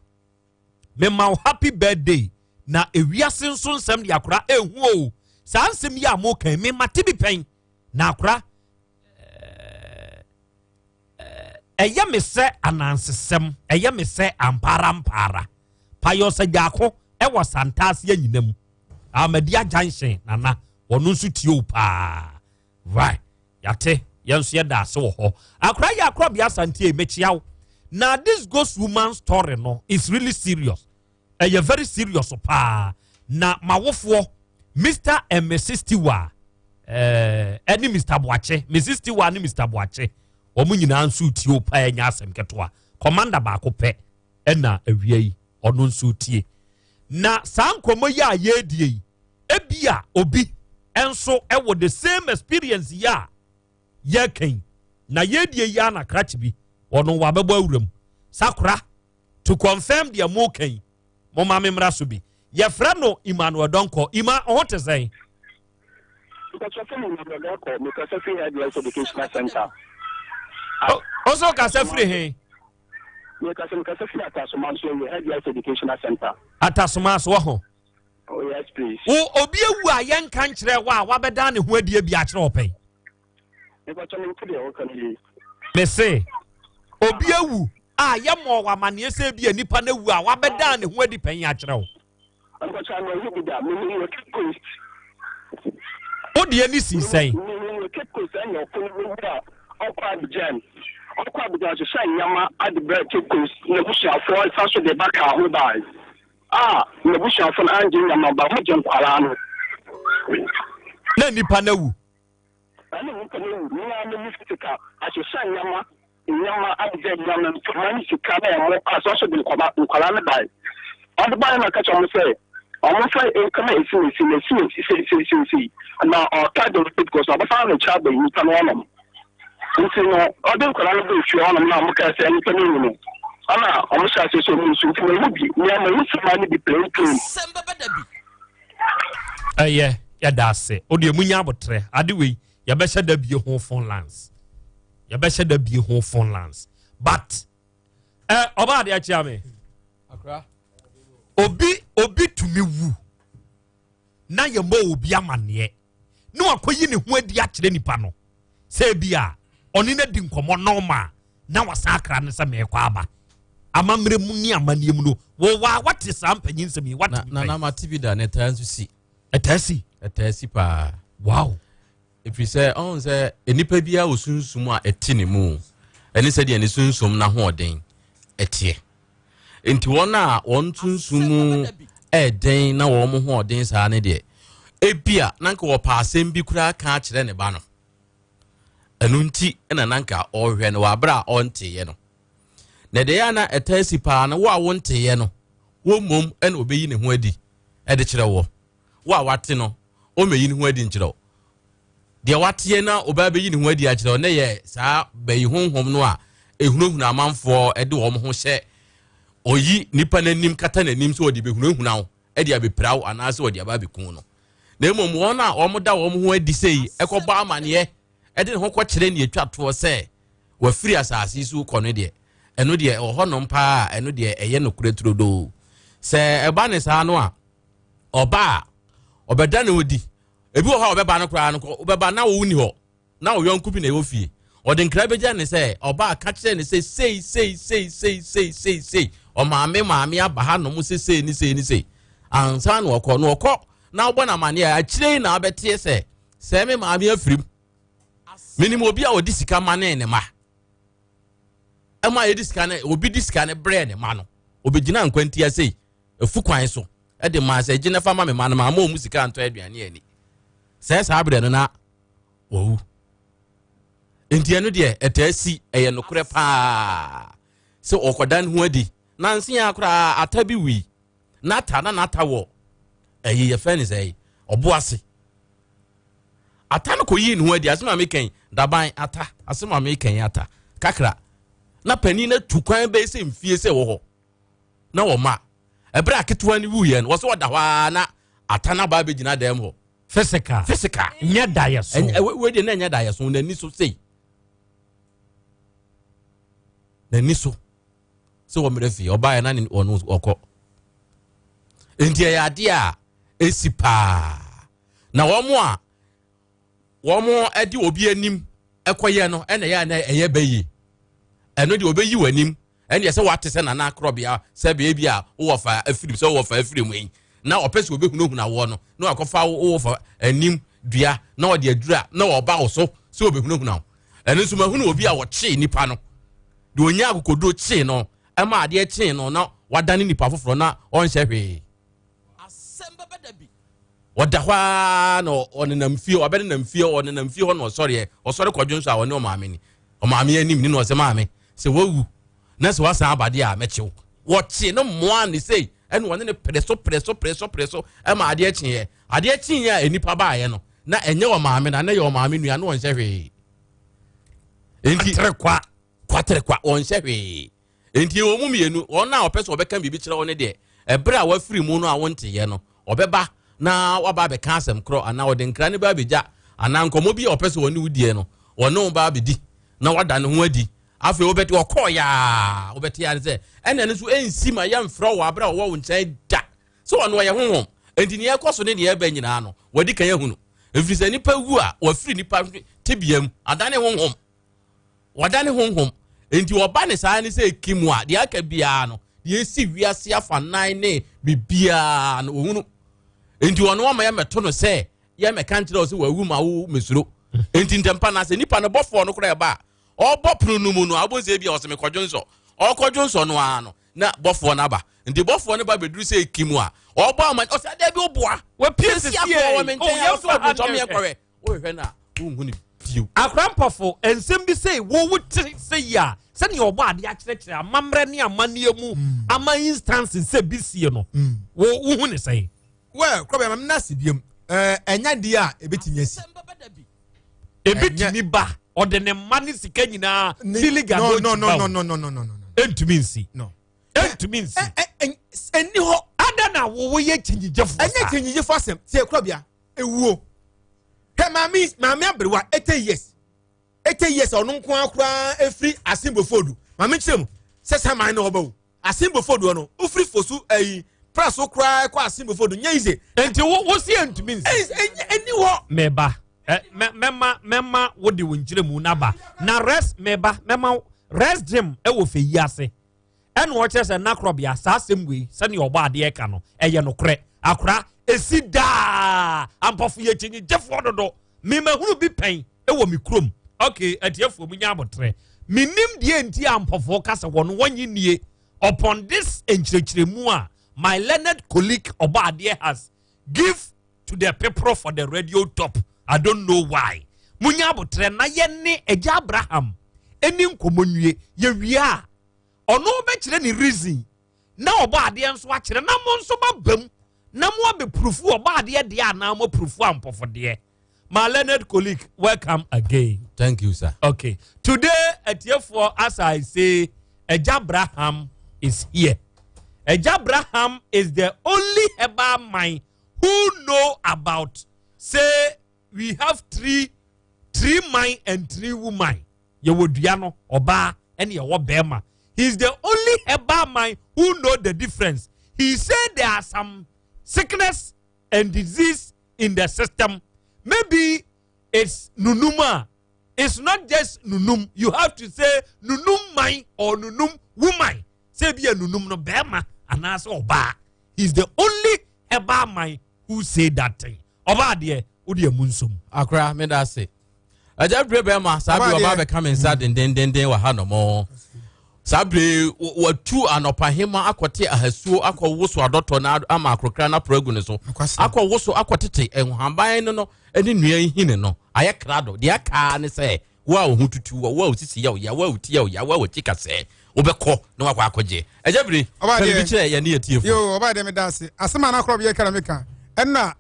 S4: mema wo happy birthday na ewiase nso nsɛm de akora ehu o. Saa nsɛm yi a mo kan mema te bi pɛn na akora ɛyɛ me sɛ anansesɛm, ɛyɛ me sɛ ampara mpara. Payɔsɛ gyaako ɛwɔ Santaase anyina mu. Ahmadiyya Junction nana ɔno nso tie o paa. Right, yate yɛn nso yɛda ase wɔ hɔ. Akora yɛ akora bea Asante mekyia wo. Na this ghost woman story no is really serious. Ɛyɛ very serious paa. Na mawofoɔ Mr and Mrs Tiwa ɛne Mr Boakye, Mrs Tiwa ne Mr Boakye, wɔn nyinaa nso tie o paa ɛnyɛ asɛm ketewa. Commander baako pɛ ɛna awia yi ɔno nso tie. Na saa nkɔmɔ yi a yɛredie yi, ebi a obi nso ɛwɔ the same experience yi a yɛreka yi. Na yɛredie yi a na krakye bi ɔno wabɛbɔ awuram. Sakora to confirm deɛ mo ka yi, mo ma me mmra so bi. Yɛfrɛ no Emmanuel Donkor. Ima, ɔho te sɛn?
S2: Mekasa firi Emmanuel Donkor, mekasa firi Headlights Educational Center.
S4: Ɔsɛ ɔkasa firi he?
S2: Mekasa firi Atasoma nso yɛ Headlights Educational Center.
S4: Atasoma so wɔ ho?
S2: Oh yes please.
S4: Wo obi ewu a yɛnka nkyerɛ wo a wabɛdan ne ho adie bi akyerɛ ɔpɛn?
S2: Mekasa me nte deɛ wɔka no yie.
S4: Mese obi ewu a yɛmmɔ wɔ amanneɛ sɛ bi a nipa no ewu a wabɛdan ne ho adi pɛn akyerɛ wo.
S2: Mekasa me hu bi da, me hu wɔ Cape Coast.
S4: Wo deɛ ne si sɛn?
S2: Me hu wɔ Cape Coast ɛna ɔko no wu a ɔkɔ Abidjan. Ɔkɔ Abidjan hyehyɛ nneɛma ade brɛ Cape Coast na busuafoɔ nsa so de ba kaa ho bae. A na busuafoɔ no angye nneɛma ba, wɔgye nkwaraa no.
S4: Na nipa no awu.
S2: Ɛna nipa no awu, me ara m'ani sika ahyehyɛ nneɛma nneɛma Abidjan nneɛma ntoma ne sika na ɛmo a sɛ ɔso de nkwaraa no bae. Ɔde bae na ɔka kyerɛ wɔn sɛ wɔmfa nkama esi na esi na esi na esi sei sei sei sei na ɔka de Cape Coast ɔbɛfa no kyerɛ abɛn nipa no hɔnom. Nti no ɔde nkwaraa no bɛɛ fie hɔnom na wɔn kaa sɛ nipa no awu no ɛna wɔn hyɛ ase sɛ wɔn nsu nti wɔn mu bi nneɛma wɔn sima no bi plain plain.
S4: Ɛyɛ yɛda ase o deɛ munya abotrɛ ade wei yɛbɛhyɛ da bie ho phone lines, yɛbɛhyɛ da bie ho phone lines but ɔbaa adeɛ akyia me obi tumi wu na yɛmmɔ obi amanneɛ na wakɔyi ne ho adi akyerɛ nipa no sɛ bi a ɔne no adi nkɔmmɔ normal na wasan akra no sɛ meekɔ aba amammerɛ mu ne amanneɛ mu no wɔwɔ a wate saa mpanyin nsɛm yi wate
S21: na na mate bi da na ɛtaa nso si.
S4: Ɛtaa si.
S21: Ɛtaa si paa.
S4: Wow.
S21: Ɛfiri sɛ ɔhu sɛ nnipa biara wɔ sunsum a ɛte ne mu ɛne sɛdeɛ ne sunsum n'ahoɔden ɛteɛ. Nti wɔn a wɔn sunsum mu ɛɛden na wɔn ho ɔden saa ne deɛ, ebia na nka wɔpɛ asɛm bi koraa ka akyerɛ ne ba no. Ɛno nti na na nka ɔrehwɛ no wɔ abere a ɔnteeɛ no. Na deɛ ɛyɛ a na ɛtaa si paa no, wo a wonteeɛ no, wo mmom na ɔbɛyi ne ho adi de kyerɛ wɔ. Wo a wate no, ɔmmɛyi ne ho adi nkyerɛ wo. Deɛ wateɛ na ɔbaa bɛyi ne ho adi akyerɛ wo ne yɛ saa bɛyi honhom no a ɛhunahuna amanfoɔ de wɔn ho hyɛ ɔyi nipa n'anim kata n'anim sɛ ɔde bɛhunahuna wo de abɛpira wo anaasɛ ɔde aba abɛku no. Na mmom wɔn a wɔda wɔn ho adi sei ɛkɔbɔ amaneɛ ɛde ne ho kɔkyerɛ ne atwa toɔ sɛ wafiri asase yi so kɔ no deɛ, ɛno deɛ ɛwɔ hɔnom paa a ɛno deɛ ɛyɛ nokorɛ turodoo. Sɛ ɛba ne saa no a, ɔba a ɔbɛda ne odi. Ebi wɔ hɔ a ɔbɛba no koraa no, ɔbɛba na wo ni hɔ, na wo yɔnko bi na ɛwɔ fie. Ɔde nkra bɛgya ne sɛ ɔba a ka kyerɛ ne sɛ sei sei sei sei sei sei sei ɔmaame maame aba ha nom sɛ sei ne sei ne sei ansa na ɔkɔ. Na ɔkɔ na ɔbɔ no amaneɛ a, akyire yi na abɛteɛ sɛ sɛ me maame afirim. Menim obi a ɔde sika ma ne ne ma ɛma yɛde sika no, obi de sika no brɛ ne ma no, obɛgyina nkwantia sei efu kwan so ɛde maa sɛ gyina fa ma me ma no ma ama ɔmu sika ntɔ aduane ani sɛ saa berɛ no na wawu. Nti ɛno deɛ ɛtaa si, ɛyɛ nokorɛ paa sɛ ɔkɔda ne ho adi. Nanse ya koraa ata bi wui n'ata na n'ata wɔ ɛyi yɛfrɛ ne sɛ ɔbo ase. Ata no kɔyii ne ho adi. Asɛm a meka yi, daban ata, asɛm a meka yi, ata kakra na panin no atu kwan bɛyɛ sɛ mfie sɛ wɔ hɔ na wɔma ɛberɛ a ketewa no wuiɛ no, wɔ sɛ ɔda hɔ ara na ata no aba abɛgyina dan mu hɔ.
S4: Physical.
S21: Physical.
S4: Nyɛ daeɛ so.
S21: Wei deɛ na ɛnyɛ daeɛ so, n'ani so sei. N'ani so sɛ wɔmmerɛ fie, ɔbaeɛ na ɔno ɔkɔ. Nti ɛyɛ adeɛ a ɛsi paa. Na wɔn a wɔn de obi anim ɛkɔyɛ no ɛna ɛyɛ na ɛyɛ bɛyie. Ɛno deɛ ɔbɛyi w'anim ɛne ɛsɛ wate sɛ nana akorɔbea sɛ beebi a wowɔ fa afiri sɛ wowɔ fa afiri mu yi na ɔpɛ sɛ ɔbɛhunahuna woɔ no na wakɔfa wowɔ fa anim dua na ɔde adura na ɔba wo so sɛ ɔbɛhunahuna wo. Ɛno nso mahunu obi a ɔkyee nipa no deɛ ɔnya akokoduro kyee no ɛma adeɛ kyee no na wadane nipa foforɔ na ɔnhyɛ hwee. Ɔda hɔ ara na ɔnenam fie, ɔbɛnenam fie, ɔnenam fie hɔ na ɔsɔreɛ, ɔsɔre kɔdwo nso a ɔne ɔmaame ni, ɔmaame anim ni na ɔsɛ maame sɛ wawu na sɛ wasan aba deɛ a mɛkyew. Wɔkye no mmoa ne sei ɛna ɔne ne pere so pere so pere so pere so ɛma adeɛ kyeeɛ. Adeɛ kyeeɛ a nnipa baeɛ no na ɛnyɛ ɔmaame na na ɛyɛ ɔmaame nua na ɔnhyɛ hwee. Enti
S4: kwaterekwa
S21: kwaterekwa ɔnhyɛ hwee. Enti wɔn mu mmienu, wɔn a ɔpɛ sɛ ɔbɛka biribi kyerɛ wo no deɛ, ɛberɛ a wafiri mu no a wonteeɛ no, ɔbɛba na waba abɛka asɛm korɔ anaa ɔde nkra no ba abɛgya anaa nkɔmmɔ bi a ɔpɛ sɛ ɔne wo die no, ɔne wo ba abɛdi na wada ne ho adi. Afei wobɛte ɔkɔɔ yaa, wobɛte ara ne sɛ ɛna no nso ɛnsi ma yɛmfrɛ wo aberɛ a ɔwɔ wo nkyɛn da. Sɛ ɔno ɔyɛ honhom, enti nea ɛkɔ so ne nea ɛba nyinaa no, wadi kan ahu no. Ɛfiri sɛ nipa wu a, wafiri nipa tebea mu, adane honhom. Wɔda ne honhom. Enti wɔba ne saa ne sɛ eki mu a, deɛ aka biara no, deɛ esi wiase afa nan ne biribiara no, wɔhunu. Enti wɔn wɔma yɛmɛto no sɛ yɛmɛka nkyerɛ wo sɛ wawu ma wo mesuro. Enti ntɛmpa na sɛ nipa no bɔfoɔ no koraa ɛba a, ɔbɔ pono no mu no, abɔ sɛ ebi a ɔsɛ mekɔdwo nsɔ. Ɔkɔdwo nsɔ no ara no, na bɔfoɔ no aba. Nti bɔfoɔ no ba bɛduru sɛ eki mu a, ɔbɔ ama ɔsɛ adeɛ bi woboa.
S4: Wapie
S21: Sisi
S4: sisi
S21: akɔ wɔ me
S4: ɛ.
S21: nkyɛn
S4: Oh,
S21: a,
S4: yɛmfa
S21: ɔsɛ
S4: ha
S21: ɔdwo nsɔ
S4: nyɛ
S21: meɛnkɔhwɛ. Wohwehwɛ no a, wonhu no bio.
S4: Akorampɔfo, nsɛm bi sei, wo wo te sɛ yi a, sɛnea ɔbɔ adeɛ akyerɛkyerɛ amammerɛ ne amanneɛ mu mm. ama instances sɛ bi sie no, mm. wo wohu ne sɛn?
S6: Well, kɔbɛ ma mena se biam. Ɛnya deɛ a ebetumi asi.
S4: Ebetumi ba, ɔde ne mma ne sika nyinaa sili
S6: gado. No, no, no, no, no, no, no, no.
S4: Entumi nsi.
S6: No.
S4: Entumi nsi.
S6: Ɛnni hɔ.
S4: Ada na wo yɛ kyinyigyefo
S6: saa. Ɛnyɛ kyinyigyefo asɛm. Tie kɔbea. Ewuo. Hwɛ maame maame aberewa 80 years 80 years a ɔno nko ara koraa efiri asenbofodu maame nkyerɛ mu sɛ saman na ɔba o asenbofodu no ofiri fosu ɛyi pra so koraa ɛkɔ asenbofodu nyɛ yize.
S4: Nti wo wo si ntumi nsi.
S6: Ɛni hɔ.
S4: Mɛba ɛ mɛ mɛma mɛma wo de wo nkyerɛ mu naba na rest mɛba mɛma rest gym ɛwɔ fɛ yi ase. Ɛna ɔkyerɛ sɛ nakorɔbea saa asɛm wei sɛnea ɔbɔ adeɛ ka no ɛyɛ nokorɛ akora ɛsi daa ampɔfo yɛ kyinyigyefoɔ dodo. Memahunu bi pɛn wɔ me kurom. Okay, atiefoɔ mu nya abotrɛ. Menim deɛ nti a mpɔfoɔ ka sɛ wɔn wɔnye nie upon this nkyerɛkyerɛmu a my learned colleague Ɔbɔadeɛ has give to the people for the radio top. I don't know why. Munya abotrɛ na yɛne Agya Abraham ɛni nkɔmmɔ nwie. Yɛwie a, ɔno bɛkyerɛ ne reason na ɔbɔ adeɛ nso akyerɛ na mo nso ba mu na mo abɛpurufu ɔbɔ adeɛ deɛ anaa mo apurufu ampɔfo deɛ. My learned colleague, welcome again.
S21: Thank you, sir.
S4: Okay. Today, atiefoɔ, as I say, Agya Abraham is here. Agya Abraham is the only herbal man who know about, say, we have three man and three woman. Yɛwɔ dua no, ɔbaa, ɛne yɛwɔ bɛrima. He is the only herbal man who know the difference. He said there are some sickness and disease in the system. Maybe it's nunuma. It's not just nunum. You have to say nunum man or nunum woman. Say be a nunum no bɛrima anaasɛ ɔbaa. He is the only herbal man who say that thing. Ɔbaa deɛ, o deɛ mu nsom.
S21: Akora, meda ase. Agya bere bɛrima saa bere ɔba abɛka me nsa dendendenden wɔ ha nom. Saa bere watu anɔpahema akɔte ahasuo akɔwoso adɔtɔ na ama akorokra na aporo agu ne so. Akɔwoso akɔtete nhaban no ne nnua nhini no ayɛ krado. Deɛ aka ne sɛ wo a wo ho tutu wo, wo a wo sisi yɛ wo ya, wo a wo ti yɛ wo ya, wo a wo ti kasɛɛ, wobɛkɔ na wakɔ akɔgye. Agya bere,
S12: Ɔbaa
S21: fɛ
S12: deɛ-
S21: biribi kyerɛ yɛne yɛtiefo.
S12: Yo, ɔbaa deɛ, meda ase. Asɛm a nakorɔ bi yɛka na meka ɛnna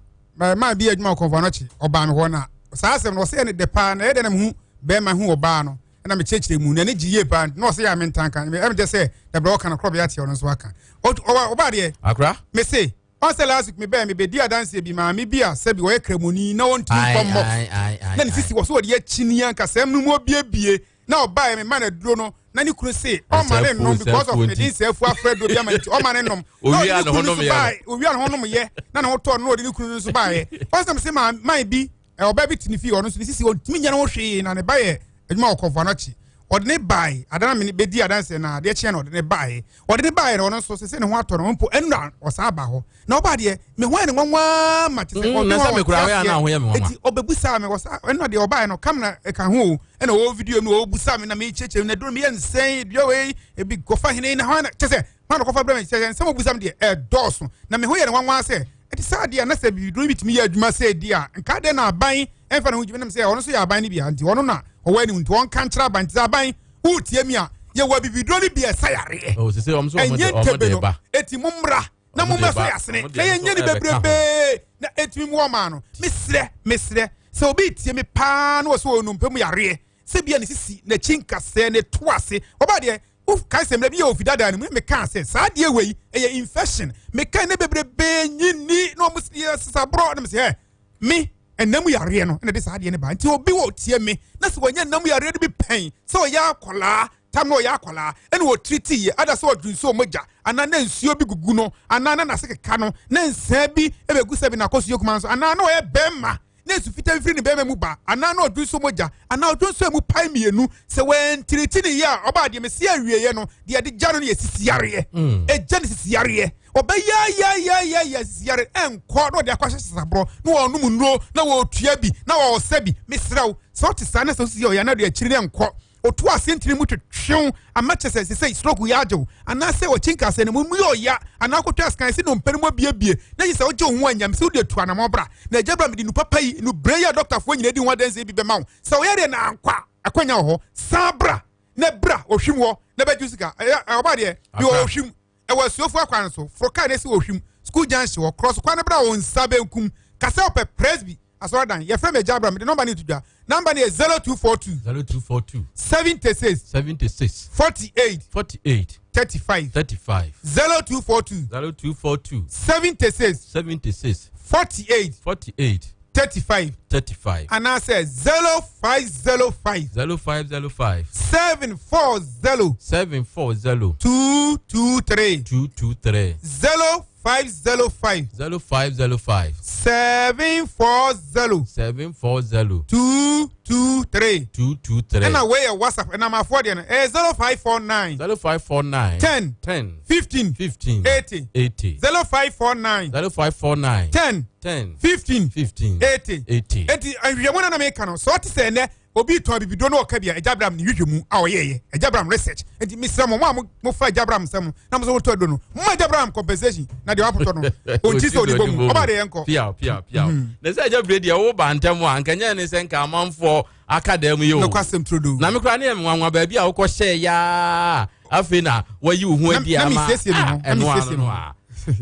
S12: maa bi yɛ adwuma wɔ Kɔmfo Anɔkye, ɔbaa me hɔ na saa asɛm no ɔsɛ yɛ ne dɛ paa na ɛyɛ dɛ na mehu bɛrima hu ɔbaa no ɛna mekyerɛkyerɛ mu na ɛne gye yie paa na ɔsɛ yɛ a mentanka ɛmɛ kyɛ sɛ dabrɛ ɔka no korɔ bi ate ɔno nso aka. Ɔbaa deɛ,
S21: Akora?
S12: Mese ɔn sɛ last week mebɛɛ mebɛdi adanseɛ bi, maame bi a sɛbi ɔyɛ kramoni na ɔntumi nkɔ mmɔ na ne sisi wɔ so wɔde akyini ankasɛm no mu obiebie na ɔbaeɛ me ma no aduro no na ne kunu se ɔma ne nom because of mede nsɛafu afrɛ duro bi ama nti ɔma ne nom na ɔde ne kunu no so baeɛ. Owia ne ho nom yɛ na ne ho tɔɔ no na ɔde ne kunu no nso baeɛ. Ɔsɛm sɛ man bi ɔbaa bi te ne fie, ɔno nso ne sisi ɔntumi nyɛ ne ho hwee na ne ba yɛ adwuma wɔ Kɔmfo Anɔkye. Ɔde ne bae adana me bɛdi adanseɛ na adeɛ kyeɛ na ɔde ne baeɛ. Ɔde ne baeɛ na ɔno nso sɛ ne ho atɔ no mpo ɛnura ɔsan ba hɔ na ɔba deɛ me ho ayɛ ne nwanwaa ma te sɛ ɔde
S21: na
S12: ho
S21: sɛ
S12: a
S21: me koraa
S12: ɔte
S21: woyɛ a na ho yɛ me nwanwa.
S12: Eti ɔbɛbusaa me wɔsa ɛnna deɛ ɔbaeɛ no kam na ɛka ho o ɛna ɔwɔ video mu ɔbusaa me na mekyerɛkyerɛ mu na duro meyɛ nsɛn dua wei ebi kɔfa hene na hwan na kyɛ sɛ hwan na kɔfa brɛ me kyɛ sɛ nsɛm ɔbusa me deɛ ɛdɔɔso na me ho yɛ ne nwanwa sɛ ɛte saa deɛ na sɛ biduro bi tumi yɛ adwuma sɛ di a nka deɛ na aban ɛmfa ne ho gyimi nam sɛ ɔno nso yɛ aban no bi a nti ɔno na ɔwɔ anim nti ɔnka nkyerɛ aban nti sɛ aban wotie mi a yɛwɔ bibiduro no bi a ɛsa yareɛ.
S21: Oh, sese ɔmo nso ɔmo de
S12: ɛnyɛ
S21: ɔmo
S12: ntebe
S21: de
S12: no
S21: ba.
S12: Eti mo mmra na
S21: Ɔmo
S12: mo
S21: de
S12: mmɛso
S21: ba.
S12: yɛ asene
S21: Ɔmo de
S12: na
S21: nso
S12: yɛnyɛ ne
S21: ɛbɛka ho.
S12: bebrebee na etumi mu ɔmaa no. Mesrɛ sɛ obi tie mi paa na wɔsɛ wɔ nnompe mu yareɛ sɛ bia ne sisi n'akyi nkasɛɛ ne to ase, ɔbaa deɛ kae sɛ mmerɛ bi yɛ ofi dada no mu meka sɛ saa adeɛ wei ɛyɛ infection, meka ne bebrebee nyini na ɔmo yɛ sesaborɔ na mesɛ ɛ me ɛnam yareɛ no ɛna de saa adeɛ no ba. Nti obi wɔ tie me na sɛ wɔnyɛ nam yareɛ no bi pɛn sɛ ɔyɛ akɔlaa tam na ɔyɛ akɔlaa ɛna wɔtiriti yɛ ada sɛ ɔdwe nsuo mogya anaa na nsuo bi gugu no anaa na n'ase keka no na nsaa bi ɛbɛgu sɛ bi n'akɔsuo kuma nso anaa na ɔyɛ bɛrima na nsu fitaa firi ne bɛrima mu ba anaa na ɔdwe nsuo mogya anaa ɔdwe nsuo mu pae mmienu sɛ wɔntiriti ne yie a, ɔbaa deɛ mesi awieɛ no deɛ yɛde gya no no yɛ sisi yareɛ. Ɛgya ne sisi yareɛ ɔbɛyɛyɛyɛyɛ sisi yareɛ ɛnkɔ na ɔde akɔ ahyɛ sesaborɔ na wɔnom nnuro na wɔtua bi na wɔɔsɛ bi. Mesrɛ wo sɛ ɔte saa na sɛ osisi ɔyɛ na de akyiri ne nkɔ otu ase ntini mu twetwew ama kyɛ sɛ sɛ stroke yɛ agyew anaasɛ ɔkyi nkasɛ no mu mu yɛ ɔya anaa akɔtwa askan sɛ nnompe no mu abiebie na gye sɛ wogye wo ho anyam sɛ wode atu anammɔ bra na agya bra mede nu papa yi nu brɛ yi a dɔktafoɔ nyina di ho adanseɛ bi bɛma wo sɛ woyɛ deɛ na ankɔ a akwanya wɔ hɔ san bra na bra ɔhwim hɔ na bɛgye sika. Ɛyɛ ɔba deɛ bi wɔ ɔhwim ɛwɔ asuofoɔ akwan so foro kaa na esi wɔ ɔhwim school junction hɔ cross kwan no bra wɔn nsa benkum kasa ɔpɛ Presby asɔrɔdan. Yɛfrɛ me Agya Abraham. Mede nɔmba no to dwa. Nɔmba no yɛ 0242
S21: 0242
S12: 76
S21: 76
S12: 48
S21: 48
S12: 35.
S21: 35.
S12: 0242
S21: 0242
S12: 76
S21: 76
S12: 48
S21: 48
S12: 35.
S21: 35.
S12: Anaasɛ 0505
S21: 0505
S12: 740
S21: 740
S12: 223.
S21: 223.
S12: zero
S6: 0505.
S21: 0505.
S6: 740.
S21: 740.
S6: 223.
S21: 223.
S6: Ɛna wei yɛ WhatsApp ɛna amafoɔ deɛ no ɛyɛ 0549.
S21: 0549.
S6: 10.
S21: 10.
S6: 15.
S21: 15.
S6: 80.
S21: 80.
S6: 0549.
S21: 0549.
S6: 10.
S21: 10.
S6: 15.
S21: 15.
S6: 80.
S21: 80.
S6: Eti nhwehwɛmu na na meka no sɛ ɔte sɛ ɛnɛ obi tɔn bibiduro na ɔka bi a Agya Abraham ne nhwehwɛmu a ɔyɛɛyɛ Agya Abraham research nti mesrɛ mo mo a mofa Agya Abraham nsɛm na mo sɛ wotɔ aduro no moma Agya Abraham compensation na deɛ wapotɔ no ɔnti sɛ ɔde bɔ mu ɔba deɛ yɛnkɔ
S21: piaw piaw piaw na sɛ agya bere deɛ wo ba ntɛm a nka nyɛ ne sɛ nka amanfoɔ aka dan mu yi o
S6: nokwasɛm turodo
S21: na me koraa ne yɛ me nwanwa baabi a wokɔ hyɛɛ yaa afei na wayi wo ho adi ama ɛno ano no a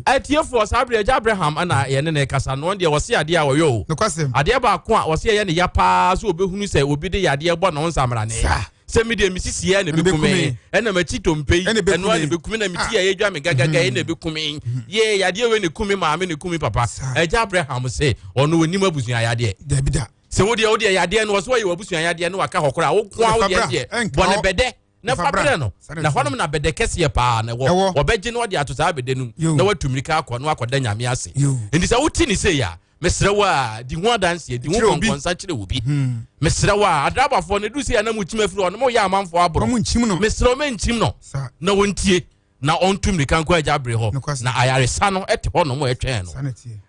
S21: atiefoɔ saa berɛ agya Abraham ana yɛne ne kasa no deɛ wɔse adeɛ a wɔyɛ o adeɛ baako a wɔse ɛyɛ ne ya paa sɛ wɔbɛhunu sɛ obi de yadeɛ bɔ ne ho nsamrane sɛ me deɛ mesisi ɛ na ɛbɛkume ɛna makyi dompe yi ɛno a na ɛbɛkume na meti a yɛdwa me gagaga yi na ɛbɛkume ye yadeɛ wei ne kume maame ne kume papa agya Abraham sɛ ɔno ɔnim abusua yadeɛ sɛ wodeɛ wodeɛ yadeɛ no wɔ so wɔyɛ w'abusua yadeɛ no waka hɔ koraa wo koa wodeɛ deɛ bɔne bɛdɛ na fa brɛ no na hɔnom na bɛdɛ kɛseɛ paa na ɛwɔ wɔbɛgye no ɔde ato saa bɛdɛ no mu na watu mmirika akɔ na wakɔda nyame ase nti sɛ wote ne sei a mesrɛ wo a di ho adanseɛ di ho kɔnkɔnsa kyerɛ wo bi mesrɛ wo a adrabafoɔ no ɛduru sei a na mokyim afiri hɔ no moyɛ amanfoɔ aborɔ mesrɛ wo menkyim no na wɔntie na ɔntu mmirika nkɔ agya bere hɔ na ayaresa no te hɔ nom ɛtwɛn no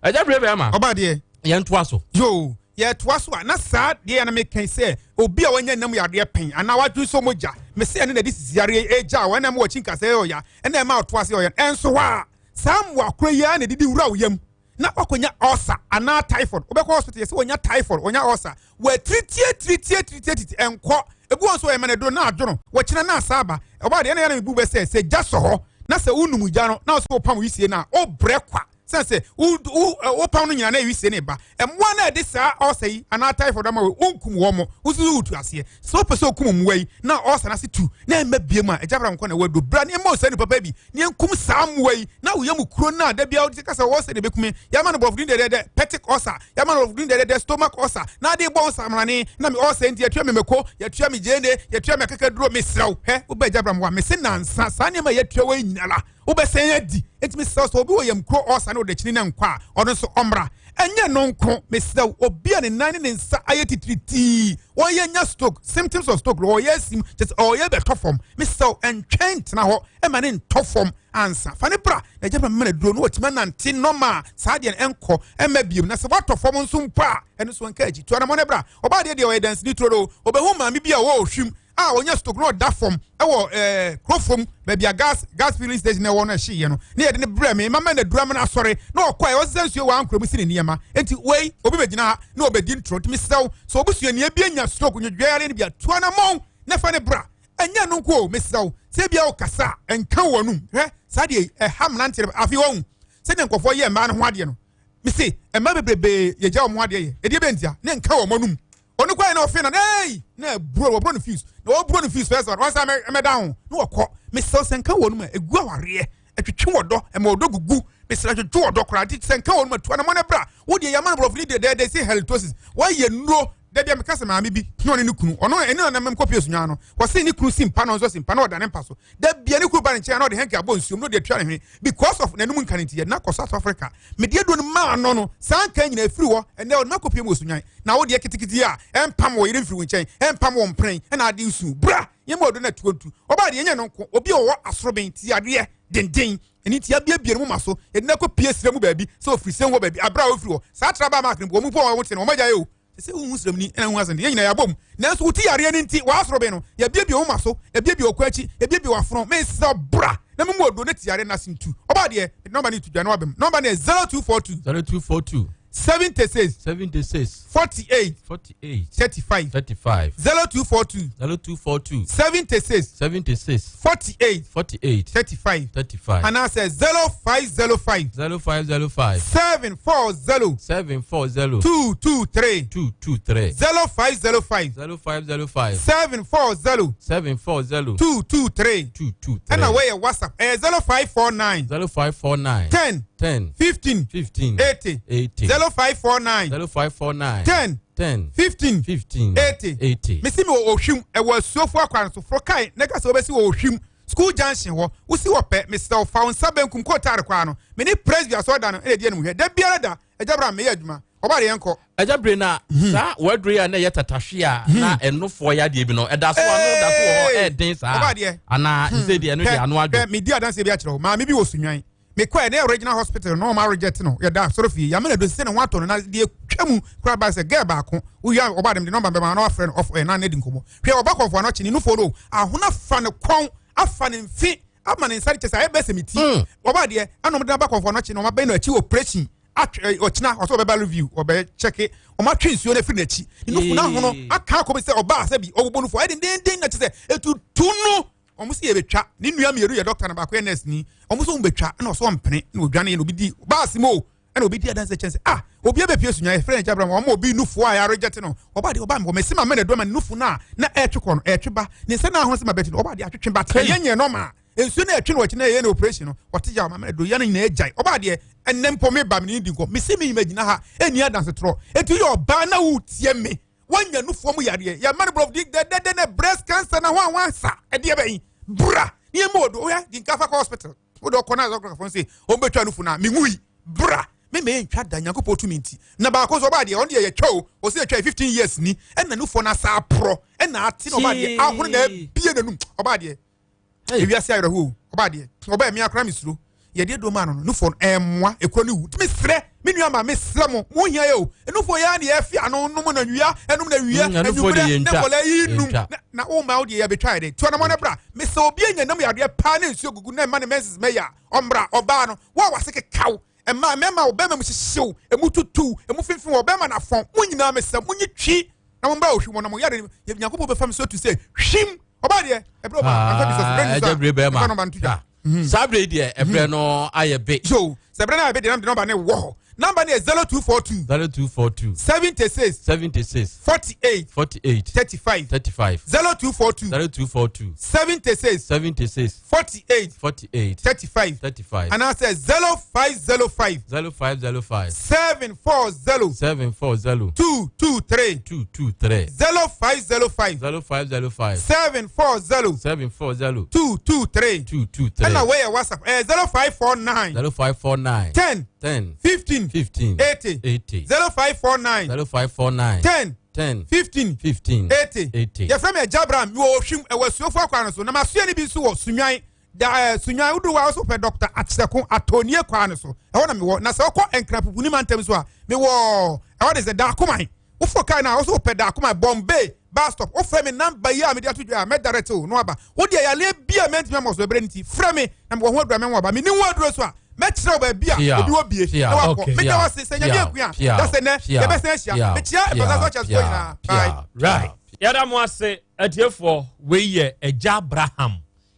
S21: agya bere bɛrima
S6: ɔba deɛ
S21: yɛntoa so
S6: yoo yɛtoa so a na saa deɛ yɛ na meka sɛ obi a wanya nam yareɛ pɛn anaa wadwene sɛ mogya mese ɛne na de sisi yareɛ ɛgya a wɔn ɛma wɔkyi nkasa ɛyɛ ɔya ɛna ɛma ɔtoa se ɔyɛ ɛnso hɔ a saa mmoa korɔ yi ara na ɛdidi wura wo yam na wakɔnya ulcer anaa typhoid wobɛkɔ hospital yɛsɛ wɔnya typhoid wɔnya ulcer wɔatiritie tiritie tiritie titi ɛnkɔ ebi wɔn nso wɔyɛ mana duro na adwono wɔkyena na asa aba ɔbaa deɛ ɛna yɛn na mebu bɛ sɛ sɛ gya sɔ hɔ na sɛ wonum gya no na wɔsɛ wɔpam wisie no a wobrɛ kwa sɛ sɛ wopam no nyinaa na wisie no ba mmoa no a ɛde saa ulcer yi anaa typhoid ama wo wonkum wɔn mo wosusu wotu aseɛ sɛ wopɛ sɛ okum mmoa yi na ulcer no ase tu na ɛmma bie mu a agya bra nkɔ na wɔadu bra ne ɛma ɔsɛ nipa pa bi ne yɛnkum saa mmoa yi na wo yam kuro no a da biara wode kasa wɔ sɛ ne bɛkume yɛama no borɔfo din dɛdɛdɛ peptic ulcer yɛama no borɔfo din dɛdɛdɛ stomach ulcer na ade bɔ nsamrane na me ulcer nti yɛtua me mako yɛtua me gyeene yɛtua me akakaduro mesrɛ wo hɛ wobɛ agya bra mmoa mese nansa saa nneɛma yɛtua wɔ nyinara wobɛsɛn adi enti mesrɛ sɛ obi wɔ yam kuro ulcer ne ɔdakyini na nkɔ a ɔno nso ɔmmra ɛnyɛ no nko mesrɛ wo obi a ne nan ne ne nsa ayɛ titiritii wɔyɛ nya stroke symptoms of stroke wɔyɛ asim kyɛ sɛ ɔyɛ bɛtɔ fam mesrɛ wo ɛntwɛn ntena hɔ ɛma ne ntɔ fam ansa fa ne bra na agya mama no aduro no wɔtumi anante nɔma saa deɛ no ɛnkɔ ɛma biom na sɛ woatɔ fam nso mpo a ɛno nso ɛnka akyi tu anamɔ ne bra ɔbaa deɛ deɛ ɔyɛ danseni turo do ɔbɛhu maame bi a ɔwɔ ohwim a ɔnya stroke na ɔda fam ɛwɔ ɛɛ kuro fam baabi a gas gas filling station ɛwɔ no ɛhye yɛ no ne yɛde ne brɛ me mama na dura ma no asɔre na ɔkɔ a ɔsesa nsuo wɔ ankora mu si ne nneɛma nti wei obi bɛgyina ha na ɔbɛdi ntorɔ nti mesrɛ wo sɛ obusuani bi anya stroke nwodwoa yare no bi a tu anamɔn na fa ne bra ɛnyɛ no nko o mesrɛ wo sɛ bia wokasa a ɛnka wɔ anum hwɛ saa deɛ ɛha mmeranteɛ no afei wɔn sɛdeɛ nkurɔfoɔ yɛ mmaa no ho adeɛ no mese mmaa bebrebe yɛgya wɔn ho adeɛ yɛ ɛdeɛ bɛntia ne nka wɔn anum ɔno kwan na ɔfe na ei na ɛburo wɔburo no fuse na wɔburo no fuse fɛsɛ wɔn san mɛda ho na wɔkɔ mesrɛ sɛ nka wɔn mu a egu awareɛ ɛtwetwe wɔ dɔ ɛma ɔdɔ gugu mesrɛ twetwe wɔ dɔ koraa nti sɛ nka wɔn mu atu anamɔ no bra wodeɛ yɛama no borɔfo ne deɛ dɛɛdɛ sɛ halitosis wɔayɛ nnuro dabi a meka sɛ maame bi na ɔne ne kunu ɔno ɛne na nam kɔpie sunyaa no wɔse ne kunu si mpa na ɔnso si mpa na ɔda ne mpa so da bia ne kunu ba ne nkyɛn na ɔde hanky abɔ nsuom na ɔde atua ne hwene because of n'anum nka ne nti yɛde no akɔ South Africa mede aduro no maa no no saa nka nyina ɛfiri hɔ ɛnɛ ɔde makɔpie mu wɔ sunyan na wodeɛ kitikiti a ɛmpam wɔ yere mfiri wo nkyɛn ɛmpam wɔ mpren ɛna ade su bra yɛma ɔdo no atuo ntu ɔbaa deɛ ɛnyɛ no nko obi a ɔwɔ asoroben ti adeɛ denden ɛne nti abiebie no mu ma so yɛde no akɔpie srɛ mu baabi sɛ ɔfiri sɛ hɔ baabi aberɛ a ɔfiri hɔ saa tra ba mark no wɔn mu pɔ wɔn te no wɔn agya yɛ o sɛ wohu srɛmni ɛna wohu asɛnde yɛn nyinaa yɛabom nanso wote yareɛ no nti wɔasoro no yɛabiebie wo ma so yɛabiebie wo kɔ akyi yɛabiebie w'afono mesrɛ bra na memu oduro ne te yareɛ no ase ntu ɔbaa deɛ nɔmba no to dwa na wabam nɔmba no yɛ 0242
S21: 0242
S6: 76
S21: 76
S6: 48
S21: 48
S6: 35
S21: 35
S6: 0242
S21: 0242
S6: 76
S21: 76
S6: 48
S21: 48
S6: 35
S21: 35
S6: anaasɛ 0505
S21: 0505
S6: 740
S21: 740
S6: 223
S21: 223
S6: 0505
S21: 0505
S6: 740
S21: 740
S6: 223
S21: 223
S6: ɛna wɔyɛ whatsapp ɛyɛ 0549
S21: 0549
S6: 10
S21: 10
S6: 15
S21: 15
S6: 80
S21: 80
S6: 0549
S21: 0549
S6: 10
S21: 10
S6: 15
S21: 15
S6: 80
S21: 80
S6: mesi mi wɔ ohwim ɛwɔ asuofo akwan so foro kae ne ka sɛ wɔbɛsi wɔ ohwim. School junction hɔ. Wosi hɔ pɛ, mesrɛ wo, fa wo nsa benkum kɔ taare kwaa no. Me ne Presby asɔredan no na ɛdi anim hwɛ. Da biara da, Agya bra meyɛ adwuma. Ɔba de yɛnkɔ.
S21: Agya bere na saa waduro yi a na ɛyɛ tatahwe a na ɛnofoɔ yɛ adeɛ bi no ɛda so ano da so wɔ hɔ ɛɛden saa anaa sɛ deɛ ɛno deɛ ano adwo.
S6: Hwɛ medi adanseɛ bi akyerɛ wo. Maame bi wɔ Sunyani. Mekɔɛ na ɛyɛ regional hospital na wɔn reject no yɛda asɔrɔ fie yamena do sɛ ne ho atɔ no na deɛ twa mu koraa ba sɛ girl baako woyɛ ɔba de mede nɔmba bɛma na wafrɛ no ɔfɔ ɛna ne di nkɔmmɔ hwɛ ɔba kɔnfo ano akyi ne nufoɔ no ahono afa ne kɔn afa ne mfe ama ne nsa de kyɛ sɛ ayɛ bɛsɛ me ti ɔba deɛ ɛna ɔmo de aba kɔnfo ano akyi na ɔmo abɛn no akyi operation atwe ɔkyena ɔsɛ ɔbɛba review ɔbɛ kyɛke ɔmo atwe nsuo no afiri n'akyi ne nufu no ahono aka akɔ bi sɛ ɔbaa sɛ bi ɔbobɔ nufu ayɛ dendenden na kyɛ sɛ etutu no ɔmo sɛ yɛbɛtwa ne nua mmienu yɛ dɔkta na baako yɛ nurse ni ɔmo sɛ ɔmo bɛtwa ɛna ɔsɛ ɔmpene na odwane na obi di baasi mu o ɛna obi di adanse kyɛn sɛ ah obi abɛpie sunya yɛfrɛ ne gyabra ɔmo obi nufu a yɛaregyɛte no ɔba deɛ ɔba mi mɛsi ma mɛna dɔma nufu no a na ɛtwe kɔ no ɛtwe ba ne nsa na ahono sɛ ma bɛti no ɔba deɛ atwetwe ba tɛ yɛnyɛ nɔma nsuo no ɛtwe no ɔkyi na ɛyɛ no operation no ɔte gya ɔma mɛna do yɛ no nyinaa agyae ɔba deɛ ɛnɛ mpo me ba me ne di nkɔ mesi mi nyima gyina ha ɛnni adanse torɔ eti yɛ ɔbaa na wotie me wanya nufoɔ mu yareɛ yɛma no borɔfo di dɛdɛdɛ na breast cancer na ho a wansa ɛdeɛ bɛyi bra ne yɛ mu odo oyɛ di nka fa kɔ hospital wode ɔkɔ na azɔkɔfo nse ɔmbɛtwa nufu no a menwui bra me mɛ ntwa da nyankopɔn tumi nti na baako nso ɔbaa deɛ ɔno deɛ yɛtwa o ɔsɛ yɛtwa 15 years ni ɛna nufoɔ no asa aporɔ ɛna ate na ɔbaa deɛ ahono na abie n'anum ɔbaa deɛ ewiase awerɛhoɔ ɔbaa deɛ ɔbaa mi akora mi suro yɛde dom ano no nufoɔ no ɛmmoa ekuro no wu tumi srɛ me nua ma me srɛ mo mo hia yɛ o nufoɔ yɛ ani ɛfi ano nom na wia ɛnum na wia enyimrɛ ne nkɔla yi num na wo ma wo deɛ yɛbɛtwa yɛ de tuo na mo ne bra mesɛ obi anya nam yadeɛ paa ne nsuo gugu na ɛma ne menses mɛyɛ a ɔmmra ɔbaa no wo a wase kekaw ɛma mɛma wo bɛma mu hyehyew emu tutu emu finfin wɔ bɛma na fɔn mo nyinaa mesɛ mo nyi twi na mo mbra ohwi mo na mo yare nyankopɔn bɛfa mi so tu sɛ hwim ɔbaa deɛ ɛbrɛ ɔbaa anka bi sɛ brɛ ni
S21: ɛgya bere bɛrima
S6: so ɛfa nɔmba no to dwa
S21: saa bere yi deɛ ɛbrɛ no ayɛ be
S6: so sɛ brɛ no ayɛ be deɛ nam de nɔmba no wɔ hɔ nɔmba no yɛ 0242
S21: 0242
S6: 76
S21: 76
S6: 48
S21: 48
S6: 35
S21: 35
S6: 0242
S21: 0242
S6: 76
S21: 76
S6: 48
S21: 48
S6: 35
S21: 35
S6: anaasɛ 0505
S21: 0505
S6: 740
S21: 740
S6: 223
S21: 223
S6: 0505
S21: 0505
S6: 740
S21: 740
S6: 223
S21: 223
S6: ɛna wei yɛ whatsapp ɛyɛ 0549
S21: 0549
S6: 10
S21: 10
S6: 15
S21: 15
S6: 80
S21: 80
S6: 0549
S21: 0549
S6: 10
S21: 10
S6: 15
S21: 15
S6: 80
S21: 80
S6: yɛfrɛ me agya abraham mewɔ ohwim ɛwɔ asuofo akwan no so na masoɛ no bi nso wɔ sunwan da ɛɛ sunwan wodu wa so pɛ dɔkta akyerɛko atɔnie kwan no so ɛhɔ na mewɔ na sɛ wokɔ nkrapupuni mantam so a mewɔ ɛhɔ de sɛ daakoman wofo kaa no a wo so wopɛ daakoman bombay bus stop wofrɛ me namba yi a mede ato dwa a mɛdarɛte wo na waba wodeɛ yaleɛ bi a mɛntumi ama so ɛberɛ no nti frɛ me na mewɔ ho aduro a mɛma waba menni ho aduro so a mɛkyerɛ wo baabi a obi wɔ bie na wakɔ meda wo ase sɛ nyame akua a da sɛ nnɛ yɛbɛsan ahyia mekyia mpasa so akyɛsefoɔ nyinaa bye.
S4: Right. Yɛda mo ase atiefoɔ. Wei yɛ Agya Abraham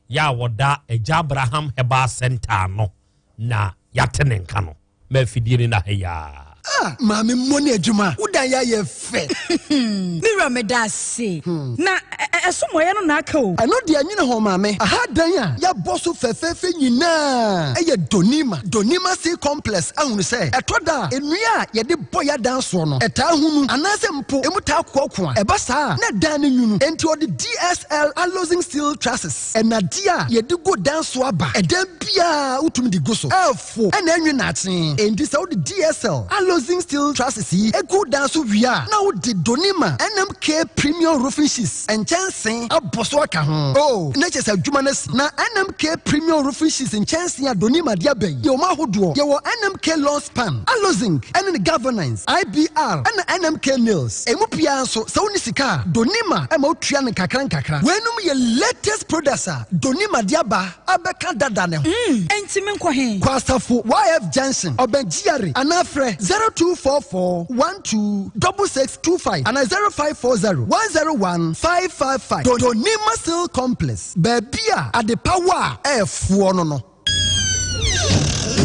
S4: yɛ a wɔda Agya Abraham Herbal Center ano na yɛate ne nka no. Ma afidie no na ha yi ara.
S8: Ah maame mmɔ ne adwuma wo dan yɛ ayɛ fɛ.
S22: Me wura meda ase. Na ɛso mɔeɛ no na aka o.
S8: Ɛno deɛ nwene ho maame. Aha dan a yɛabɔ so fɛfɛɛfɛ nyinaa yɛ Donima. Donima Sea Complex ahunu sɛ ɛtɔ da a nnua a yɛde bɔ yɛn adan soɔ no ɛtaa hunu anaasɛ mpo ɛmu taa koakoa. Ɛba saa a na dan no nwunu. Enti ɔde DSL Alozing Steel Trusses, nnadeɛ a yɛde gu dan so aba. Ɛdan biara wotumi de gu so. Fo na ɛnwe nnaakye. Enti sɛ wode DSL Alozing Steel Trusses yi gu dan so wie a, na wode Donima NMK Premium Roofing Sheets nkyɛnsee abɔ so aka ho. Oh, na kyerɛ sɛ adwuma no asi. Na NMK Premium Roofing Sheets nkyɛnsee a Donima de aba yi yɛ wɔn ahodoɔ. Yɛwɔ NMK Long Span, Alozing ne ne Galvanized, IBR, ɛna NMK Nails. Emu biara nso, sɛ wonni sika a, Donima ma wotua no nkakra nkakra. Weinom yɛ latest products a Donima de aba. abɛka dada ne ho.
S22: Mm, enti menkɔ he?
S8: Kɔ Asafo YF Junction, ɔbɛn GRA anaa frɛ 0244 12 6625 anaa 0540 101 555. Donima Steel Complex, baabi a adepa wɔ a ɛɛfoɔ no no.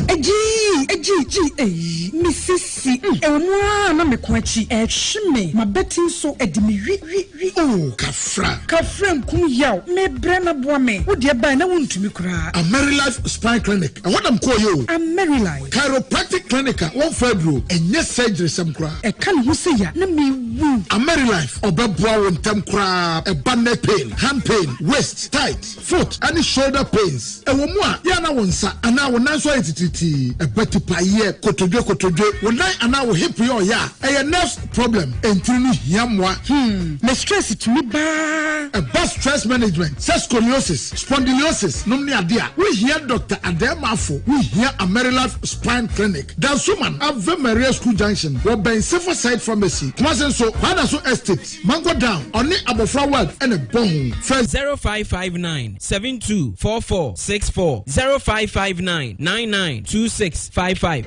S9: Egyii egyii gyii eii me sisi mm ɛwɔ mu aa na me kɔn akyi ɛɛhwe me mabati nso ɛde me wi wi wi.
S10: Oh kafra.
S9: Kafra nkum yaw me brɛ na boa me wo deɛ bae na wo ntumi koraa.
S10: Amerilife Spine Clinic, ɛhɔ na mekɔɔeɛ o.
S9: Amerilife.
S10: Chiropractic Clinic a wɔmfa aduro, ɛnyɛ surgery sɛm koraa.
S9: Ɛka ne ho sɛ ya na mewu.
S10: Amerilife, ɔbɛboa wo ntɛm koraa, ɛba neck pain, hand pain, waist, tight, foot ɛne shoulder pains. Ɛwɔ mu a, yɛ a na wo nsa anaa wo nan so ayɛ titiritii, ɛba tipaeɛ, kotodwe kotodwe, wo nan anaa wo hip yɛ ɔya a, ɛyɛ nerves problem, ntini no hia mmoa.
S9: Hmm, me stress tumi baa.
S10: Ɛba stress management sɛ scoliosis, spondylosis nom ne ade a, wo hia Doctor Adaemafo, wo hia Amerilife Spine Clinic, Dansoman, Ave Maria School Junction, wɔ bɛn Safer Side Pharmacy, Kumasi nso, Kwadaso Estate. Mango Down, ɔne Abɔfra World na ɛbɔ ho. Frɛ.
S23: 0559 72 44 64 0559 99 26 55.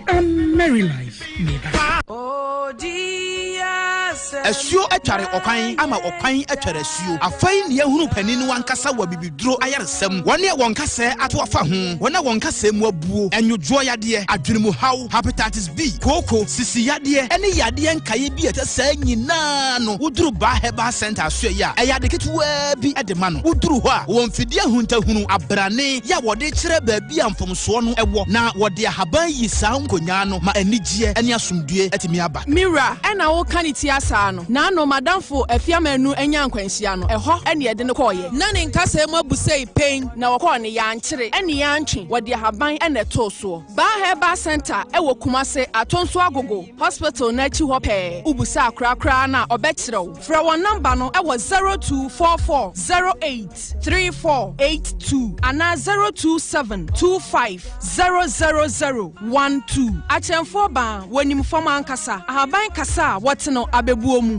S9: Merry life me ba.
S5: Asuo atware ɔkwan ama ɔkwan atware asuo. Afei na yɛahunu panin no ankasa wɔ abibiduro ayaresa mu. Wɔn a wɔn kasɛɛ ato afa ho, wɔn a wɔn kasɛɛ mu abuo, nwodwoɔ yadeɛ, adwenemuhaw, hepatitis B, kooko, sisi yadeɛ, ne yadeɛ nkaeɛ bi a ɛte saa nyinaa no, woduru Baa Herbal Centre asoɛeɛ a, ɛyɛ ade ketewaa bi de ma no. Woduru hɔ a, wɔwɔ mfidie ahuntahunu, abrane, yɛ a wɔde kyerɛ baabi a mfomsoɔ no wɔ, na wɔde ahaban yi saa nkonyaa no ma anigyeɛ ne asomdwoeɛ atumi aba.
S24: Me wura, ɛna woka ne tia saa no? Naano m'adamfo Afiamanu nyaa nkwanhyia no, ɛhɔ ne yɛde no kɔeɛ. Na ne nkasɛɛ mu abu sei pen, na wɔkɔɔ no, yɛankyere ne yɛantwe, wɔde ahaban na ɛtoo soɔ. Baa Herbal Centre wɔ Kumase, Atonso Agogo Hospital no akyi hɔ pɛɛ. Wobisa akora koraa no a, ɔbɛkyerɛ wo. Frɛ wɔn nɔmba no wɔ 0244 08 3482 anaa 027 25 000 12. Akyɛnfoɔ baa, wɔnim fam ankasa. Ahaban kasa a wɔte no abɛbuo mu.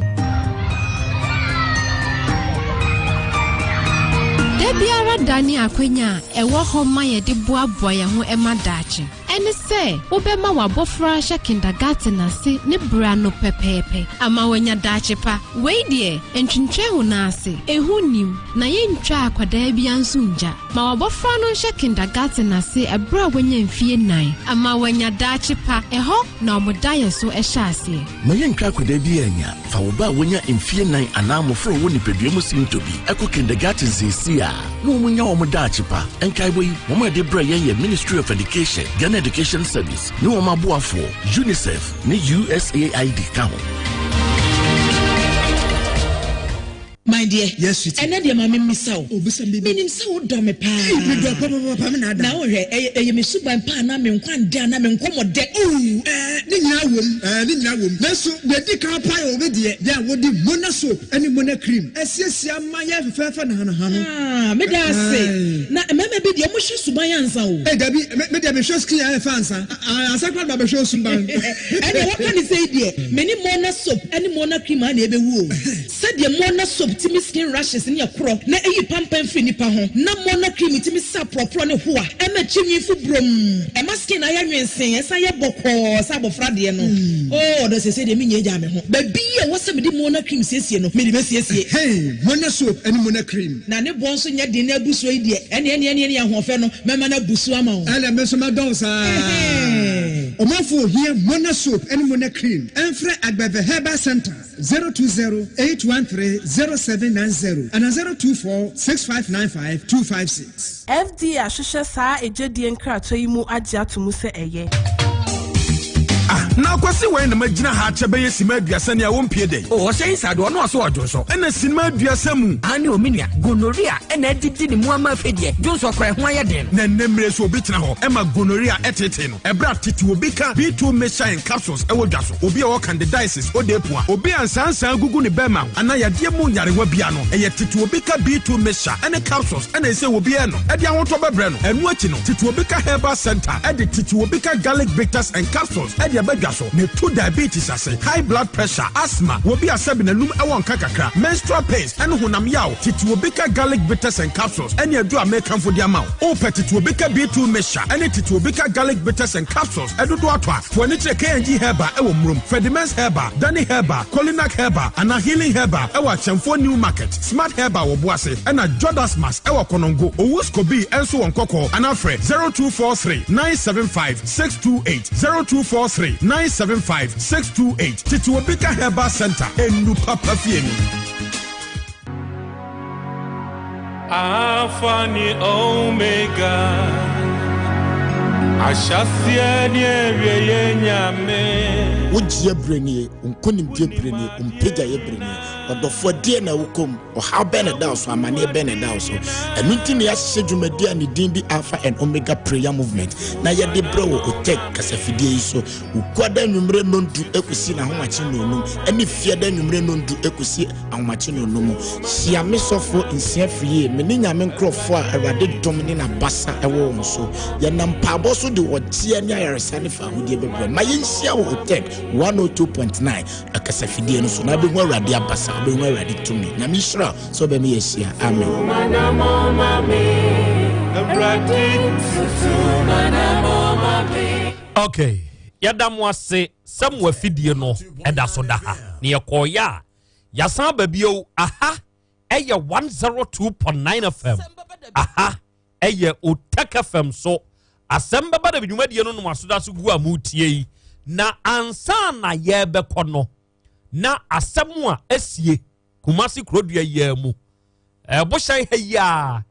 S25: Da biara da ne akwanya a ɛwɔ hɔ ma yɛde boaboa yɛn ho ma daakye. Ɛne sɛ wobɛma w'abɔfra ahyɛ kindergarten ase ne berɛ ano pɛpɛɛpɛ ama wanya daakye pa. Wei deɛ, ntwentwɛn wo nan ase, ehu nnim, na yɛntwa akwadaa biara nso ngya. Ma w'abɔfra no nhyɛ kindergarten ase ɛberɛ a wanya mfie nnan ama wanya daakye pa. Ɛhɔ na wɔn daeɛso hyɛ aseɛ.
S26: Ma yɛntwa akwadaa biara nya. Fa wo ba a wanya mfie nnan anaa mmofra a wɔwɔ nipadua mu sintɔ bi kɔ kindergarten seesei a na wɔnya wɔn daakye pa. Nkaebɔ yi, wɔn a ɛde brɛ yɛn yɛ Ministry of Education, Ghana Education Service ne wɔn aboafoɔ, UNICEF ne USAID ka ho.
S27: My dear,
S12: Yes, sweetie.
S27: ɛnɛ deɛ ma memmisa wo.
S12: Oh, bisa me baby.
S27: Menim sɛ wodɔ me paa.
S12: Ee, medɔ papapapa me na ada.
S27: Na wohwɛ, ɛyɛ ɛyɛ me suban pa anaa me nkwa ndɛ anaa me nkɔmmɔ dɛ.
S12: Oh, ɛɛ, ne nyinaa wom, ɛɛ, ne nyinaa wom. Nanso deɛ ɛdi kan paa yɛ wo deɛ, deɛ a wode Mona soap ne Mona cream asiesie ama yɛ fɛfɛɛfɛ nahanaha no.
S27: Ah, meda ase.
S12: Ae.
S27: Na mmarima bi deɛ, wɔhwɛ suban ansa o.
S12: Ee, dabi, me, me deɛ mehwɛ skin a ɛyɛ fɛ ansa. Ah, ansa koraa na mabɛhwɛ wo suban.
S27: Ɛnneɛ wɔka ne sei deɛ, me ne Mona soap ne Mona cream ara na ɛbɛwu o. Sɛdeɛ Mona soap tumi skin rashes ne ɛkorɔ na ɛyi pampan firi nipa ho, na Mona cream tumi sa porɔporɔ ne hoa, ɛma tiri nwi fu brom, ɛma skin ayɛ nwensee, ɛsan yɛ bɔkɔɔ sɛ abɔfra deɛ no. Oh ɔdɔ seesei deɛ mennya gyaa me ho. Baabi a ɛwɔ sɛ mede Mona cream siesie no, mede bɛsiesie.
S12: Hey, Mona soap ne Mona cream.
S27: Na ne boɔ nso nyɛ den na abu soɔ yi deɛ, ɛneɛ ɛneɛ ɛneɛ ahoɔfɛ no, mɛma no abu so ama wo.
S12: Ɛneɛ me nso mɛdɔ wo saa. Ɔmanfoɔ ohia Mona soap ne Mona cream, ɛmfrɛ Agbeve Herbal Centre. 020 813 0790 anaa 024 6595 256.
S11: FDA ahwehwɛ saa egyedie nkratoɔ yi mu agye ato mu sɛ ɛyɛ.
S28: Ah, na akwasi wɛn na magyina ha akyɛ bɛyɛ sima aduasa ni a wɔmpie dɛn?
S29: O ɔhyɛ inside ɔno ɔso ɔdwonsɔ.
S28: Ɛna sinima aduasa mu.
S29: Aane o me nua, gonorrhea ɛna adidi ne mu ama afei deɛ dwonsɔ koraa ɛho ayɛ den
S28: no. Na nnɛ mmerɛ so obi tena hɔ ɛma gonorrhea ɛtetee no. Ɛberɛ a tete obi ka B2 mixture and capsules ɛwɔ dwa so. Obi a ɔwɔ candidiasis, odeepua, obi a nsaansaa gugu ne bɛɛma ho anaa yadeɛ mu nyarewa bia no, ɛyɛ tete obi ka B2 mixture ɛne capsules ɛna ɛsɛ obi ɛnom ɛde ahotɔ bɛbrɛ no. Ɛno akyi no, tete obi ka herbal center ɛde tete obi ka garlic bitters and capsules ɛde. na ɛba dwa so na ɛtu diabetes ase, high blood pressure, asthma, wɔbi a sɛbi n'anum ɛwɔ nka kakra, menstrual pains, ɛne honam yaw. Tete Obika garlic bitters and capsules ɛne aduru a mekamfo de ama wo. Wopɛ Tete Obika B2 mixture ɛne Tete Obika garlic bitters and capsules ɛdodo atɔ a, fo ani kyerɛ KNG Herbal ɛwɔ Murom, Fredimens Herbal, Danny Herbal, Kolinak Herbal anaa Healing Herbal ɛwɔ Akyɛmfoɔ New Market, Smart Herbal wɔ Boase ɛna Jodasmas ɛwɔ Konongo, Owus Kobi ɛnso wɔ Nkɔkɔɔ anaa frɛ 0243 975 628, 0243 975 628. Tete Obika Herbal Center, enu papa fie ni.
S3: Alpha ni Omega, ahyɛaseɛ ne awieeɛ Nyame.
S7: Wo gyeɛ berɛ nie, wo nkonimdie berɛ nie, wo mpagyaeɛ berɛ nie. Ɔdɔfoɔ, deɛ na wokɔ mu? Ɔhaw bɛn na ɛda wo so? Amanneɛ bɛn na ɛda wo so? Ɛno nti na yɛahyehyɛ dwumadie a ne din de Alpha and Omega Prayer Movement na yɛde brɛ wɔ Otec kasafidie yi so. Wukuada anwummere nnɔndu kɔsi n'ahomakye nnɔnnum ne Fiada anwummere nnɔndu kɔsi ahomakye nnɔnnum. Hyia me sɔfoɔ Nsia Firie, me ne Nyame nkurɔfoɔ a Awurade dom ne n'abasa wɔ wɔn so. Yɛnam mpaabɔ so de ɔgyeɛ ne ayaresa ne fawohodie bɛbrɛ. Ma yɛnhyia wɔ Otec 102.9 akasafidie no so na wobɛhu Awurade abasa, wobɛhu Awurade tumi. Nyame nhyira wo sɛ wobɛma yɛahyia. Amen.
S4: Okay, yɛda mo ase sɛ mo afidie no ɛda so da ha na yɛkɔɔyɛ a yɛasan aba bio. Aha ɛyɛ 102.9 FM, aha ɛyɛ Otek FM so. Asɛm bɛba da dwumadie no nom asoda so gu a motie yi. Na ansa na yɛbɛkɔ no, na asɛm a asie Kumasi kurodua yi mu ɛbohyɛn ha yi a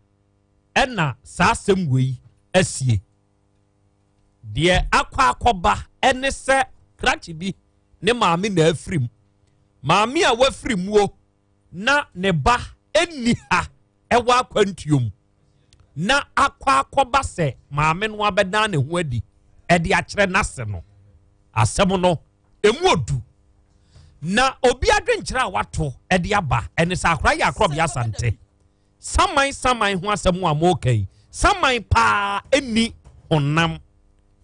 S4: ɛna saa asɛm wei asie. Deɛ akɔ akɔba ɛne sɛ krakye bi ne maame na afiri mu. Maame a wafiri muo na ne ba ɛnni ha, ɛwɔ akwantuo mu, na akɔ akɔba sɛ maame no abɛdan ne ho adi ɛde akyerɛ n'ase no. Asɛm no emu odu na obi adwenkyerɛ a wato ɛde aba ɛne sɛ akora yɛ akorɔbea Asante saman saman ho asɛm a wɔreka yi, saman paa ɛni honam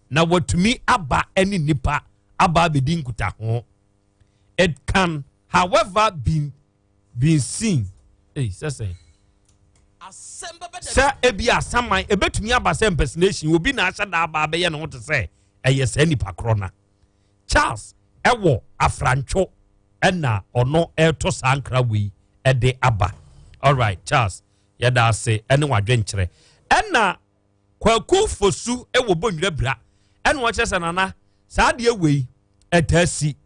S4: na watumi aba ɛne nipa aba abɛdi nkutaho. It can however been seen, hey, sɛ sɛ ebi asaman ebetumi aba sɛ impersonation, obi na ahyɛ da aba abɛyɛ ne ho te sɛ ɛyɛ saa nipa korɔ. Na Charles ɛwɔ Afrantwo ɛna ɔno ɛreto saa nkra wei ɛde aba. Alright Charles, yɛda ase ɛne wadwenkyerɛ. Ɛna Kwaku Fosu ɛwɔ Bɔnwira Bira ɛna wɔkyerɛ sɛ nana saa adeɛ wei ɛtaa si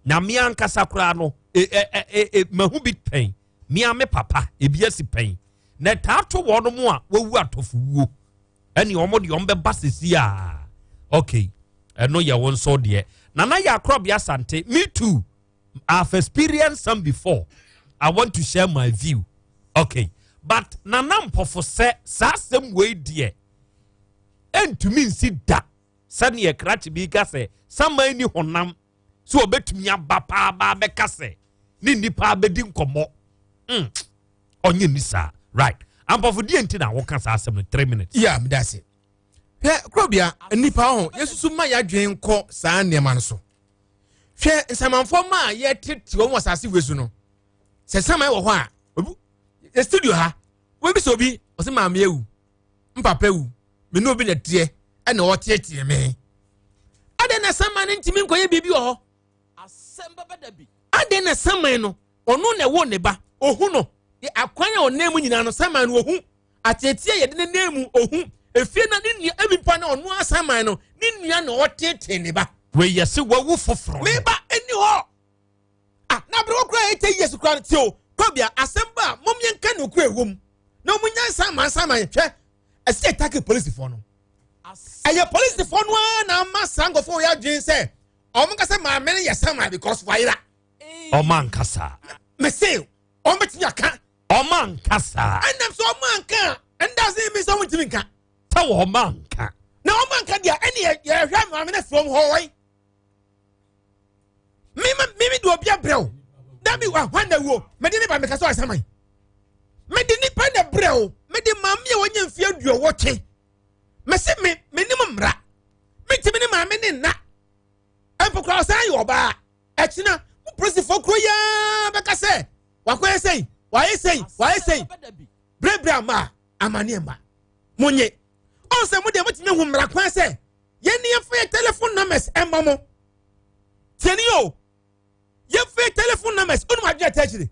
S4: na mmea ankasa koraa no e ɛ ɛ ɛ mahu bi pɛn, mmea me papa ebi asi pɛn na ɛtaa to wɔn mo a wɔwu atɔfo wuo ɛne wɔn deɛ wɔn bɛba sisi a. Okay, ɛno yɛ wɔn nso deɛ. Nana yɛ akorɔbea Asante, me too, I've experienced some before. I want to share my view. Okay, but Nana Mpɔfo sɛ saa asɛm wei deɛ ɛntumi nsi da sɛneɛ krakye bi ka sɛ saman ni honam sɛ ɔbɛtumi aba paa ba bɛka sɛ ne nipa abɛdi nkɔmmɔ. Ɔnyɛ ni saa. Right, Ampɔfo, deɛ nti na wɔka saa asɛm no? 3 minutes.
S6: Yeah, meda ase. Hwɛ, kurobea nipa ho yɛsusu ma yɛadwen nkɔ saa nneɛma no so. Hwɛ, nsamanfoɔ ma a yɛtete wɔn wɔ asase wei so no, sɛ saman wɔ hɔ a, obi yɛ studio ha wɔbi sɛ obi ɔsɛ maame ewu, mpapa ewu, me ne obi na teɛ ɛna ɔteetee me adan na saman no ntumi nkɔyɛ biribi wɔ hɔ adan na saman no ɔno na ɛwɔ ne ba ohu no akwan a ɔnan mu nyinaa no, saman no ohu ateetee yɛde ne nan mu ohu efie na ne nua ebi mpa na ɔno asaman no ne nua na ɔteetee ne ba.
S4: Wei yɛ sɛ wawu foforɔ.
S6: Meba ɛni hɔ ah na abiri kura 80 years kura te o kɔbia asɛm ba a mom yɛn ka no kura ɛwɔ mu na wɔn nya nsaman nsaman. Hwɛ, ɛsɛ yɛ take polisifoɔ no, ɛyɛ polisifoɔ no ara na ama saa nkɔfoɔ yɛ adwene sɛ wɔn kasa maame no yɛ saman because wayera.
S4: Ɔma nkasa.
S6: Mese wɔn bɛtumi aka.
S4: Ɔma nkasa.
S6: Ɛnam sɛ ɔma nka a ɛnda mi sɛ wɔn ntumi nka.
S4: Sɛ wɔma nka.
S6: Na ɔma nka deɛ ɛne yɛhwɛ maame no from hɔ wɔyi mímí mímí de obi abrɛ o dabi wa hwan na wuo mɛde ne ba mɛka sɛ ɔsaman mɛde nipa na brɛ o mɛde maame a wɔnyɛ mfie 80 mɛsi mi mɛ nim mmara mɛtumi ne maame ne nna. ɔbaa. Ɛkyena mo polisifoɔ kuro yi ara bɛka sɛ wakɔyɛ sɛn, wayɛ sɛn, wayɛ sɛn. Berebere ama a, amaneɛ mma. Monye. Ɔn sɛ mo deɛ motumi ahu mmara kwan sɛ yɛn ne yɛmfa yɛ telephone numbers ɛmma mo. Tiɛ ni o. Yɛmfa yɛ telephone numbers. Onim adwene ɛtɛ akyire.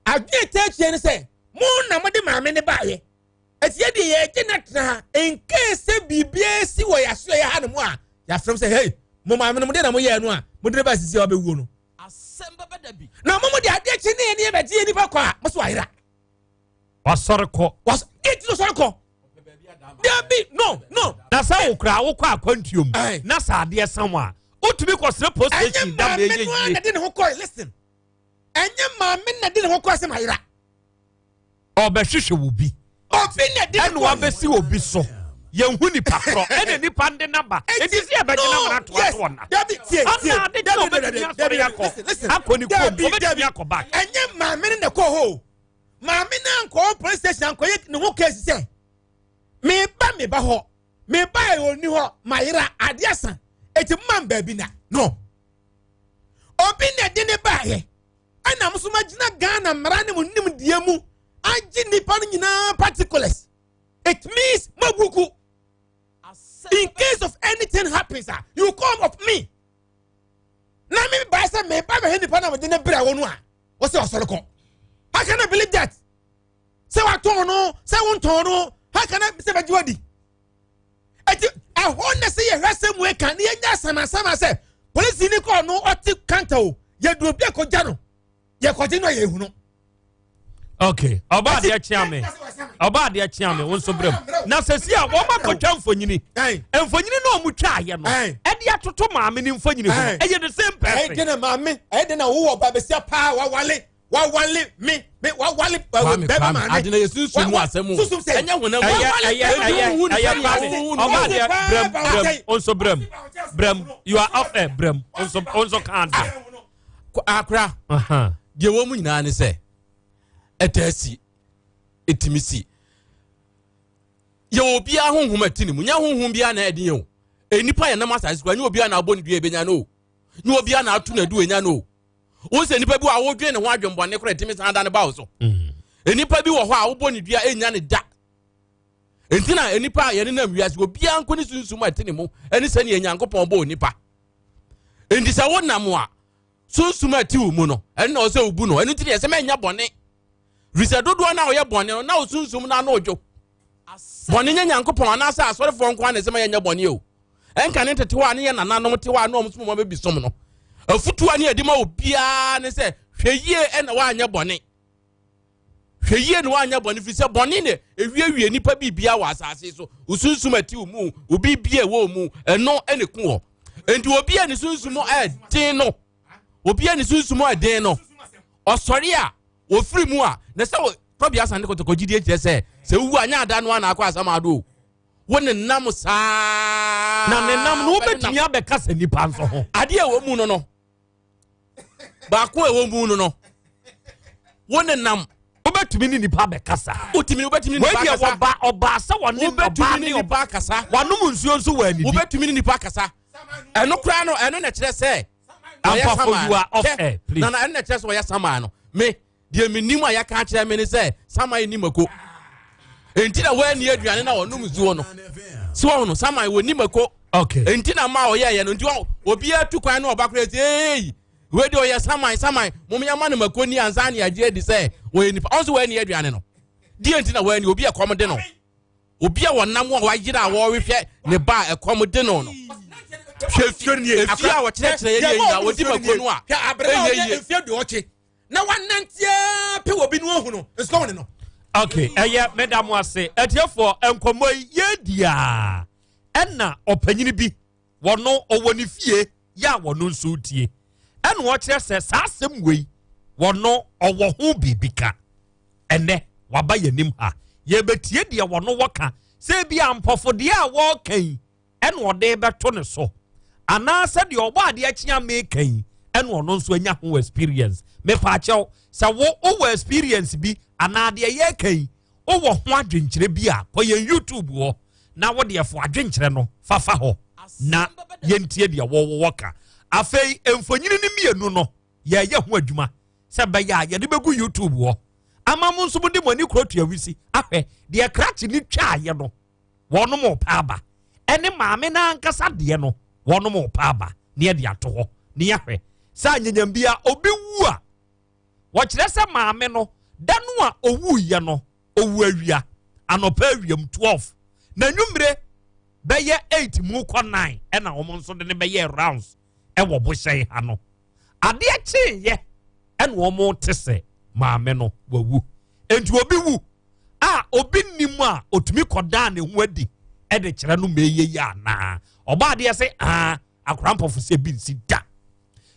S6: Adwene ɛtɛ akyire ne sɛ mo na mode maame ne baayɛ. Ɛti yɛ deɛ yɛgye na tena ha in case sɛ biribiara si wɔ yɛaso yɛ ha no mu a yɛafrɛ m sɛ hey mo maame no mo deɛ na moyɛɛ no a mode ne ba sisi a wabɛwuo no. Na mo mo de adeɛ kye ne yɛ ne yɛbɛgye yɛ nipa kɔ a mo so wayera.
S4: Wasɔre kɔ.
S6: Wasɔre ti sɔre kɔ. Dabi no no.
S4: Na sɛ wo koraa wokɔ akwantuo mu na sɛ adeɛ sa wo a wotumi kɔsrɛ post station da ma ɛyɛ yie.
S6: Ɛnyɛ maame no na de ne ho kɔe listen. Ɛnyɛ maame na de ne ho kɔe sɛ mayera.
S4: Ɔbɛhwehwɛ wo bi.
S6: Obi na de ne
S4: ɛna wabɛsi obi so. Yɛnhu nipa korɔ ɛna nipa de naba eti si ɛbɛgye na mana toa so ɔna.
S6: Dabi tie tie.
S4: Ana ade kyɛ obetumi asɔre akɔ akɔ ne kurom obetumi akɔ back.
S6: Ɛnyɛ maame no na ɛkɔ hɔ o. Maame no ankɔ police station ankɔyɛ ne ho case sɛ meba meba hɔ meba yɛ ɔni hɔ mayera adeɛ asa eti mma m baabi na no. Obi na ɛde ne baayɛ ɛna mo nso magyina Ghana mmara ne mo nimdeɛ mu agye nipa no nyinaa particulars. It means mabuku. In case of anything happens, ah, you come of me. Na me ba sɛ me ba bɛhwɛ nipa na mede ne brɛ wo no a wɔsɛ ɔsɔre kɔ. How can I believe that? Sɛ watɔn no, sɛ wontɔn no, how can I sɛ bɛgye wadi? Eti ɛhɔ na sɛ yɛhwɛ sɛ mu eka ne yɛnya asamasama sɛ polisi ni kɔɔ no ɔte kanta o, yɛdu obi akɔgya no, yɛkɔgye no a yɛhu no.
S4: Okay, ɔba adeɛ kyea me, ɔba adeɛ kyea me, wo nso brɛ mu. Na sɛsi a wɔn akɔtwa mfonyini, mfonyini na wɔn twa ayɛ no, ɛde atoto maame ne mfonyini ho, ɛyɛ the same person.
S6: Ɛyɛ de na maame, ɛyɛ de na wowɔ ba besia paa wawale, wawale me, me wawale bɛrima maame.
S21: Ade na yɛ sunsun mu asɛm o.
S6: Sunsun sɛ.
S21: Ɛnyɛ honam mu.
S4: Ɛyɛ ɛyɛ ɛyɛ ɛyɛ kwame, ɔba adeɛ brɛm brɛm, nso brɛm brɛm, you are off air brɛm, nso nso kan adeɛ.
S21: Akora, deɛ wɔ mu nyinaa ne sɛ ɛtaa si, ɛtumi si. Yɛwɔ obiara honhom ɛte ne mu, nyɛ honhom biara na ɛden o. Nnipa yɛ nam asase so, nyɛ obiara na abɔ ne dua ɛbɛnya no o, nyɛ obiara na ato n'adu ɛnya no o. Wo sɛ nnipa bi wɔ a wodwen ne ho adwenbɔne koraa ɛtumi san da ne ba wo so. Nnipa bi wɔ hɔ a wobɔ ne dua ɛnya ne da. Enti na nnipa a yɛne nam wiase, obiara nko ne sunsum a ɛte ne mu ɛne sɛnea Nyankopɔn bɔɔ nipa. Enti sɛ wonam a sunsum a ɛte wo mu no, ɛno na ɔsɛ wobu no. Ɛno nti na yɛsɛ mɛnyɛ bɔne. Firi sɛ dodoɔ no a ɔyɛ bɔne no, na wo sunsum no ano dwo. Bɔne nyɛ Nyankopɔn anaasɛ asɔrefoɔ nko ara na ɛsɛ ma yɛnyɛ bɔne o. Ɛnka ne tete hɔ a ne yɛ nananom te hɔ a na wɔn som wɔn bɛbi som no. Afutuo a ne yɛde ma obiara ne sɛ hwɛ yie ɛna woanyɛ bɔne. Hwɛ yie na woanyɛ bɔne firi sɛ bɔne na ɛwiewie nnipa biribia wɔ asase so. Wo sunsum ɛte wo mu, wo biribia ɛwɔ wo mu, ɛno ɛna ɛku wɔ. Enti obi a ne sunsum ɛden no, obi a ne sunsum ɛden no, ɔsɔre a wɔfiri mu a, na sɛ tɔbi asan ne kɔtɔkɔ gyidie kyerɛ sɛ sɛ wowu a nyɛ ada no a na akɔ asam ado o. Wo ne nam saa.
S4: Na ne nam no wobɛtumi abɛka sɛ nipa nso ho.
S21: Adeɛ a ɛwɔ mu no no. Baako a ɛwɔ mu no no. Wo ne nam.
S4: Wobɛtumi ne nipa bɛkasa.
S21: Wotumi wobɛtumi ne nipa akasa.
S4: Wei deɛ ɔba sɛ wɔne ɔbaa ne
S21: nipa akasa.
S4: Wanom nsuo nso wɔ anidi.
S21: Wobɛtumi ne nipa akasa. Ɛno koraa no ɛno na kyerɛ sɛ. Ɔyɛ saman.
S4: You are off air please.
S21: Nana ɛno na kyerɛ sɛ ɔyɛ saman no. Me deɛ menim a yɛka akyerɛ me ne sɛ saman ni mako. Enti na wɔanni aduane na wɔnom nsuo no. So wɔn no saman wɔ ni mako.
S4: Okay.
S21: Enti na ma ɔyɛ yɛ no nti obiara tu kwan na ɔba koraa sɛ ee wei deɛ ɔyɛ saman saman mom yɛma no mako ni ansa ne agye adi sɛ ɔyɛ nipa ɔnso wɔanni aduane no. Deɛ nti na wɔanni obi a ɛkɔm de no. Obi a wɔnam a wayera a wɔrehwɛ ne ba a ɛkɔm de no no. Hwɛ efie a wɔkyerɛkyerɛ yɛ yɛ nyinaa wɔdi mako no a ɛnyɛ yie.
S6: Na wananteɛ pɛ wɔ bi no ahu no nsukɔm ne no.
S4: Okay, ɛyɛ meda mo ase atiefoɔ. Nkɔmmɔ yi yɛdi a ɛna ɔpanyini bi wɔno ɔwɔ ne fie yɛ a wɔno nso tie ɛna ɔkyerɛ sɛ saa asɛm wei wɔno ɔwɔ ho biribi ka. Ɛnɛ waba yɛn anim ha, yɛbɛtie deɛ wɔno wɔka sɛ bi a mpɔfodeɛ a wɔreka yi ɛna ɔde bɛto ne so anaasɛ deɛ ɔbɔ adeɛ kyea meka yi ɛna ɔno nso anya ho experience. Mepaakyɛw sɛ wo wowɔ experience bi anaa deɛ yɛreka yi wowɔ ho adwenkyerɛ bi a, kɔ yɛn YouTube hɔ na wo deɛ fo adwenkyerɛ no fafa hɔ na yɛntie deɛ wɔwɔ ka. Afei mfonyini no mmienu no yɛyɛ ho adwuma sɛ bɛyɛ a yɛde bɛgu YouTube hɔ ama mo nso mode mo ani kuro tua wisi ahwɛ deɛ krakye ne twaayɛ no wɔnom ɔpɛ aba ɛne maame no ankasa deɛ no wɔnom ɔpɛ aba ne yɛde ato hɔ ne yɛahwɛ sɛ anyanyam bia obi wu a wɔkyerɛ sɛ maame no da no a owuiɛ no owu awia anɔpa awiam 12 na nwummere bɛyɛ 8 mu kɔ 9 ɛna wɔn nso de ne bɛyɛ rounds ɛwɔ bohyɛn ha no adeɛ kyeeɛ ɛna wɔn te sɛ maame no wawu nti obi wu a obi nim a otumi kɔdaa ne ho adi ɛde kyerɛ no ma eye yi anaa ɔbɔ adeɛ sɛ aa akora mpɔfo sɛ bi nsi da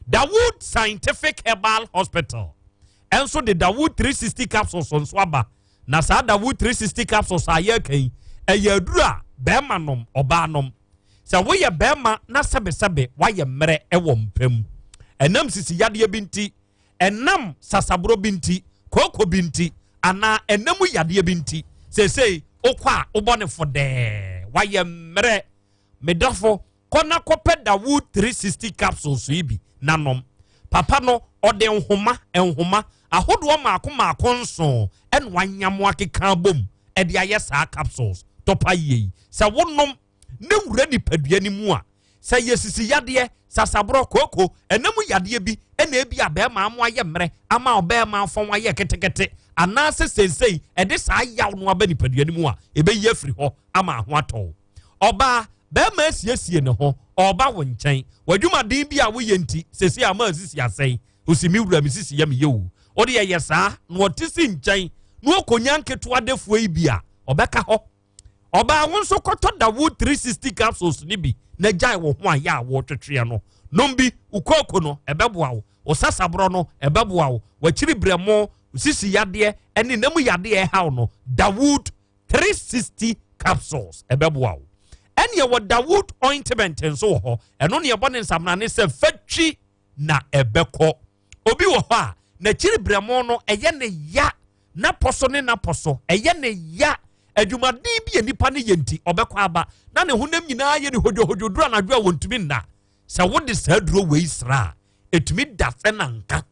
S4: Dawood Scientific Herbal Hospital ɛnso de Dawood 360 capsules nso aba na saa Dawood 360 capsules a yɛreka yi ɛyɛ aduru a bɛrima nom ɔbaa nom sɛ woyɛ bɛrima na sɛbesɛbe woayɛ mmerɛ wɔ mpa mu ɛnam sisi yadeɛ bi nti ɛnam sasaborɔ bi nti kooko bi nti anaa ɛnam yadeɛ bi nti seesei wokɔ a wobɔ ne fɔdɛɛ woayɛ mmerɛ medɔfo kɔ na kɔpɛ Dawood 360 capsules yi bi na nom papa no ɔde nhoma nhoma ahodoɔ maako maako nson ɛna wanyam akeka bom ɛde ayɛ saa capsules tɔpa yie yi sɛ wonom ne wura nipadua no mu a sɛ yɛ sisi yadeɛ sasaborɔ kooko ɛnam yadeɛ bi ɛna ebi a bɛrima amo ayɛ mmerɛ ama ɔbɛrima afɔn ayɛ ketekete anaasɛ seesei ɛde saa yaw no aba nipadua no mu a ɛbɛyi afiri hɔ ama aho atɔ ɔbaa bɛrima asiesie ne ho ɔba wo nkyɛn w'adwumaden bi a woyɛ nti seesei ama asisi asɛe osi mi wura mi sisi yɛ mi yɛ o ɔde yɛyɛ saa na ɔte si nkyɛn na ɔkɔnya nketewa defoɔ yi bi a ɔbɛka hɔ ɔbaa wo nso kɔtɔ Dawood 360 capsules ne bi na gyae wo ho a yɛ a wɔtwetweɛ no nom bi wo kooko no ɛbɛboa wo wo sasaborɔ no ɛbɛboa wo wakyiri brɛmo sisi yadeɛ ɛne nam yadeɛ ɛhaw no Dawood 360 capsules ɛbɛboa wo ɛne ɛwɔ Dawood ointment nso wɔ hɔ ɛno ne ɛbɔ ne nsamnane sɛ fatwi na ɛbɛkɔ obi wɔ hɔ a n'akyiri brɛmo no ɛyɛ ne ya n'apɔ so ne n'apɔ so ɛyɛ ne ya adwumaden bi a nipa no yɛ nti ɔbɛkɔ aba na ne honam nyinaa yɛ ne hodwohodwo duro anadwo a wɔntumi nna sɛ wode saa duro wei sra a ɛtumi da sɛ nanka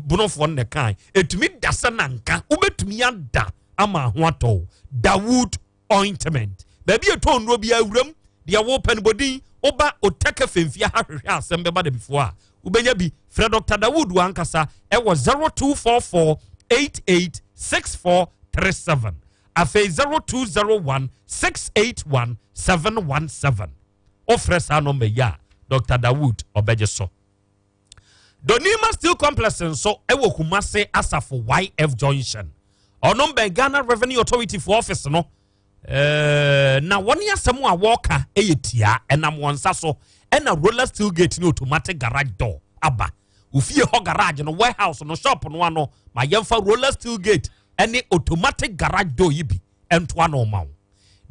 S4: bonofoɔ no na ɛkae ɛtumi da sɛ nanka wobɛtumi ada ama ho atɔ Dawood ointment baabi ɛtɔ nnuro bi awuram deɛ wopɛ no bɔdin woba otɛkɛ fɛmfia ha hwehwɛ asɛm bɛba da bifoɔ a wobɛnya bi frɛ Dr. Dawood ankasa ɛwɔ 0244 886437 afei 0201 681 717 wofrɛ saa nɔmba yi a Dr. Dawood ɔbɛgye so Donima Steel Complex nso ɛwɔ Kumase Asafo YF Junction ɔno bɛn Ghana Revenue Authority for office no na wɔne asɛm a wɔreka yɛ tia ɛnam wɔn nsa so ɛna roller steel gate ne automatic garage door aba ofie hɔ garage no warehouse no shop no ano ma yɛmfa roller steel gate ɛne automatic garage door yi bi ɛntoa no ma wo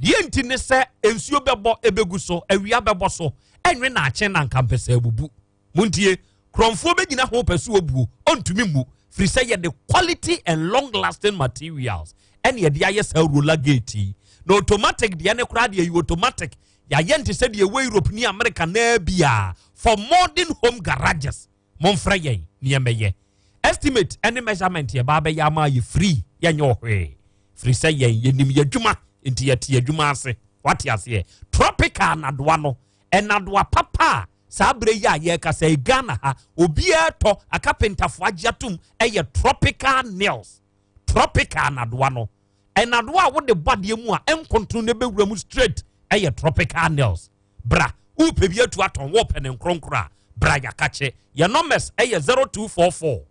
S4: deɛ nti ne sɛ nsuo bɛbɔ ɛbɛgu so awia bɛbɔ so ɛnwe naakye na nka mpɛsɛ abubu montie kurɔmfoɔ bɛgyina ho pɛ so obuo ɔntumi mmu firi sɛ yɛde quality and long lasting materials ɛne yɛde ayɛ saa roller gate yi na automatic deɛ ne koraa deɛ yi automatic yɛayɛ nte sɛ deɛ ɛwɔ Europe ne America naa bia for modern home garages momfrɛ yɛn nneɛma estimate ɛne measurement yɛba bɛyɛ ama yɛ free yɛnyɛ ɔhwee firi sɛ yɛn yɛnim yɛ adwuma nti yɛte yɛ adwuma ase wate aseɛ tropical nadoa no ɛnadoa papa a saa berɛ yi a yɛrekasa yi Ghana ha obiara tɔ akapentafoɔ agye atom ɛyɛ tropical nails tropical nadoa no ɛnadoa a wode bɔ adeɛ mu a ɛnkontono no bɛwura mu straight ɛyɛ tropical nails bra wopɛ bi atu atɔn wɔpɛ ne nkronkron a bra yɛakakye yɛ numbers ɛyɛ 0244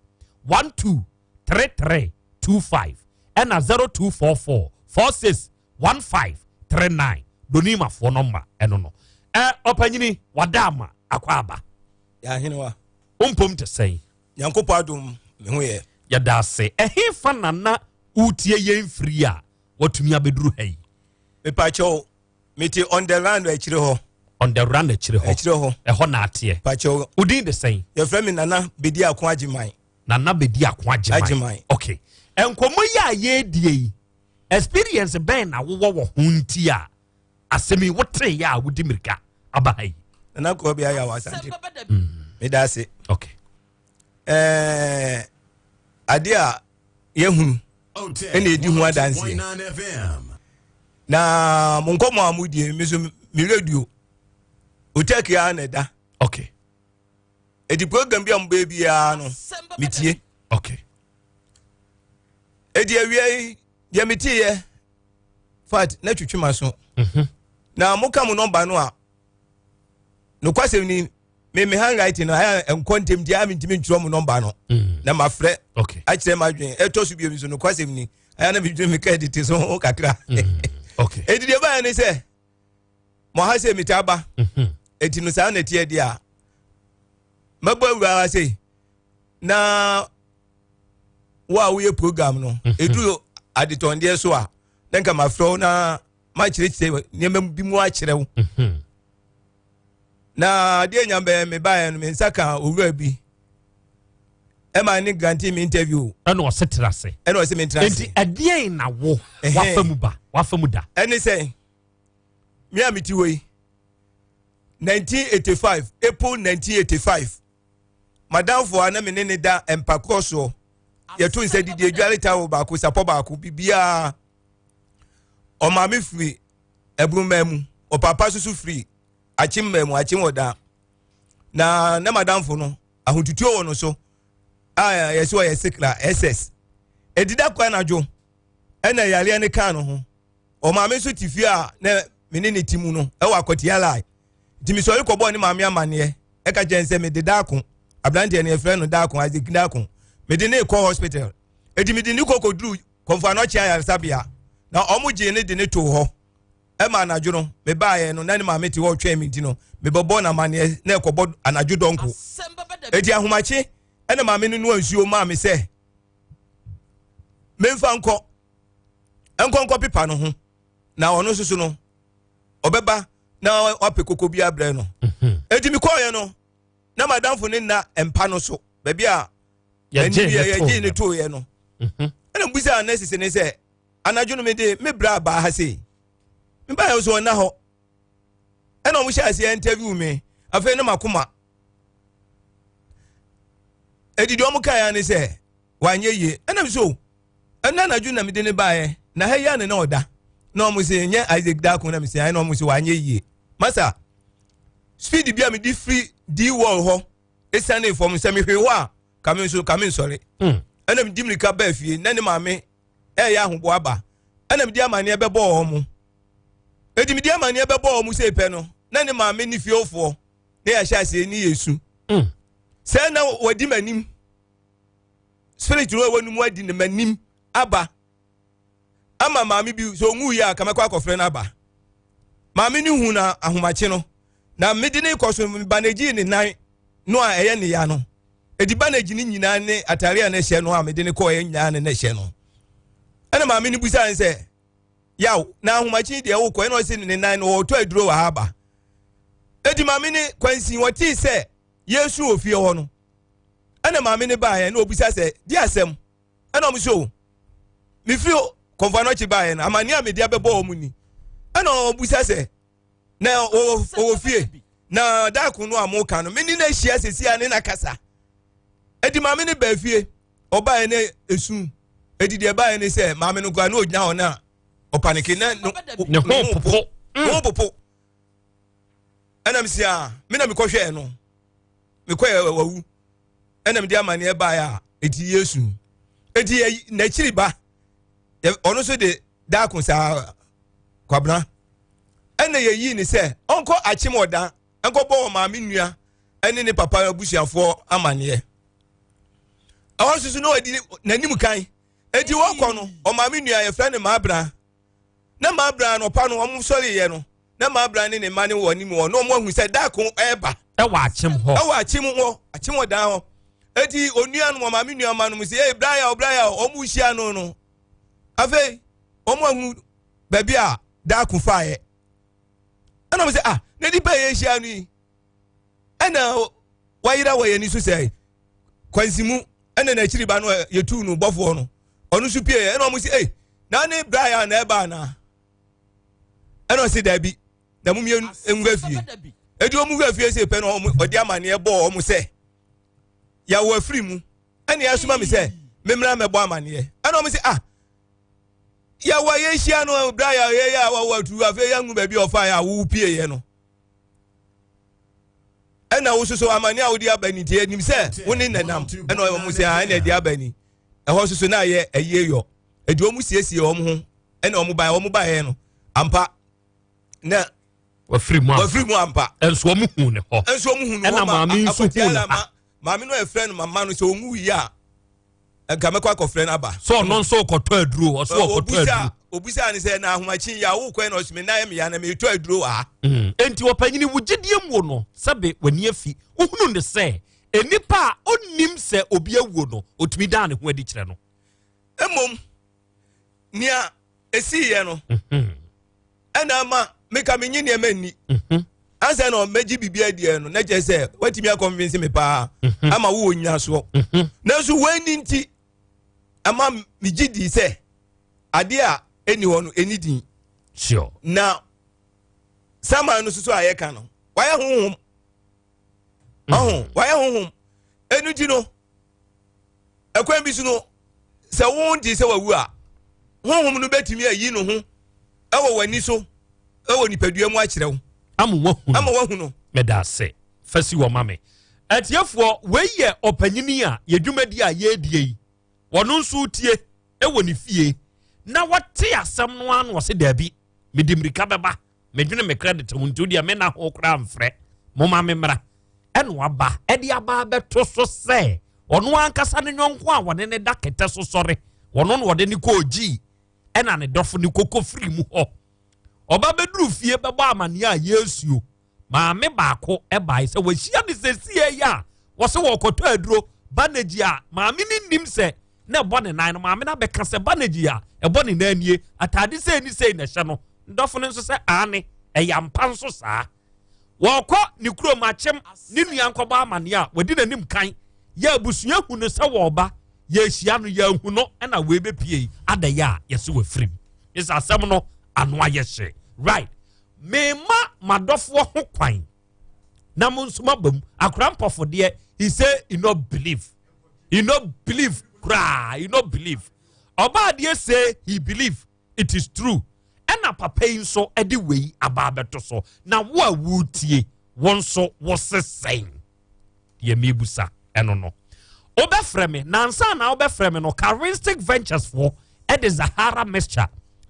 S4: 12 3325 ɛna 0244 46 1539 donimafoɔ nɔmba ɛno no ɛ ɔpanyini wada ama akɔ aba
S1: yɛahenewa
S4: wompom te sɛn
S1: nyankopɔn adom me ho yɛ
S4: yɛda ase ɛhe fa nana wotie yɛn firi a watumi abɛduru ha yi
S1: mepakyɛw mete on the run akyire hɔ
S4: on the run akyire hɔ
S1: akyire hɔ
S4: ɛhɔ na ateɛ
S1: pakyɛw
S4: wodin de sɛn
S1: yɛfrɛ me Nana Bɛdi Ako Agyeman
S4: Nana Bɛdi Ako Agyeman
S1: Agyeman.
S4: Okay, nkɔmmɔ yi a yɛredie yi experience bɛn na wowɔ wɔ ho nti a asɛm yi wotee yɛ a wodi mirika aba ha yi
S1: Nana kɔ bi ayɛ wɔ Asante. Meda ase.
S4: Okay.
S1: Ɛɛ adeɛ a yɛhunu ɛna ɛdi ho adanseɛ na mo nkɔmmɔ a modie me so me radio otɛki a na ɛda.
S4: Okay.
S1: Ɛti program bi a mobɛyɛ biara no metie.
S4: Okay.
S1: Ɛti awia yi deɛ meteeɛ fat na twitwi ma so. Na moka mo nɔmba no a nokwasɛm ni me me handwriting no ayɛ nkɔ ntɛm nti ayɛ mentumi ntwerɛ mo nɔmba no na mafrɛ akyerɛ m'adwene. Ɛtɔ so bio nso nokwasɛm ni ayɛ na medwene me ka edite so ho kakra. Ɛnti deɛ baeɛ ne sɛ mo ha sɛ metaa ba ɛnti no saa na ɛteɛ deɛ a mɛbɔ awura ha sei na wo a woyɛ program no ɛduru adetɔndeɛ so a na nka mafrɛ wo na makyerɛkyerɛ nneɛma bi mu akyerɛ wo. Na adeɛ nya bɛn mebaeɛ no me nsa ka owura bi ɛma ne grante me interview.
S4: Ɛna ɔse tena ase.
S1: Ɛna ɔse me ntena ase.
S4: Enti ɛdeɛn na wo wafa mu ba wafa mu da?
S1: Ɛne sɛ me a mete hɔ yi 1985 April 1985 madamfo a na me ne ne da mpakorɔ soɔ yɛto nsa didi adware towel baako sapɔ baako biribiara ɔmaame firi ɛburuma mu ɔpapa soso firi akyem mmaa mu akyem ɔda na ne madamfo no ahotutuo wɔ no so a yɛsɛ ɔyɛ sikla ss ɛdida kwan anadwo ɛna yareɛ no kaa no ho ɔmaame nso te fie a na me ne ne ti mu no ɛwɔ akɔtia lai nti mesɔre kɔbɔɔ ne maame amanneɛ ɛka kyɛn sɛ mede daako aberanteɛ no yɛfrɛ no daako Isaac daako mede ne kɔ hospital ɛti mede ne kɔ kɔduru kɔmfo anɔkye ayaresabea na ɔmo gyee ne de ne too hɔ ɛma anadwo no mebaeɛ no na ne maame te hɔ twɛn me nti no mebɛbɔ no amanneɛ na ɛkɔbɔ anadwo dɔnko ɛti ahomakye ɛna maame no noa nsuo maa me sɛ memfa nkɔ nkɔ nkɔ pepa no ho na ɔno nso so no ɔbɛba na wapɛ koko bi abrɛ no ɛti mekɔɔyɛ no na madamfo ne nna mpa no so baabi a yɛgyee ne tooyɛ no ɛna mbusaa nɛsese ne sɛ anadwo no mede me bra baa ha sei mebaeɛ so ɔnna hɔ ɛna ɔmo hyɛ aseɛ interview me afei ne makoma ɛdidi ɔmo kaeɛ ne sɛ wanyɛ yie ɛna me so ɛna anadwo na mede ne baeɛ na ha yi a ne na ɔda na ɔmo sɛ nyɛ Isaac Darko na mesɛ ɛna ɔmo sɛ wanyɛ yie masa speed bi a mede firi D wall hɔ ɛsiane fam sɛ mehwee hɔ a kame nso kame nsɔre ɛna medi mirika baa fie na ne maame ɛyɛ ahoboa ba ɛna mede amanneɛ bɛbɔɔ wɔn mo eti mede amanneɛ bɛbɔɔ wɔn sɛ pɛ no na ne maame ne fiefoɔ na yɛahyɛ aseɛ ne yɛ su sɛ na wɔdi m'anim spirit no a ɛwɔ no mu adi ne m'anim aba ama maame bi sɛ ɔnwu yɛ a kamɛkɔ akɔfrɛ no aba maame no hu na ahomakye no na mede ne kɔ so banegyi ne nan no a ɛyɛ ne ya no edi banegyi ne nyinaa ne atare a ne hyɛ no a mede ne kɔɔ nyinaa ne ne hyɛ no ɛna maame no busa ne sɛ yaw na ahomakye deɛ wokɔ ɛna ɔsi ne nan no ɔtɔ aduro wɔ ha aba edi maame ne kwansin wɔtee sɛ yesu wɔ fie hɔ no ɛna maame ne baeɛ na obusa sɛ di asɛm ɛna ɔmo so mefiri kɔnfa n'akyi baeɛ no amaneɛ a mede abɛbɔ wɔn ni ɛna ɔbusa sɛ na ɔwɔ fie na daako no a mo ka no me ne no ahyia sisi a ne na kasa edi maame ne baa fie ɔbaeɛ ne esu edi deɛ baeɛ ne sɛ maame no kura na ogyina hɔ na ɔpanike na
S4: ne ho popo
S1: ho popo ɛna mi si a me na mi kɔhwɛɛ no me kɔɛ wawu ɛna mi de amaneɛ baeɛ a eti yesu eti n'akyiri ba ɔno nso de daako saa kwabena ɛna yɛyii ne sɛ ɔnkɔ akyem ɔda nkɔbɔ wɔ maame nua ɛne ne papa abusuafoɔ amaneɛ ɛhɔ nso so na ɔdi n'anim kan eti wɔkɔ no ɔmaame nua yɛfrɛ no maabra na maabra no ɔpa no ɔmo sɔre yɛ no na maabra ne ne mma ne wɔ anim hɔ na ɔmo ahu sɛ daako ɛɛba
S4: ɛwɔ akyem hɔ
S1: ɛwɔ akyem hɔ akyem hɔ dan hɔ eti onua no ɔmaame nua ma no mo sɛ ee braya o braya o ɔmo hyia no no afei ɔmo ahu baabi a daako faeɛ ɛna ɔmo sɛ ah na nipa yɛ ahyia no yi ɛna wayera wɔ yɛn ani so sɛ kwansimu ɛna n'akyiri ba no yɛtu no bɔfoɔ no ɔno nso pie ɛna ɔmo sɛ ee na ne braya na ɛba ana ɛna ɔsɛ daabi na mo mmienu nwura fie edi ɔmo wura fie sɛ pɛ na ɔmo ɔde amaneɛ bɔɔ ɔmo sɛ. Yɛwɔ afiri mu ɛna yɛasoma me sɛ memmra mɛbɔ amanneɛ. Ɛna wɔn sɛ ah yɛwɔ yɛhyia no bra yɛ yɛ a wɔwɔ atu afei yɛnhu baabi a ɔfa yɛ a wo pie yɛ no. Ɛna wo soso amanneɛ a wode aba ni nti yɛnim sɛ wo ne nanam. Ɛna wɔn sɛ ah ɛna ɛde aba ni. Ɛhɔ soso na ayɛ ɛyie yɔ. Ɛdi wɔn siesie wɔn ho ɛna wɔn baeɛ wɔn baeɛ no ampa na
S4: wafiri mu ampa
S1: wafiri mu ampa
S4: nso wɔn hu ne hɔ
S1: nso wɔn hu ne hɔ
S4: ɛna maame nso hu ne ha
S1: maame no ɛfrɛ no mama no sɛ wɔn wu yi a nka mɛkɔ akɔfrɛ no aba.
S4: sɛ ɔno nso kɔtɔ aduro ɔso ɔkɔtɔ aduro
S1: obusa ne sɛ na ahomakye yi a wokɔ na ɔsome nan mi ya na metɔ aduro wɔ ha.
S4: Mm. Enti ɔpanyini wo gyidie mu no sɛbe w'ani afi wohunu ne sɛ nnipa a ɔnnim sɛ obi awuo no ɔtumi daa ne ho adi kyerɛ no.
S1: Mmom nea esiiɛ no mhm. ɛna ama meka menye nneɛma nni mhm. ansa na ɔmɛgye biribi adiɛ no na kyerɛ sɛ watumi akɔnvinse me paa mhm. ama wowɔ nyinasoɔ nanso w'ani nti ama megye dii sɛ adeɛ a ɛni hɔ no ɛni din na saman no soso a yɛka no wayɛ honhom ɔho wayɛ honhom ɛno nti no ɛkwan bi so no sɛ wonte sɛ wawu a honhom no bɛtumi ayi no ho ɛwɔ w'ani so ɛwɔ nipadua mu akyerɛ wo
S4: ama wahu
S1: ama wahu no
S4: meda ase fa si wɔ ma me atiefoɔ wei yɛ ɔpanyini a yɛdwumadi a yɛredie yi wɔno nso tie ɛwɔ ne fie na wɔte asɛm no ano ɔse daabi mede mmirika bɛba medwene me credit ho nti wodeɛ me na ho koraa mfrɛ moma me mmra ɛna waba ɛde aba abɛto so sɛ ɔno ankasa ne nyɔnko a wɔne ne da kɛtɛ so sɔre wɔno na ɔde ne kɔɔ gyii ɛna ne dɔfo ne koko firi mu hɔ ɔba bɛduru fie bɛbɔ amaneɛ a yɛsuo maame baako ɛbae sɛ wɔahyia ne sɛsie yi a wɔsɛ wɔkɔtɔ aduro banagyi a maame ne nim sɛ na ɛbɔ ne nan no maame no abɛka sɛ banagyi a ɛbɔ ne nan nie ataade sei ne sei na ɛhyɛ no ndɔfo no nso sɛ aane ɛyɛ ampa nso saa wɔkɔ ne kurom akyem ne nua nkɔbɔ amaneɛ a wɔdi n'anim kan yɛ abusua hu no sɛ wɔreba yɛahyia no yɛahu no ɛna wei bɛpie yi adɛyɛ a yɛsɛ wɔafirim ɛsɛ asɛm no ano ayɛ hye right mema madɔfoɔ ho kwan na mo nso maba mu akora mpɔfo deɛ he say he no believe he no believe koraa he no believe ɔbaa deɛ say he believe it is true ɛna papa yi nso ɛde wei aba abɛto so na wo a wotie wɔn nso wɔsesɛn deɛ mebusa ɛno no wobɛfrɛ me nansa na wobɛfrɛ me no charistic ventures foɔ ɛde zahara mixture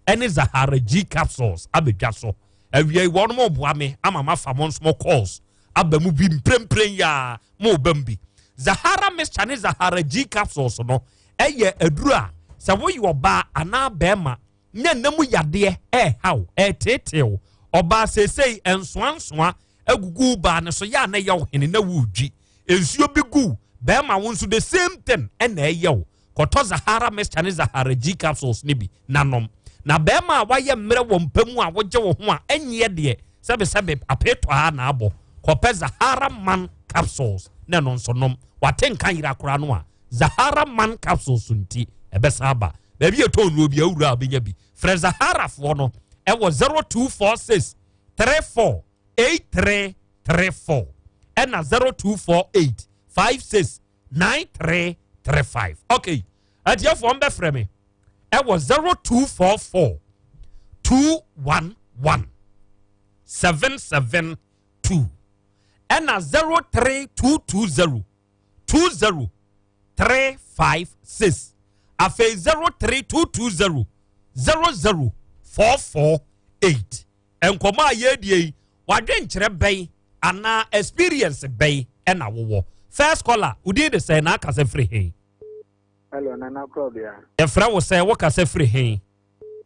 S4: ɛne zahara g capsules abɛdwa so awia yi wɔn mo boa me ama mafa mo nso mo calls aba mu bi mprempren yaa mo ba mu bi zahara mixture ne zahara g capsules no ɛyɛ aduru a sɛ woyɛ ɔbaa anaa bɛrima na nna mu yadeɛ ɛrehaw ɛreteetew ɔbaa seesei nsoansoa agugu baa ne so yɛ a na ɛyɛ wo hene na wodwi nsuo bi gu bɛrima wo nso the same thing ɛna ɛyɛ wo kɔtɔ zahara mixture ne zahara g capsules ne bi nanom na bɛrima a wayɛ mmerɛ wɔ mpa mu a wogye wo ho a ɛnyeɛ deɛ sɛbesɛbe apeetɔ a na abɔ kɔpɛ zahara man capsules na ɛno nso nom wate nka yera koraa no a zahara man capsules nti ɛbɛsan aba baabi yɛ tɔn nuo bi awura a wobɛnya bi frɛ zaharafoɔ no ɛwɔ 0246 34 8334 ɛna 0248 56 9335 okay atiefoɔ mbɛfrɛ me ɛwɔ 0244 211 772 ɛna 03220 20 356 afei 03220 00 448 nkɔmɔ a yɛredie yi wadwenkyerɛ bɛn anaa experience bɛn ɛna wowɔ first caller wodin de sɛ na akasa firi he
S2: Hello, Nana Krobia.
S4: Yɛfrɛ wo sɛ wokasa firi he?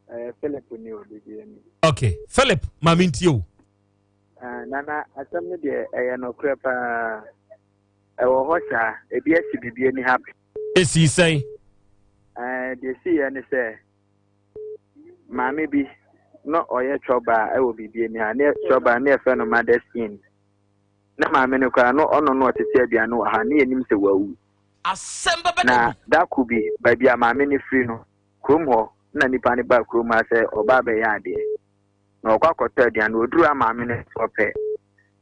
S2: Eh, Philip ni o, bibi ni.
S4: Okay, Philip, ma mentie o.
S2: Uh, Nana, asɛm no deɛ ɛyɛ nokorɛ paa. Ɛwɔ hɔ saa, ebi asi bibi ani ha.
S4: Esi sɛn?
S2: Eh, deɛ esiiɛ ne sɛ, maame bi na ɔyɛ twɔbaa ɛwɔ bibi ani ha, ne twɔbaa ne yɛfrɛ no Mother's Inn. Na maame no koraa no ɔno no ɔtete aduane wɔ ha, ne yɛnim sɛ wawu. Na da ko bi, baabi a maame no firi no, kurom hɔ na nipa no baa kurom ha sɛ ɔba abɛyɛ adeɛ. Na ɔkɔ akɔtɔ aduane, ɔduru a maame no so ɔpɛ.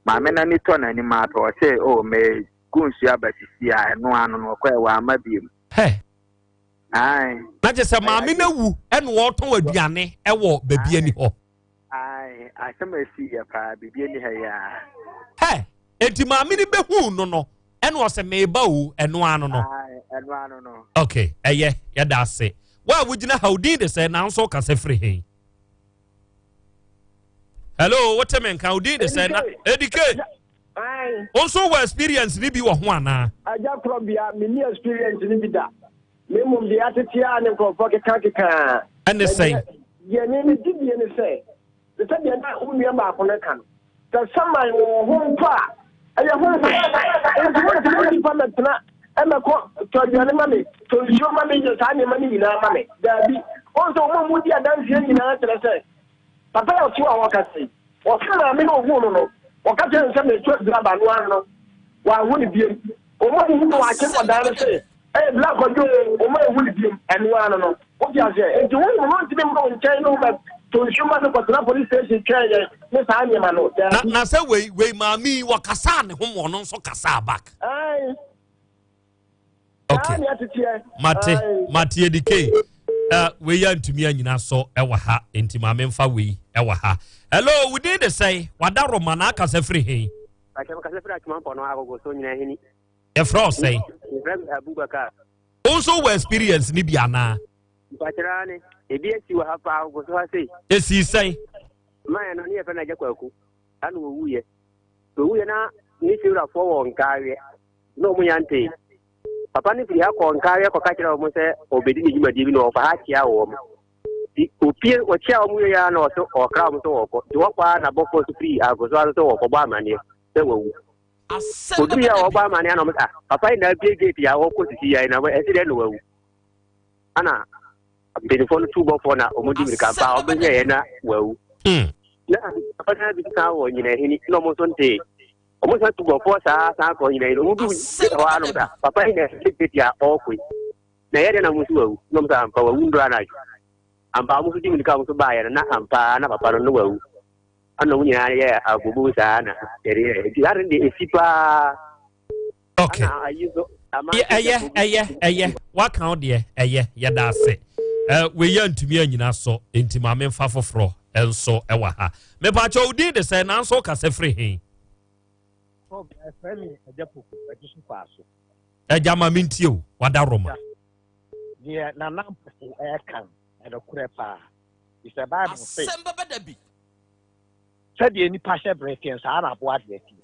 S2: Maame no ani tɔ n'anim ara pɛ, ɔse, oh, me Meekɔ nsuo aba sisi a, ɛno ano no ɔkɔɛ wamma biom.
S4: Hɛ.
S2: Ae.
S4: Na kyerɛ sɛ maame no awu ɛna ɔretɔn aduane ɛwɔ baabi ani hɔ.
S2: Ae, asɛm a ɛsii yɛ paa, biribi ani ha yi ara.
S4: Hɛ, enti maame no bɛhuu no no, ɛna ɔsɛ meba o, ɛno ano no.
S2: Ae, ɛno ano no.
S4: Ok, ɛyɛ, yɛda ase. Wo a wogyina ha, wo din de sɛ, nanso wokasa firi he? Hello, wote me nka, wo din de sɛ, na, Edike, wo nso wɔ experience ni bi wɔ ho anaa?
S13: Agya korɔbea, menni experience ni bi da. Na mmom deɛ yɛatete ara ne nkurɔfoɔ kekakekaa.
S4: Ɛne sɛn?
S13: Deɛ me me gyidie ne sɛ, te sɛ deɛ na wo nua baako no ka no, sɛ saman wɔ wo ho mpo a, ɛyɛ honhom. Enti wontumi ne nipa mmɛtena mmɛkɔ tɔ aduane ma me, tɔ nsuo ma me, yɛ saa nneɛma no nyinaa ma me. Daabi. Wohu sɛ wɔn a wɔdi adanseɛ nyinaa kyerɛ sɛ, papa yi a ɔte hɔ a ɔrekasa yi, ɔse maame no a ɔhuu no no, ɔka kyerɛɛ no sɛ meretɔ aduro aba, no ara no, wanhu no biom. Wɔn a wɔhu no wɔakye no wɔ dan no se, Ee, Bla Kwadwo o, wɔn a wɔhu no biom, ɛno ara no no. Wote aseɛ? Enti honhom no ntumi mma wo nkyɛn ne wo mmɛto nsuo mma no kɔtena police station twɛn yɛn ne saa nneɛma no.
S4: Na,
S13: Daabi.
S4: na sɛ wei, wei maame yi, wɔkasaa ne ho ma ɔno nso kasaa back.
S13: Ae.
S4: Okay.
S13: Saa ne ɛteteɛ.
S4: Mate,
S13: Ae.
S4: mate edike. Uh, wei antumi anyina so ɛwɔ ha, enti maame mfa wei ɛwɔ ha. Hello, wo din de sɛn? Wada Roma na akasa firi he?
S14: Akyɛ mekasa firi Atwemampɔ no agogo so nyina hini.
S4: Yɛfrɛ wo sɛn?
S14: Yɛfrɛ me Abubakar.
S4: Wo nso wɔ experience no bi anaa?
S14: Mpakyerɛ ne, ebi asi wɔ ha paa agogo so ha sei.
S4: Esii sɛn?
S14: Mayɛ no ne yɛfrɛ no Agya Kwaku. Ana ɔwuiɛ. Ɔwuiɛ na ne fiewurafoɔ wɔ Nkaaweɛ. Na ɔmo nya ntee. Papa no firi ha kɔɔ Nkaaweɛ kɔka kyerɛ wɔn sɛ ɔbɛdi ne dwumadie bi na ɔfa ha kyea wɔn. Nti opie ɔkyea wɔn wie ara na ɔso ɔkra wɔn sɛ wɔkɔ. Nti wɔkɔ ara na bɔfoɔ nso firi agogo so ara sɛ wɔkɔbɔ amanneɛ sɛ wawu. Odu yi a wɔbɔ amaneɛ na wɔn ah papa yi na abie gate yi a wɔkɔ sisi yi na ɛsi dɛ na wawu. Ana mpanyinfoɔ no tu bɔfoɔ na wɔn di mirika mpa wɔn bɛhwɛ yɛ na wawu. Na papa no bi san wɔ nyinahini na wɔn nso ntee. Wɔn san tu bɔfoɔ saa san kɔ nyinahini wɔn du hɔ ano sa papa yi na abie gate a ɔrekɔ yi. Na ɛyɛ dɛ na wɔn nso wawu na wɔn sɛ ampa wawu ndora anadwo. Ampa wɔn nso di mirika wɔn nso baayɛ no na ampa na papa no no wawu. Ɛna wɔn nyinaa yɛ agogo saa na yɛde yɛ nti ade deɛ esi paa.
S4: Okay.
S14: Ɛna ayi nso ama.
S4: Ɛyɛ ɛyɛ ɛyɛ waka wo deɛ ɛyɛ yɛda ase. Ɛ wei yɛ ntumi anyina so nti maame nfa foforɔ nso ɛwɔ ha. Mepaakyɛ wo din de sɛ nanso kasa firi he.
S15: Ɛfrɛ me Agya Poku, Agye so faa so.
S4: Agya ma mentie o, wada Roma.
S15: Deɛ Nana Mpofu ɛreka no, ɛnokorɛ paa. Efisɛ Bible se, Sɛdeɛ nnipa hyɛ berɛ teɛ no, saa ara na aboa deɛ teɛ.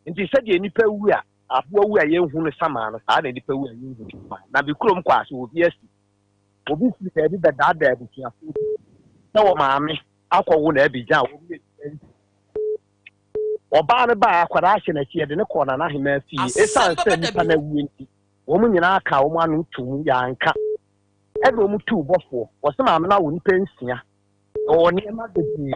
S15: Enti sɛdeɛ nnipa wu a, aboa wu a yɛnhu no samaa no, saa ara na nnipa wu a yɛnhu no samaa. Na me kurom kɔ ase, obi asi. Obi firi baabi bɛdaadaa abusuafoɔ bi sɛ wɔ maame akɔwo na abigya a wɔn yɛ nnipa nti. Ɔbaa no baa akwadaa hyɛ n'akyi, yɛde no kɔɔ Nana Ahemaa fie. Esiane sɛ nnipa no awuo nti, wɔn nyinaa kaa wɔn ano toom, yɛanka. Ɛna wɔn tuu bɔfoɔ. Wɔse maame no awo nnipa nsia. Ɔwɔ nneɛma bebree.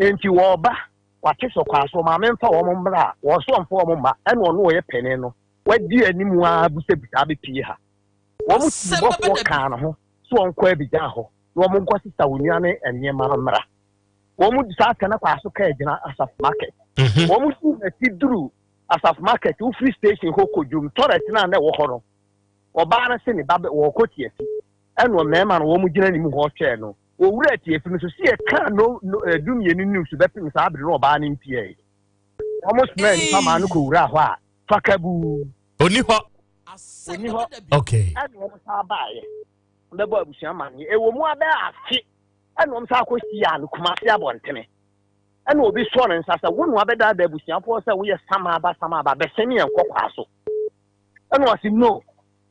S15: Enti wɔreba, wate sɛ ɔkwan so, maame mfa wɔn mmra a, wɔn so ɔmfa wɔn mma. Ɛna ɔno ɔyɛ panin no, wadi anim ara bisabisa abɛpie ha. Wɔn tuu bɔfoɔ kaa ne ho sɛ ɔnkɔ Abidjan hɔ na wɔn nkɔsesa onua ne nneɛma no mmra. Wɔn saa sɛ no kɔ aso kaa gyina Asafo market. Wɔn duu n'akyi duru Asafo market, wofiri station hɔ kɔ dwom, toilet no a na ɛwɔ hɔ no, Ɔbaa no se ne ba bɛ wɔɔkɔ tiafi. Ɛna mmarima no wɔn gyina ne mu hɔ twɛɛ no. Owura tiafi no so se yɛkaa no no eh, dumienu news bɛpem saa bere no ɔbaa no mpiae. Wɔn somaa nnipa maa no kɔwuraa hɔ a fakabuu.
S4: Onni hɔ.
S15: Onni hɔ.
S4: Okay.
S15: Ɛna wɔn san baeɛ bɛbɔ abusua amanneɛ. Ɛwɔ mu abɛɛ afe ɛna wɔn san kɔhyiaa no Kumasi abɔntene. Ɛna obi sɔɔ ne nsa sɛ wo na wabɛdaadaa abusuafoɔ sɛ woyɛ samaaba samaaba bɛsɛne yɛn kɔ kwaa so. Ɛna ɔse no,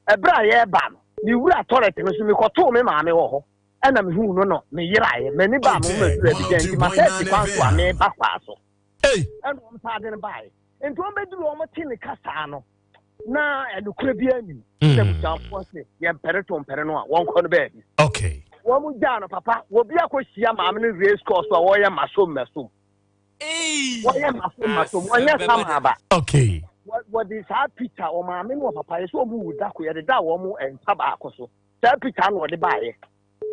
S15: ɛberɛ a yɛreba no, me wura tɔlɛt no so mekɔtoo me maame wɔ hɔ, ɛna mehuu no no meyeraeɛ, m'ani baa me ho maduru Abidjan nti masɛ si kwan so a meba kwaa so. Ɛna wɔn saa de no baeɛ. Nti wɔn bɛduru wɔn te ne kasaa no, na ɛnokorɛ biara nim. Ɛna abusuafoɔ se yɛmpɛre to mpɛre no a wɔnkɔ no baabi.
S4: Okay.
S15: Wɔn gyaa no papa, wɔbi akɔhyia maame no race course a wɔyɛ masom masom. Wɔyɛ masom masom, wɔnyɛ sama aba.
S4: Okay.
S15: Wɔde saa picture wɔn maame ne wɔn papa yɛ sɛ wɔn wu da ko yɛde da wɔn mpa baako so. Saa picture na wɔde baayɛ.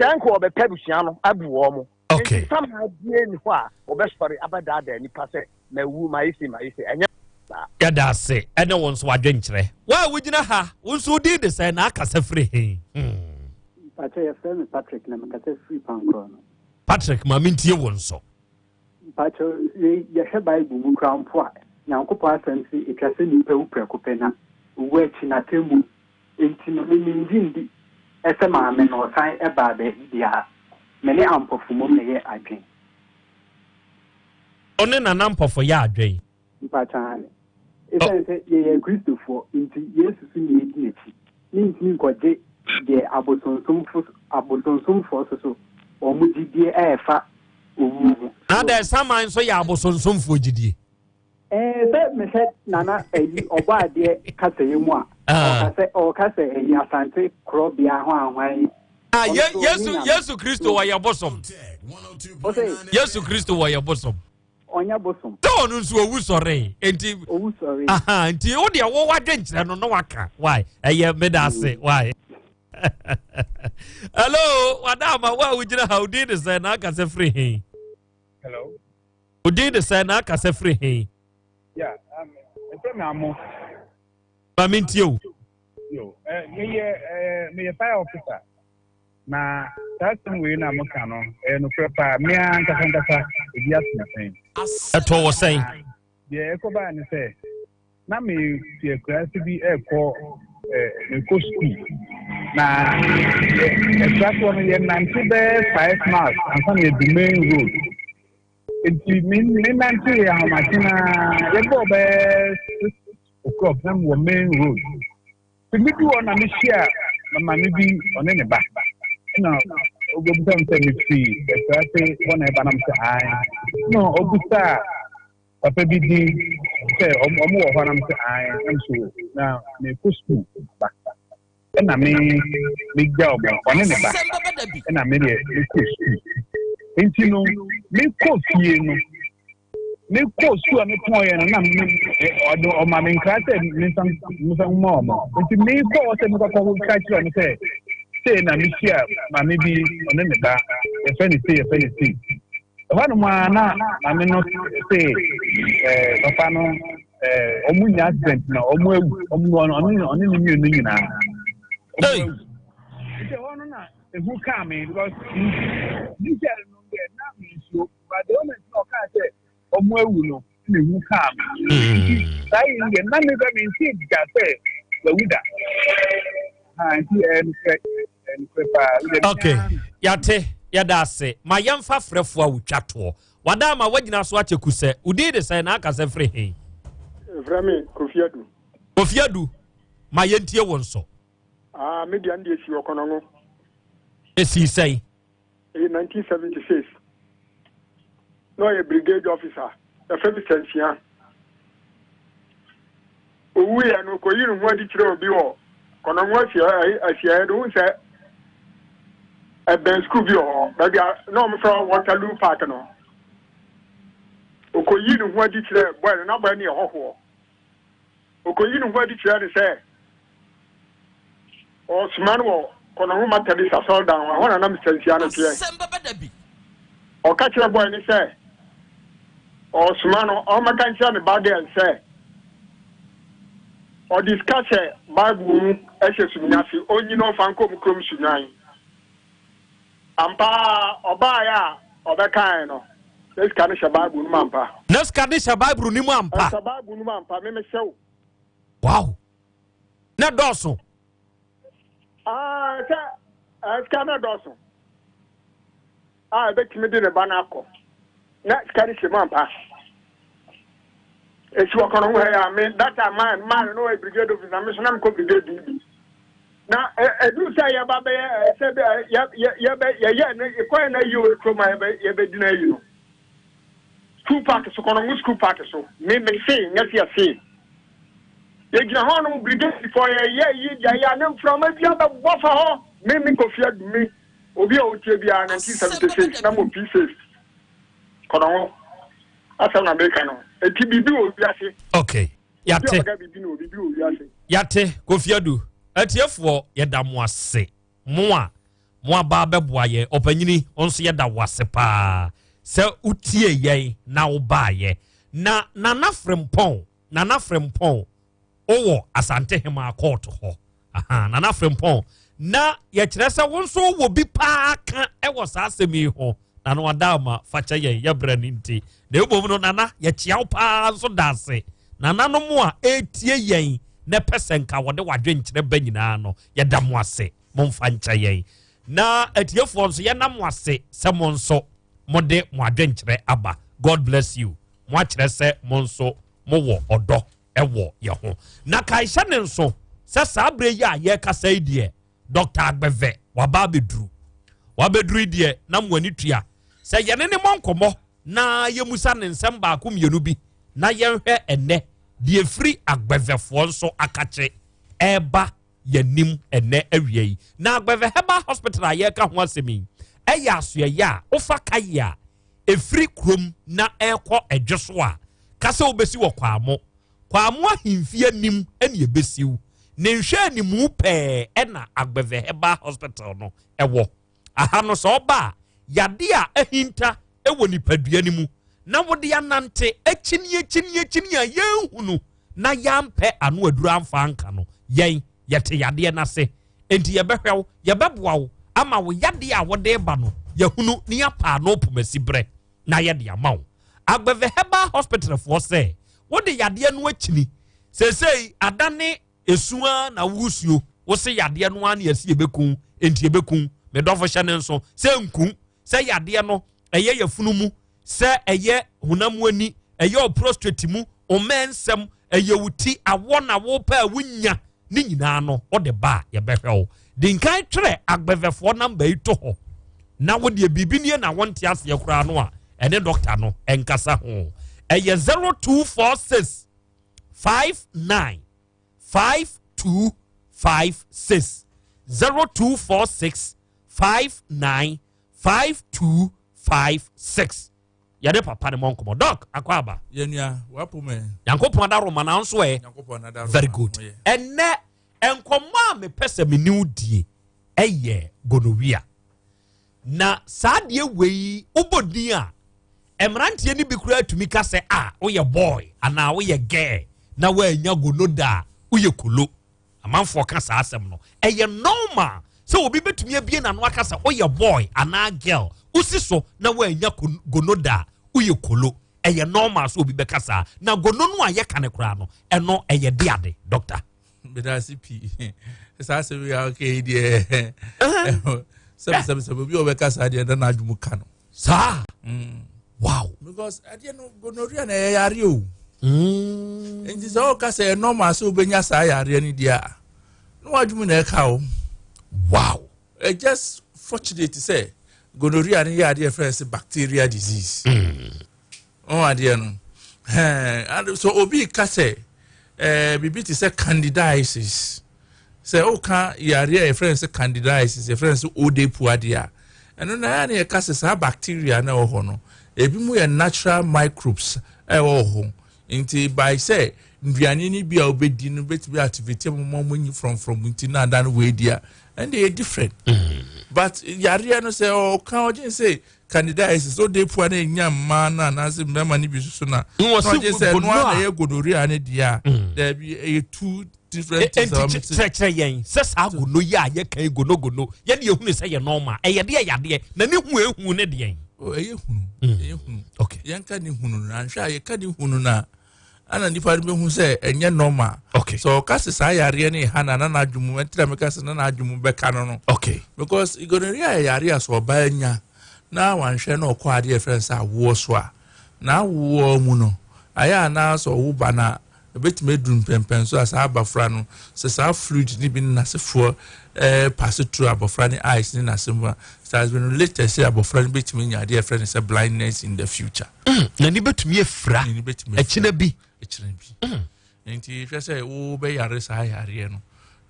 S15: Sɛ nka wɔbɛpɛ abusua no abu wɔn.
S4: Okay.
S15: Nti sama bie ni hɔ a wɔbɛsɔre abɛdaadaa nipa sɛ mawu mayɛ sei mayɛ sei ɛnyɛ. Saa.
S4: Yɛda ase ɛne wo nso w'adwenkyerɛ. Wo a wogyina ha, wo nso wo din de sɛn na akasa firi he? Hmm.
S8: Mpakyɛ yɛfrɛ me Patrick na mekasa firi Pankorɔ no.
S4: Patrick ma mentie wo nso.
S8: Mpakyɛ wei yɛhwɛ Bible mu koraa mpo a, Nyankopɔn asɛm se etwa sɛ nipa wu prɛko pɛ na owu akyi no atemmu. Enti no me mengye ndi sɛ maame no ɔsan baa baabi biara. Me ne Ampɔfo mmom na ɛyɛ adwen.
S4: Wo ne Nana Ampɔfo yɛ adwen?
S8: Mpakyɛ aane. Esiane sɛ yɛyɛ Akristofoɔ nti, Yesu so na yɛdi n'akyi. Mentumi nkɔgye deɛ abosonsomfo abosonsomfoɔ so so wɔn gyidie a ɛfa owuo ho.
S4: Na dɛn saman nso yɛ abosonsomfoɔ gyidie?
S8: Ɛɛ sɛ mehwɛ Nana ayi ɔbɔ adeɛ kasɛeɛ mu a, ɔka sɛ ɔka sɛ ayi Asante korɔbea hwanhwan yi.
S4: Ah, ye, Yesu Yesu Kristo wɔyɛ bosom. Yesu Kristo wɔyɛ bosom.
S8: Ɔnyɛ bosom.
S4: Sɛ ɔno nso owu sɔre nti.
S8: Owu sɔre.
S4: Aha nti wo deɛ wo wadwenkyerɛ no na waka why ɛyɛ meda ase why. Hello wada ama wo a wogyina ha odin de sɛ na aka sɛ firi he.
S10: Hello.
S4: Odin de sɛ na aka sɛ firi he.
S10: Yeah, um, ɛfɛ mi amo.
S4: Maame ntie o.
S10: Yo, eh, meyɛ eh, meyɛ fire officer. Na saa asɛm wei na moka no, ɛyɛ nokorɛ paa. Me ara nkasa nkasa, ebi ato me pɛn.
S4: Ɛtɔ wɔ sɛn?
S10: Deɛ ɛkɔbaa ne sɛ, na mefi akuraase bi ɛrekɔ eh, mekɔ sukuu. Na akuraase hɔ no, yɛnante bɛyɛ 5 miles ansa na yɛdu main road. Nti me menante ahomakye no ara, yɛbɔɔ bɛyɛ 6 o'clock na mewɔ main road. Nti medu hɔ na mehyia maame bi ɔne ne ba na ɔbisa me sɛ mefiri akuraase hɔ na ɛba na mesɛ ae na ɔbisa papa bi din sɛ ɔmo wɔ hɔ na mesɛ ae na mesɛ na mekɔ sukuu ba ɛna me megya ɔmo ɔne ne ba ɛna me deɛ mekɔ sukuu nti no mekɔ fie no mekɔɔ sukuu a mepɔn yɛ no na ɔde ɔma me nkra sɛ mensa mensa nwoma ɔmo nti mekɔɔ sɛ mekɔkɔ ka kyerɛ ɔmo sɛ sei na mehyia maame bi ɔne ne ba yɛfɛ ne sei yɛfɛ ne sei ɛhɔ nom a na maame no se ɛɛ papa no ɛɛ ɔmo nya accident na ɔmo awu ɔmo ɔne ɔne ne mmienu nyinaa ɔmo awu nti ɛhɔ no na ehu kaa me because initially no deɛ na mensuo. But the moment na ɔkaa sɛ ɔmo awu no na ehu kaa me. Nti saa yi deɛ na me kura me nti da sɛ wawu da. Ha nti ɛyɛ nokorɛ ɛyɛ nokorɛ paa.
S4: Okay, yate yɛda ase ma yɛmfa frɛfoɔ a wotwa toɔ wada ama woagyina so akyɛ kusɛ wodin de sɛn na aka sɛ firi he?
S16: Frɛ me Kofi Adu.
S4: Kofi Adu ma yɛntie wo nso.
S16: Ah, me deɛ no deɛ si ɔkɔnɔngo.
S4: Ɛsii sɛn?
S16: Ɛyɛ 1976. Na ɔyɛ brigade officer. Yɛfrɛ no Sansia. Owuiɛ no, ɔkɔyii ne ho adi kyerɛɛ obi wɔ Kɔnɔngo asiaeɛ no. Wohu sɛ ɛbɛn sukuu bi wɔ hɔ, baabi a na wɔfrɛ hɔ Waterloo Park no. Ɔkɔyii ne ho adi kyerɛɛ bɔe no, na bɔe no yɛ hɔhoɔ. Okoyii ne ho adi kyerɛɛ no sɛ ɔresoma no wɔ Kɔnɔho Methodist asɔredan hɔ, ɛhɔ na na Mister Nsia no teɛ. Ɔka kyerɛɛ bɔe no sɛ ɔresoma no ɔmmɛka nkyerɛ ne ba girl sɛ ɔde sika hyɛ Bible mu hyɛ sumina ase, onnyi na ɔmfa nkɔ wɔn kurom Sunyani. Ampa ara, ɔbaeɛ a ɔbɛkaeɛ no, na sika no hyɛ Bible no mu ampa.
S4: Na sika no hyɛ Bible no mu ampa.
S16: Ɛhyɛ Bible no mu ampa, me mehyɛ wo.
S4: Wow. Na dɔɔso.
S16: Ah, sɛ eh, sika no dɔɔso a ɛbɛtumi de ne ba no akɔ. Na sika no hyɛ mu ampa. Esi wɔ kɔnɔ ho ha yi a me that time man man no ɔyɛ brigade officer me so na mekɔ brigade no bi. Na ɛduru sɛ yɛba bɛyɛ sɛ yɛbɛ yɛyɛ no yɛkɔyɛ no ayi wɔ kurom a yɛbɛ yɛbɛdi no ayi no school park so kɔnɔ ho school park so me me se nyɛ se yɛse yɛgyina hɔ nom brigade fɔ yɛyɛ yi deɛ yɛ ne mframa bi abɛbɔ fa hɔ me me Kofi Adu me obi a ɔtie biara 1976 na mo P6 kɔnɔ ho asɛm na meka no eti biribi wɔ wiase.
S4: Okay yate yate Kofi Adu atiefoɔ yɛda mo ase mo a mo aba abɛboa yɛn ɔpanyini nso yɛda wo ase paa sɛ wotie yɛn na wobaayɛ na Nana Frimpong. Nana Frempɔn wowɔ Asantehemaa court hɔ. Aha, Nana Frempɔn, na yɛkyerɛ sɛ wo nso wɔ bi paa ka wɔ saa asɛm yi ho. Nana Wadaama, fa kyɛ yɛn, yɛbrɛ no nti. Na mmom no, Nana, yɛkyea wo paa nso da ase. Nananom a ɛretie yɛn na ɛpɛ sɛ nka wɔde w'adwenkyerɛ ba nyinaa no, yɛda mo ase. Momfa nkyɛ yɛn. Na atiefoɔ nso, yɛna mo ase sɛ mo nso mode mo adwenkyerɛ aba. God bless you. Mo akyerɛ sɛ mo nso mowɔ ɔdɔ wɔ yɛ ho. Na kae hyɛ ne nso sɛ saa berɛ yi a yɛrekasa yi deɛ, Dr. Agbeve waba abɛduru. Wabɛduru yi deɛ na mo ani tua sɛ yɛne ne mmɔ nkɔmmɔ na yɛmusa ne nsɛm baako mmienu bi na yɛnhwɛ ɛnnɛ deɛ ɛfiri Agbevɛfoɔ nso akakye ɛreba yɛnim ɛnɛ awia yi. Na Agbeve Herbal Hospital a yɛreka ho asɛm yi ɛyɛ asoɛyɛ a wofa kaye a ɛfiri kurom na ɛrekɔ ɛdwo so a, ka sɛ wobɛsi wɔ Kwamo. Kwamo ahemfie anim ɛne ɛbɛsiw. Ne nhwɛanimu pɛɛ ɛna Agbeve Herbal Hospital no ɛwɔ. Aha no sɛ ɔba a, yade a ahinta ɛwɔ nipadua no mu na wode anante akyini akyini akyini a yɛnhunu na yɛampɛ ano aduru amfa anka no, yɛn yɛte yadeɛ no ase. Enti yɛbɛhwɛ wo, yɛbɛboa wo ama wo yadeɛ a wode ba no yɛhunu ne yɛapa ano pomasi berɛ na yɛde ama wo. Agbeve Herbal Hospital foɔ sɛ wode yadeɛ no akyini seesei adane esu ara na woresuo, wo se yadeɛ no ara na yɛsi yɛbɛku, enti yɛbɛku. Me dɔfo hyɛ ne nso sɛ nku, sɛ yadeɛ no ɛyɛ yafunu mu, sɛ ɛyɛ honam ani, ɛyɛ wo prostrate mu, wo mmɛn nsɛm, ɛyɛ wo ti, awɔ na wopɛ a wonya, ne nyinaa no wode ba a yɛbɛhwɛ wo. Di nkan twerɛ agbɛvɛfoɔ namba yi to hɔ na wo deɛ biribi nie na wonte aseɛ koraa no a ɛne dɔkta no ɛnkasa ho. Ɛyɛ 0246 59 5256, 0246 59 5256. Yɛde papa ne mɔ nkɔmmɔ. Dɔk akɔ aba.
S5: Yɛnua wapo mɛ.
S4: Nyankopɔn adaroma na nso ɛ. Very good. Ɛnɛ nkɔmmɔ a mepɛ sɛ me ne wo die ɛyɛ gonorrhea. Na saa deɛ wei wobɔ din a mmeranteɛ no bi koraa tumi ka sɛ a woyɛ boy anaa woyɛ girl na woanya gonoda a woyɛ kolo. Amanfoɔ ka saa asɛm no. Ɛyɛ normal sɛ obi bɛtumi abie n'ano aka sɛ woyɛ boy anaa girl, wosi so na woanya gonoda a woyɛ kolo. Ɛyɛ normal sɛ obi bɛka saa. Na gono no a yɛka no koraa no, ɛno ɛyɛ de ade, doctor?
S5: Medase pii. Saa asɛm yi a ɔka yi deɛ, sɛbisɛbisɛbi obi a ɔbɛka saa deɛ na n'adwuma ka no.
S4: Saa? Wow.
S5: Because adeɛ no gonorrhea na ɛyɛ yareɛ o. Nti sɛ ɔka sɛ ɛyɛ normal sɛ wobɛnya saa yareɛ no deɛ a, na w'adwuma na ɛka o.
S4: Wow.
S5: It's just fortunate sɛ gonorrhea no yɛ adeɛ fɛn sɛ bacteria disease. Ɔn adeɛ no. Ɛhɛn, so obi ka sɛ biribi te sɛ candidiasis. Sɛ woka yareɛ a yɛfrɛ no sɛ candidiasis, yɛfrɛ no sɛ odepu adeɛ a, ɛno na ɛyɛ na yɛka sɛ saa bacteria na ɛwɔ hɔ no, ebi mu yɛ natural microbes a ɛwɔ hɔ. Nti by sɛ nnuane no bi a wobɛdi no bɛtumi activate mu ma wɔn nyi frɔmfrɔm nti na ada no wɔadi a, ɛnde yɛ different. But yareɛ no sɛ ɔka ɔgye sɛ candidiasis odepu a na enya mmaa no anaasɛ mmarima no bi soso na ɔgye sɛ ɛno a na ɛyɛ gonorrhea no deɛ a, daabi, ɛyɛ two different things.
S4: Enti kyerɛkyerɛ yɛn sɛ saa gono yi a yɛka yi gonogono yɛde ehunu sɛ yɛ normal, ɛyɛ deɛ yadeɛ na ne hu ehu ne deɛn?
S5: Ɛyɛ hunu, ɛyɛ hunu.
S4: Okay.
S5: Yɛnka ne hunu no, anhwɛ a yɛka ne hunu no a, ana nipa no bɛhu sɛ ɛnyɛ normal.
S4: Okay.
S5: So ɔka sɛ saa yareɛ no ɛha na na n'adwene mu, ɛnti na meka sɛ na n'adwene mu bɛka no no.
S4: Okay.
S5: Because gonorrhea yɛ yareɛ a sɛ ɔbaa nya na wanhwɛ na ɔkɔ adeɛ yɛfrɛ no sɛ awoɔ so a, na awoɔ mu no ayɛ anaa sɛ ɔwo ba no a, ɛbɛtumi aduru mpɛmpɛn so a saa abɔfra no, sɛ saa fluid ne bi ne n'asefoɔ pass through abɔfra ne eyes ne n'ase mu a, it has been related sɛ abɔfra no bɛtumi anya adeɛ yɛfrɛ no sɛ blindness in the future.
S4: N'ani bɛtumi afira.
S5: N'ani bɛtumi afira.
S4: Ɛkyina bi.
S5: Ɛkyina bi. Nti hwɛ sɛ wobɛyare saa yareɛ no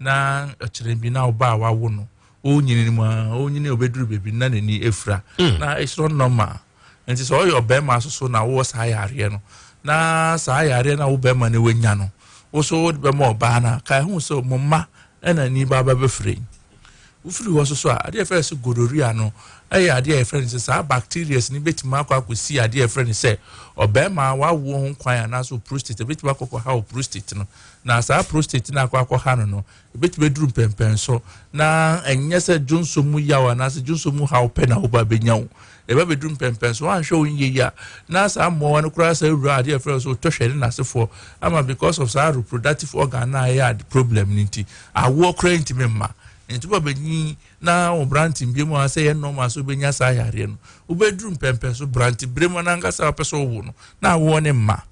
S5: na ɛkyina bi na ɔba a wawo no, ɔnyini no mu a, ɔnyini a ɔbɛduru baabi na n'ani afira. Na it's not normal. Nti sɛ ɔyɛ ɔbɛrima soso na wowɔ saa yareɛ no, na saa yareɛ no a wo bɛrima no wanya no, wo so wode bɛma ɔbaa no a, ka ɛho sɛ mo mma ɛna ani ba bɛbɛfira yi. Wofiri hɔ nso so a, adeɛ a yɛfrɛ no sɛ gonorrhea no yɛ adeɛ a yɛfrɛ no sɛ saa bacterias no bɛtumi akɔ akɔsi adeɛ a yɛfrɛ no sɛ ɔbarima wawoɔ ho kwan anaasɛ wo prostate, ɛbɛtumi akɔkɔha wo prostate no. Na saa prostate no akɔ akɔha no no, ɛbɛtumi aduru mpɛmpɛnso na ɛnyɛ sɛ dwonsɔ mu yaw anaasɛ dwonsɔ mu haw pɛ na woba bɛnya wo. Ɛba bɛduru mpɛmpɛnso, woanhwɛ wo nyɛ yi a, na saa mmoawa no koraa saa wura adeɛ a yɛfrɛ no sɛ otɔhwɛ ne n'asefoɔ ama because of saa reproductive organ no a ɛyɛ ade problem no nti, awoɔ koraa ntumi mma. Nti woba bɛnyin na wo brante mbie mu a sɛ ɛyɛ normal sɛ wobɛnya saa yareɛ no, wobɛduru mpɛmpɛnso brante berɛ mu no ankasa a wopɛ sɛ wowo no, na awoɔ no mma.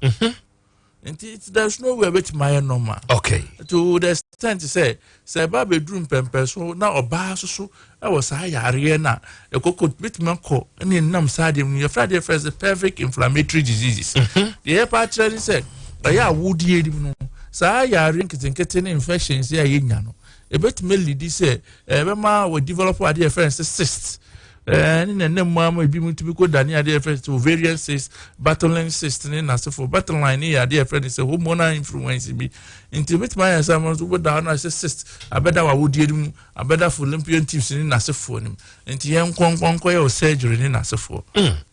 S5: Nti there's no way ɛbɛtumi ayɛ normal.
S4: Okay.
S5: To the extent sɛ sɛ ɛba abɛduru mpɛmpɛnso na ɔbaa nso so wɔ saa yareɛ no a, ɛkɔkɔ bɛtumi akɔ ne nam saa adeɛ mu. Yɛfrɛ adeɛ frɛ sɛ pelvic inflammatory diseases. Deɛ yɛpa akyerɛ ne sɛ ɛyɛ awodeɛ no mu no, saa yareɛ nketenkete ne infections a yɛnya no, ɛbɛtumi alidi sɛ ɛbɛma wɔ develop adeɛ yɛfrɛ no sɛ cyst. Ne na ɛnam mu ama ebi mu tumi kɔ dane adeɛ yɛfrɛ sɛ ovarian cyst, Bartholin cyst ne n'asefo. Bartholin ne yɛ adeɛ yɛfrɛ no sɛ hormonal influence bi. Nti ebɛtumi ayɛ sɛ ama nso wobɛda hɔ no sɛ cyst abɛda w'awodeɛ no mu, abɛda fallopian tubes ne n'asefoɔ no mu. Nti yɛn nkɔnkɔnkɔ yɛ wɔ surgery ne n'asefoɔ.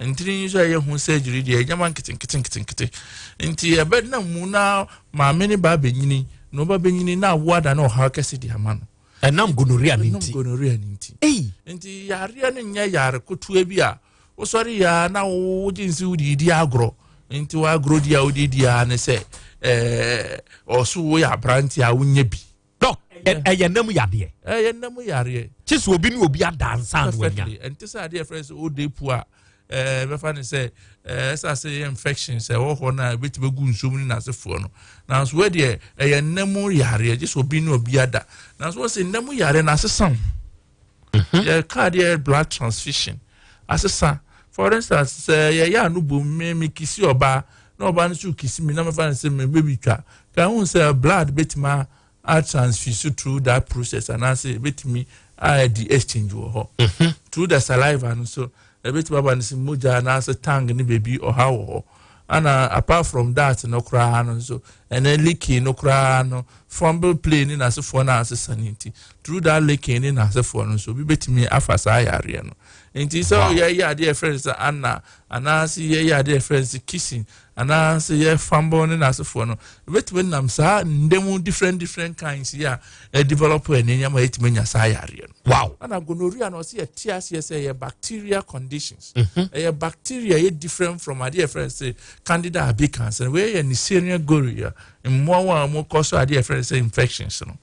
S5: Ntini nso a ɛyɛ ho surgery deɛ ɛnyɛma nketenkete nketenkete. Nti ɛbɛnam mu na maame ne ba abɛnyini, na ɔba bɛnyini na awo ada na ɔhaw kɛse de ama no.
S4: Ɛnam gonorrhea ne
S5: Ɛnam
S4: nti.
S5: gonorrhea ne nti. Nti yareɛ no nyɛ yare kotoa bi a wosɔre yɛ a na wogye nsi wode di agorɔ. Nti w'agorɔ di a wode di a ne sɛ ɔso woyɛ aberante a wonyɛ bi.
S4: Dɔk, ɛyɛ nam yadeɛ.
S5: Ɛyɛ nam yareɛ.
S4: Kye sɛ obi ne obi ada ansa na wanya.
S5: Perfectly. Ɛnte sɛ adeɛ yɛfrɛ sɛ ode pu a bɛfa ne sɛ ɛsɛ sɛ ɛyɛ infection sɛ ɛwɔ hɔ no a ɛbɛtumi agu nsuom ne n'asefoɔ no. Nanso wei deɛ ɛyɛ nna mu yareɛ, gye sɛ obi ne obi ada. Nanso wɔ sɛ nna mu yareɛ no asesa wo. Yɛka adeɛ yɛ blood transfusion asesa. For instance, sɛ yɛyɛ ano bom me me kisi ɔbaa na ɔbaa no nso kisi mi na mefa no sɛ me baby twa, ka ho sɛ blood bɛtumi a transfuse through that process anaasɛ ɛbɛtumi a di exchange wɔ hɔ. Through the saliva no so ɛbɛtumi aba no sɛ mogya anaasɛ tongue ne baabi ɔha wɔ hɔ. Ana apart from that no koraa no nso, ɛnɛ licking no koraa no, fumble play ne n'asefoɔ no asesa ne nti through that licking ne n'asefoɔ no nso obi bɛtumi afa saa yareɛ no. Nti sɛ yɛyɛ adeɛ yɛfrɛ no sɛ ana anaasɛ yɛyɛ adeɛ yɛfrɛ no sɛ kissing anaasɛ yɛ fumble ne n'asefoɔ no, ɛbɛtumi nam saa ndɛmu different different kinds yi a ɛdevelop ɛne nneɛma yɛtumi anya saa yareɛ no. Ana gonorrhea no ɔsɛ yɛte aseɛ sɛ ɛyɛ bacteria conditions. Ɛyɛ bacteria yɛ different from adeɛ yɛfrɛ no sɛ Candida albicans. Wei yɛ Neisseria gonorrhea mmoawa a wɔkɔ so adeɛ yɛfrɛ no sɛ infections no.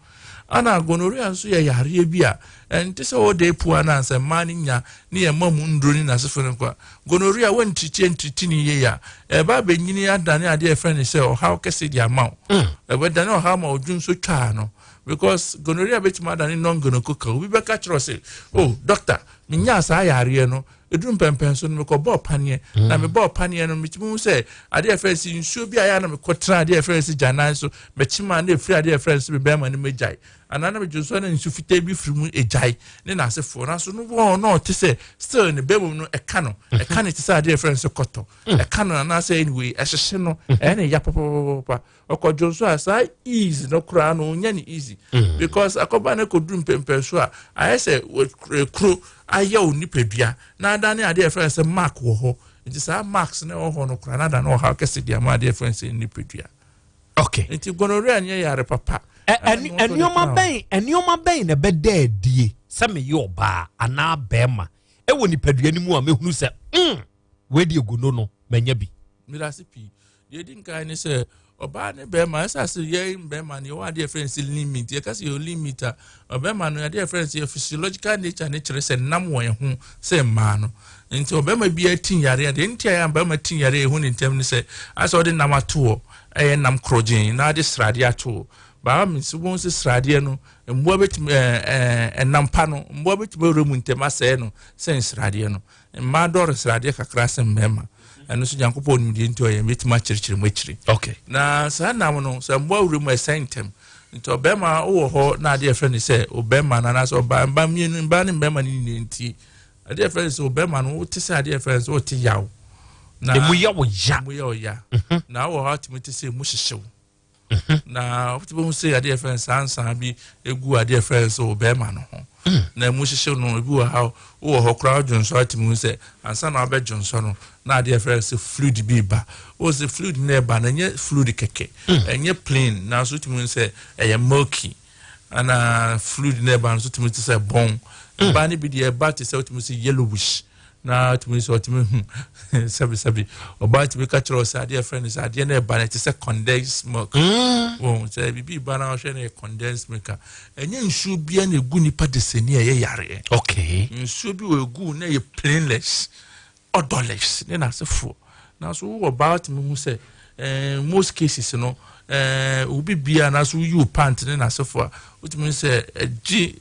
S5: Ana gonorrhea nso yɛ yareɛ bi a ɛnte sɛ wɔde pu anaasɛ mmaa no nya ne yɛ mma mu nduro ne n'asefo no kwa. Gonorrhea wɔntirikyi ntirikyi ne yie a ɛba abɛnyini adane adeɛ yɛfrɛ no sɛ ɔhaw kɛse de ama wo. Ɛbɛdane ɔhaw ma odwo nso twaa no, because gonorrhea bɛtumi adane non gonococcal. Obi bɛka kyerɛ sɛ, oh doctor, menyaa saa yareɛ no, ɛduru mpɛmpɛn so no mekɔbɔɔ paneɛ. Na mebɔɔ paneɛ no, metumi hu sɛ adeɛ yɛfrɛ sɛ nsuo bi a ɛyɛ a na mekɔtena adeɛ yɛfrɛ sɛ gyanan so mɛkyima na ɛfiri adeɛ yɛfrɛ sɛ mebɛrima no magyae anaa na medwo nso na nsu fitaa bi firi mu agyae ne n'asefoɔ. Nanso no wɔn na ɔte sɛ still ne bɛrima mu no ɛka no, ɛka ne te sɛ adeɛ yɛfrɛ no sɛ kɔtɔ ɛka no anaasɛ anyway ɛhyehye no, ɛyɛ ne ya papapapa. Ɔkɔdwo nso a saa ease no koraa no ɔnya ne easy because akɔba no kɔduru mpɛmpɛn so a ayɛ sɛ kuro ayɛ wo nipadua na adane adeɛ yɛfrɛ no sɛ mark wɔ hɔ. Nti saa marks na ɛwɔ hɔ no koraa na adane ɔhaw kɛse de ama adeɛ yɛfrɛ no sɛ nipadua. Nti gonorrhea nyɛ yare papa.
S4: Nneɛma bɛn, nneɛma bɛn na ɛbɛda adie sɛ meyɛ ɔbaa anaa bɛrima ɛwɔ nipadua no mu a mehunu sɛ wei deɛ gono no manya bi?
S5: Mirase pii. Deɛ ɛdi nkan ne sɛ ɔbaa ne bɛrima ɛsɛ sɛ yɛn bɛrima no yɛwɔ adeɛ yɛfrɛ no sɛ limit. Yɛka sɛ yɛwɔ limit a, ɔbɛrima no adeɛ yɛfrɛ no sɛ physiological nature ne kyerɛ sɛ nam wɔ yɛn ho sɛ mmaa no. Nti ɔbɛrima bi ati yareɛ, deɛ nti a yɛn bɛrima ti yareɛ ɛho ne ntɛm ne sɛ asɛ ɔde nam ato hɔ, ɛyɛ nam korɔgyen na ɔde sradeɛ ato hɔ. Baa mi nso wɔn sɛ sradeɛ no mmoa bɛtumi ɛɛ ɛɛ ɛnam pa no mmoa bɛtumi awura mu ntɛm asɛe no sɛ nsradeɛ no. Mmaa dɔɔre sradeɛ kakra sɛ mmarima. Ɛno nso Nyankopɔn nim deɛ nti ɔyɛ bɛtumi akyerɛkyerɛ mu akyire. Na saa nam no sɛ mmoa wura mu ɛsɛn ntɛm. Nti ɔbɛrima wowɔ hɔ na adeɛ yɛfrɛ no sɛ ɔbɛrima no anaasɛ ɔbaa, mba mmienu, mmaa ne mmarima no nyinaa nti adeɛ yɛfrɛ no sɛ ɔbɛrima no wote sɛ adeɛ yɛfrɛ no sɛ wote yaw. Na
S4: emu yɛ wo ya.
S5: Emu yɛ wo ya. Na wowɔ hɔ atumi te sɛ emu hyehyew. Na wotumi hu sɛ adeɛ fɛn saa nsaa bi egu adeɛ fɛn sɛ ɔbɛrima no ho. Na emu hyehyɛ no, ebi wɔ ha, wowɔ hɔ koraa dwonsɔ atumi hu sɛ ansa na wabɛdwonsɔ no na adeɛ fɛn sɛ fluid bi ba. Wɔn sɛ fluid na ɛba no, ɛnyɛ fluid kɛkɛ, ɛnyɛ plain, nanso wotumi hu sɛ ɛyɛ milky, ana fluid na ɛba no nso tumi te sɛ bɔn. Ɛba no bi deɛ, ɛba te sɛ wotumi sɛ yellowish, na wotumi sɛ ɔtumi hu sɛbisɛbi, ɔbaa tumi ka kyerɛ sɛ adeɛ fɛn no sɛ adeɛ no ɛba no te sɛ condensed milk. Wɔn sɛ biribi ba na ɔhwɛ no yɛ condensed milk a, ɛnyɛ nsuo bia na egu nipa desani a ɛyɛ yareɛ. Nsuo bi wɔ egu na ɛyɛ painless, odorless ne n'asefoɔ, nanso wowɔ baa tumi hu sɛ most cases no, obi bia anaasɛ woyi wo pant ne n'asefoɔ a, wotumi sɛ ɛgye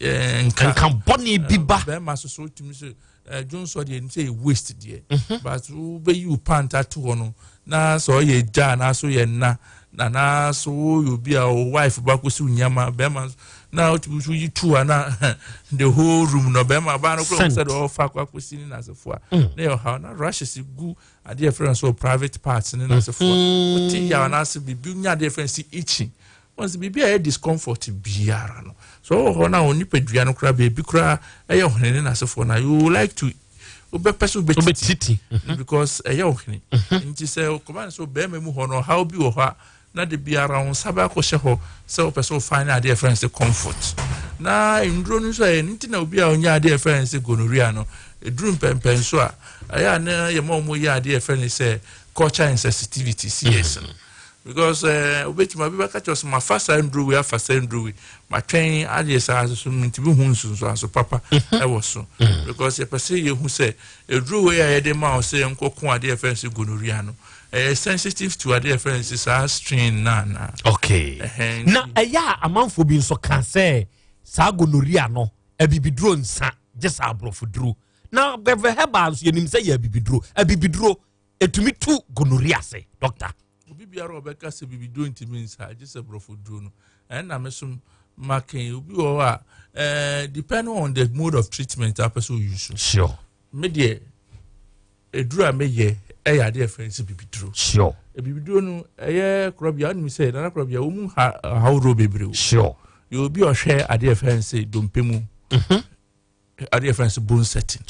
S5: nka
S4: nka bɔne bi ba.
S5: Bɛrima so so wotumi sɛ dwonsɔ deɛ nim sɛ yɛ waste deɛ, but wobɛyi wo pant ato hɔ no, na sɛ ɔyɛ gya anaasɛ ɔyɛ nna anaasɛ woyɛ obi a wo wife ba kɔsi wo nneɛma, bɛrima na wotumi so yi tu a, na the whole room no, bɛrima baa no kora sɛ deɛ ɔfa akɔ akɔsi ne n'asefoɔ a, na yɛ ɔhaw, na rashes gu adeɛ yɛfrɛ no sɛ private parts ne n'asefoɔ a, wote yaw anaasɛ biribi nya adeɛ yɛfrɛ no sɛ itching. Wɔn sɛ biribi a ɛyɛ discomfort biara no so ɔwɔ hɔ na wɔn nipadua no koraa beebi koraa ɛyɛ ɔhene ne n'asefoɔ na you would like to, wobɛpɛ sɛ wobɛtiti because ɛyɛ ɔhene. Nti sɛ kɔba ne sɛ bɛrima mu hɔ no, ɔhaw bi wɔ hɔ a, na de biara wo nsa bɛakɔhyɛ hɔ sɛ wopɛ sɛ wofa ne adeɛ yɛfrɛ no sɛ comfort. Na nduro no nso ɛyɛ no nti na obi a ɔnya adeɛ yɛfrɛ no sɛ gonorrhea no, ɛduru mpɛmpɛn so a, ɛyɛ a na yɛma ɔmo yɛ adeɛ yɛfrɛ no sɛ culture and sensitivity, CS no, because wobɛtumi abi bɛka kyerɛ sɛ mafa saa nduro wei, afa saa nduro wei, matwɛn adeɛ saa so ntumi hu nsonsanso papa ɛwɔ so, because yɛpɛ sɛ yɛhu sɛ eduro wei a yɛde ma wo sɛ nkɔko adeɛ yɛfrɛ no sɛ gonorrhea no, ɛyɛ sensitive to adeɛ yɛfrɛ no sɛ saa strain na ana.
S4: Okay, na ɛyɛ a amanfoɔ bi nso ka sɛ saa gonorrhea no, abibiduro nsa gye saa aborɔfo duro, na Agbeve Herbal nso yɛnim sɛ yɛ abibiduro. Abibiduro ɛtumi tu gonorrhea ase, doctor?
S5: Obi biara a ɔbɛka sɛ bibiduro ntumi nsa agye sɛ borɔfo duro no, ɛnna me so maka yi, obi wɔ hɔ a, depending on the mode of treatment a pɛ sɛ oyi so. Me deɛ, eduro a meyɛ ɛyɛ adeɛ yɛfrɛ no sɛ bibiduro. Bibiduro no ɛyɛ korɔbea, ɔnim sɛ nana korɔbea wɔn mu ha ahorow bebree o. Yɛ obi a ɔhwɛ adeɛ yɛfrɛ no sɛ dompe mu, adeɛ yɛfrɛ no sɛ bone setting.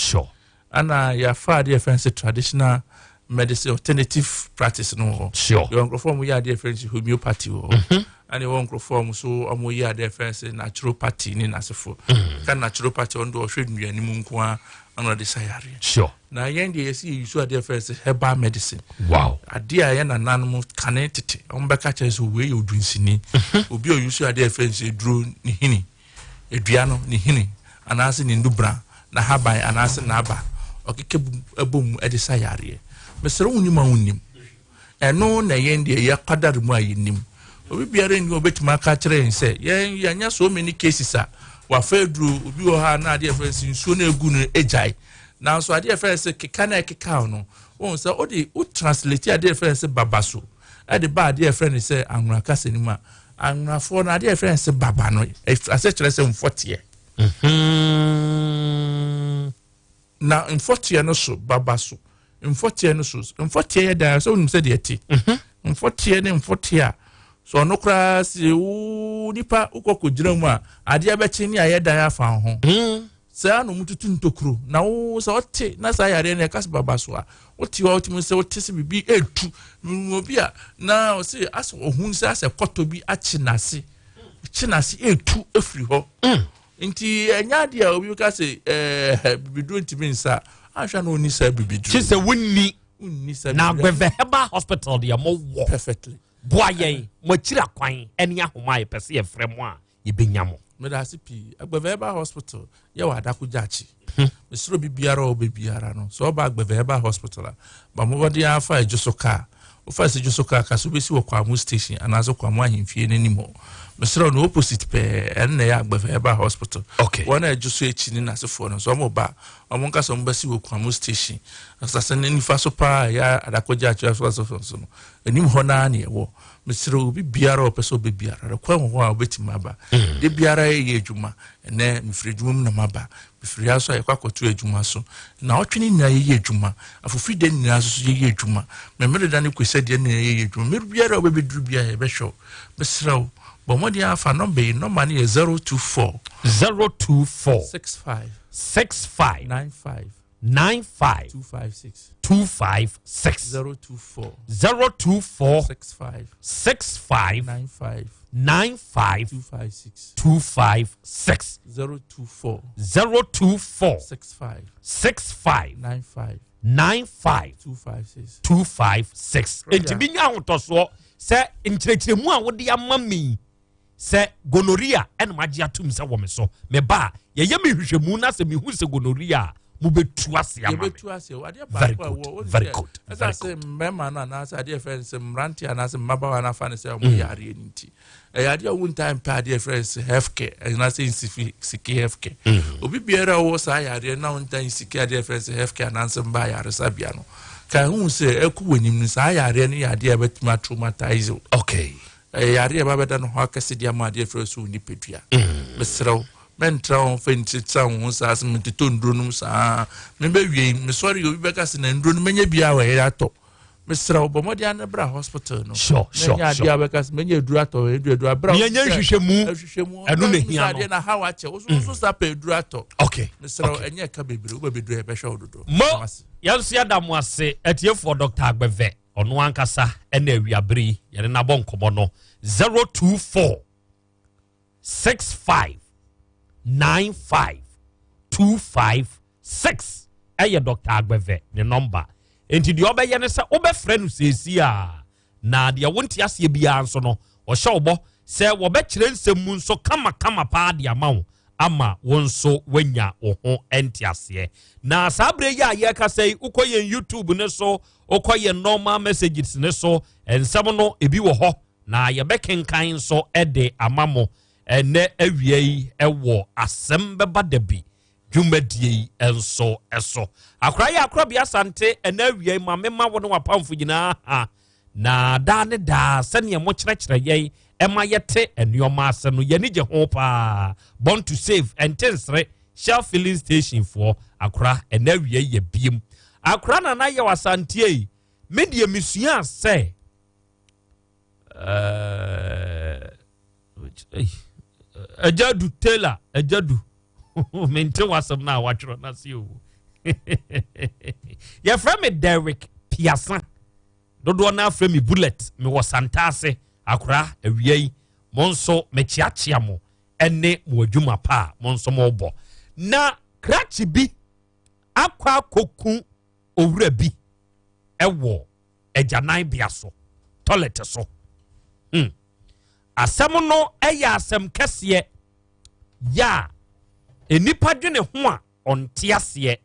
S5: Ana yɛafa adeɛ yɛfrɛ no sɛ traditional medicine, alternative practice no wɔ hɔ. Yɛwɔ nkurɔfoɔ a wɔyɛ adeɛ yɛfrɛ no sɛ homeopathy wɔ hɔ, ɛna yɛwɔ nkurɔfoɔ a wɔn nso wɔyɛ adeɛ yɛfrɛ no sɛ naturopathy ne n'asefoɔ. Ka naturopathy, ɔno deɛ ɔhwɛ nnuane mu nko ara ɛna ɔde sa yareɛ. Na yɛn deɛ, yɛsi yɛ use adeɛ yɛfrɛ no sɛ herbal medicine. Adeɛ a yɛn nananom kane tete wɔn bɛka kyerɛ sɛ wei yɛ odunsini, obi a ɔuse adeɛ yɛfrɛ no sɛ eduro ne hini, edua no ne hini anaasɛ ne ndubra n'ahaban anaasɛ n'aba, ɔkeka ɛbɔ mu ɛde sa yareɛ. Mesrɛ wo, nim a wonim ɛno na yɛn deɛ yɛkwadare mu a yɛnim. Obi biara nni obɛtumi aka kyerɛ yɛn sɛ yɛn yɛanya so many cases a wafa aduro. Obi wɔ hɔ a na adeɛ fɛ sɛ nsuo no egu no agyae, nanso adeɛ fɛ sɛ keka na ɛkeka no, wɔn sɛ wode wo translate adeɛ fɛ sɛ baba so ɛde ba adeɛ fɛ no sɛ anwona kasa no mu a, anwonafoɔ no adeɛ fɛ sɛ baba no asɛ kyerɛ sɛ mfɔteɛ. Na mfɔteɛ no so baba so mfɔteɛ no so mfɔteɛ yɛ dan sɛ wonim sɛ deɛ te mfɔteɛ ne mfɔteɛ a so ɔno koraa sɛ wo nipa wokɔ kɔgyina mu a, adeɛ bɛkye ne ayɛ dan afa ho saa na ɔmo tutu ntokuro na wo sɛ ɔte na saa yareɛ no ɛka sɛ baba so a, wote hɔ, wotumi sɛ wote sɛ biribi etu obi a, na ɔsɛ asɛ ɔhu sɛ asɛ kɔtɔ bi akye n'ase, kye n'ase etu efiri hɔ. Nti ɛnyɛ adeɛ a obi ka sɛ bibiduro ntumi nsa ahwɛ na ɔni saa bibiduro.
S4: Kye sɛ wonni.
S5: Wonni saa.
S4: Na Agbeve Herbal Hospital deɛ, mo wɔ.
S5: Perfectly.
S4: Boa yɛn, mo akyiri akwan ne ahoma a yɛpɛ sɛ yɛfrɛ mo a yɛbɛnya mo.
S5: Meda ase pii. Agbeve Herbal Hospital yɛwɔ Adako Gyakye. Mesrɛ obi biara a ɔbɛ biara no sɛ ɔba Agbeve Herbal Hospital a, ba mmɔbɔden afa adwo so kaa, wofa sɛ dwo so kaa ka so wobɛsi wɔ Kwamu Station anaasɛ Kwamu ahemfie no anim hɔ. Mesrɛ no, opposite pɛɛ, ɛno na ɛyɛ Agbeve Herbal Hospital. Wɔn a adwo so akyi ne n'asefoɔ no nso, ɔmo ba, ɔmo nka sɛ ɔmo bɛsi wɔ Kwamu Station asase no nifa so paa, ɛyɛ Adako Gyakye asofo so no. Anim hɔ no ara na yɛwɔ. Mesrɛ obi biara a ɔpɛ sɛ ɔbɛ biara no, kwan wɔ hɔ a wobɛtumi aba. Da biara yɛyɛ adwuma. Ɛnnɛ, mefiri adwuma mu na maba. Mefiri ha nso a, yɛkɔ akɔto adwuma so. Nnawɔtwe no nyinaa yɛyɛ adwuma. Afofiri da nyinaa nso so yɛyɛ adwuma. Memeneda ne Kwasiada nyinaa yɛyɛ adwuma. Mmerɛ biara a wobɛbɛduru biara yɛbɛhwɛ wo. Mesrɛ wo, bɔ mmɔden ara fa nɔmba yi. Nɔmba no yɛ 024.
S4: 024.
S5: 65.
S4: 65.
S5: 95.
S4: 95.
S5: 256.
S4: 256.
S5: 024.
S4: 024.
S5: 65.
S4: 65.
S5: 95.
S4: 95.
S5: 256.
S4: 256.
S5: 024.
S4: 024.
S5: 65.
S4: 65.
S5: 95.
S4: 95.
S5: 256.
S4: 256. Enti bi nya ahotɔsoɔ sɛ nkyerɛkyerɛmu a wode ama me yi sɛ gonorrhea ɛna magye atom sɛ wɔ me so meba a yɛyɛ me nhwehwɛmu na sɛ mehu sɛ gonorrhea a mobɛtu ase ama me.
S5: Yɛbɛtu ase. Adeɛ
S4: Very
S5: baako a
S4: good,
S5: ɛwɔ wɔn
S4: very
S5: sɛ
S4: good,
S5: ɛsɛ
S4: very
S5: sɛ mmarima no anaasɛ adeɛ fɛn sɛ mmeranteɛ anaasɛ mmabaawa no afa no sɛ wɔn yareɛ no nti ɛyɛ adeɛ a wɔntaa mpɛ adeɛ fɛn sɛ health care anaasɛ nsifi siki health care. Obi biara a ɔwɔ saa yareɛ na wɔntaa nsiki adeɛ fɛn sɛ health care anaasɛ mba ayaresabea no ka ɛho sɛ ɛkɔ wɔ anim no saa yareɛ no yɛ adeɛ a ɛbɛtumi atraumatize wo.
S4: Okay.
S5: Ɛyɛ yareɛ a ɛba bɛda ne ho akɛse de ama adeɛ frɛ sɛ wo nipadua. Mesrɛ wo, mɛntra wo mfa nkyekyetra wo ho saa sɛ metotɔ nnuro nom saa. Mebɛwie yi, mesɔre yi, obi bɛka sɛ na nnuro no mɛnya bi a wɔyɛ atɔ. Mesrɛ wo, bɔ mmɔden ara na bra hospital no.
S4: Sure, sure,
S5: Mɛnya adeɛ
S4: sure.
S5: a bɛka sɛ mɛnya aduro atɔ, aduro aduro abra.
S4: Yɛnyɛ nhwehwɛmu.
S5: Nhwehwɛmu.
S4: Ɛno na ehia no.
S5: Adeɛ na ha wakyɛ. Wo so sa pɛ aduro atɔ.
S4: Okay.
S5: Mesrɛ wo, ɛnyɛ ɛka bebree. Wobɛbɛduru a yɛbɛhwɛ wo dodo.
S4: Mo, yɛn nso yɛda mo ase atiefoɔ Dr. Agbɛvɛ. Ɔno ankasa na awiabere yi yɛne no abɔ nkɔmmɔ no 024 65 95 256 ɛyɛ Dr. Agbɛvɛ ne nɔmba. Enti deɛ ɔbɛyɛ ne sɛ wobɛfrɛ no seesie a na deɛ wonte aseɛ biara nso no ɔhyɛ wo bɔ sɛ wɔbɛkyerɛ nsɛm mu nso kamakama paa de ama wo ama wo nso woanya wo ho nteaseɛ. Na saa berɛ yi a yɛrekasa yi wokɔ yɛn YouTube no so Wokɔ yɛn normal messages no so, nsɛm no ebi wɔ hɔ na yɛbɛkenkan nso de ama mo ɛnɛ awia yi wɔ asɛm bɛba da bi dwumadie yi nso so. Akora yɛ akorabea Asante ɛnɛ awia yi ma mema wo ne w'apamfo nyinaa ha na daa ne daa sɛdeɛ mokyerɛkyerɛ yɛn ɛma yɛte nneɛma ase no yɛni gye ho paa. Born to save ɛnte nsere Shell filling station foɔ akora ɛnɛ awia yi yɛ biem akora nana yɛ wasanteɛ yi me deɛ mesua sɛ ɛgyadu Taylor ɛgyadu mente wasɛm no a watwerɛ no ase o yɛfrɛ me Derek Piasa dodoɔ no afrɛ me Bullet mewɔ Santase akora awia yi mo nso mekyeakyea mo ne mo adwuma pa a mo nso mobɔ. Na krakye bi akɔ akɔku owura bi wɔ agyananbea so, tɔlɛt so. Asɛm no yɛ asɛm kɛseɛ yɛ a nnipa dwene ho a ɔnte aseɛ.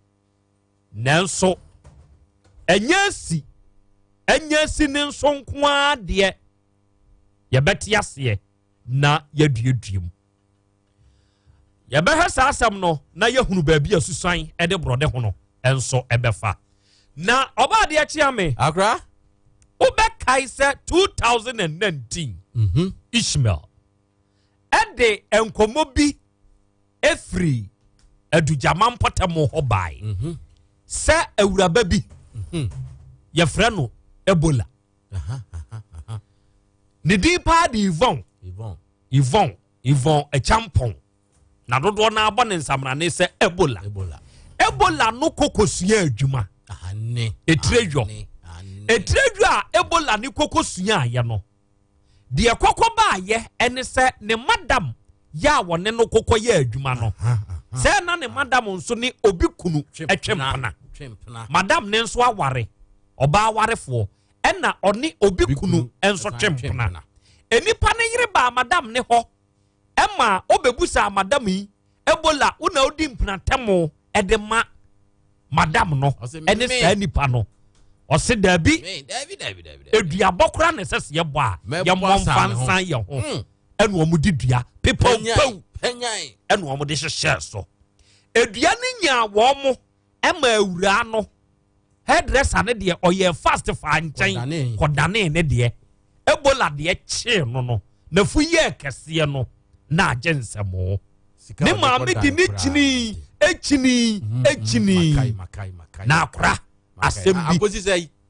S4: Nanso ɛnyɛ asi, ɛnyɛ asi ne nso nko ara deɛ yɛbɛte aseɛ. na yɛaduadua mu. Yɛbɛhwɛ saa asɛm no na yɛhunu baabi a susan de borɔde ho no nso ɛbɛfa. Na ɔbaa adeɛ kyea me.
S21: Akora.
S4: Wobɛkae sɛ 2019 Ishmael ɛde nkɔmmɔ bi ɛfiri Adugyama mpɔtam hɔ bae sɛ awuraba bi yɛfrɛ no Ebola. Ne din paa de Yvonne. Yvonne. Yvonne Acheampong. Na dodoɔ no abɔ ne nsamrane sɛ Ebola. Ebola no kɔkɔsua adwuma. Etire yɔ. Etire yɔ a Ebola ne kɔkɔsua ayɛ no. Deɛ kɔkɔ baayɛ ɛne sɛ ne madam yɛ a wɔne no kɔkɔ yɛ adwuma no. Sɛ na ne madam nso ne obi kunu ɛtwe mpena. Madam ne nso aware. Ɔbaa warefoɔ. Ɛna ɔne obi kunu nso twe mpena. Nnipa no yere baa madam ne hɔ ɛma ɔbɛbusaa madam yi, Ebola, wo na wodi mpenatɛmo ɛde ma madam no ɛne saa nipa no. Ɔse daabi, eduabɔ koraa na ɛsɛ sɛ yɛbɔ a yɛmmɔ mfa nsan yɛn ho. Ɛna wɔn de dua pepɛw ɛna wɔn de hyehyɛɛ so. Edua no nyaa wɔn mo ɛma awuraa no. Hairdresser no deɛ ɔyɛɛ fast faa nkyɛn kɔdanee ne deɛ. Ebola deɛ kyee no no, n'afu yɛɛ kɛseɛ no, na agye nsɛmoo. Ne maame de ne kyinii, kyinii, kyinii. Na akora asɛm bi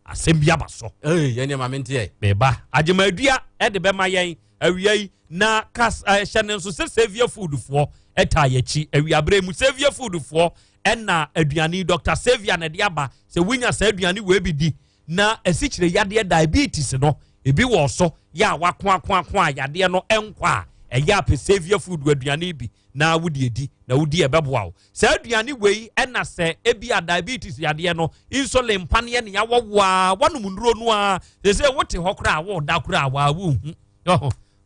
S4: asɛm bi aba so. Meba agyemadua de bɛma yɛn awia yi na kas hyɛ ne nso sɛ Saviour Food foɔ ɛtaa yɛkyi awiaberɛ mu. Saviour Food foɔ ɛna aduane Dr. Saviour na ɛde aba sɛ wonya saa aduane wei bi di na asikyire yadeɛ diabetes no ebi wɔ so yɛ a wakoakoako a yadeɛ no ɛnkɔ a, ɛyɛ apɛ Saviour Food aduane bi na wodi edi na wodi ɛbɛboa wo. Saa aduane wei ɛna sɛ ebi a diabetes yadeɛ no insulin mpaneɛ ne yɛawɔ wo a wanom nnuro no a sɛ sɛ wote hɔ koraa woda koraa waa wonhu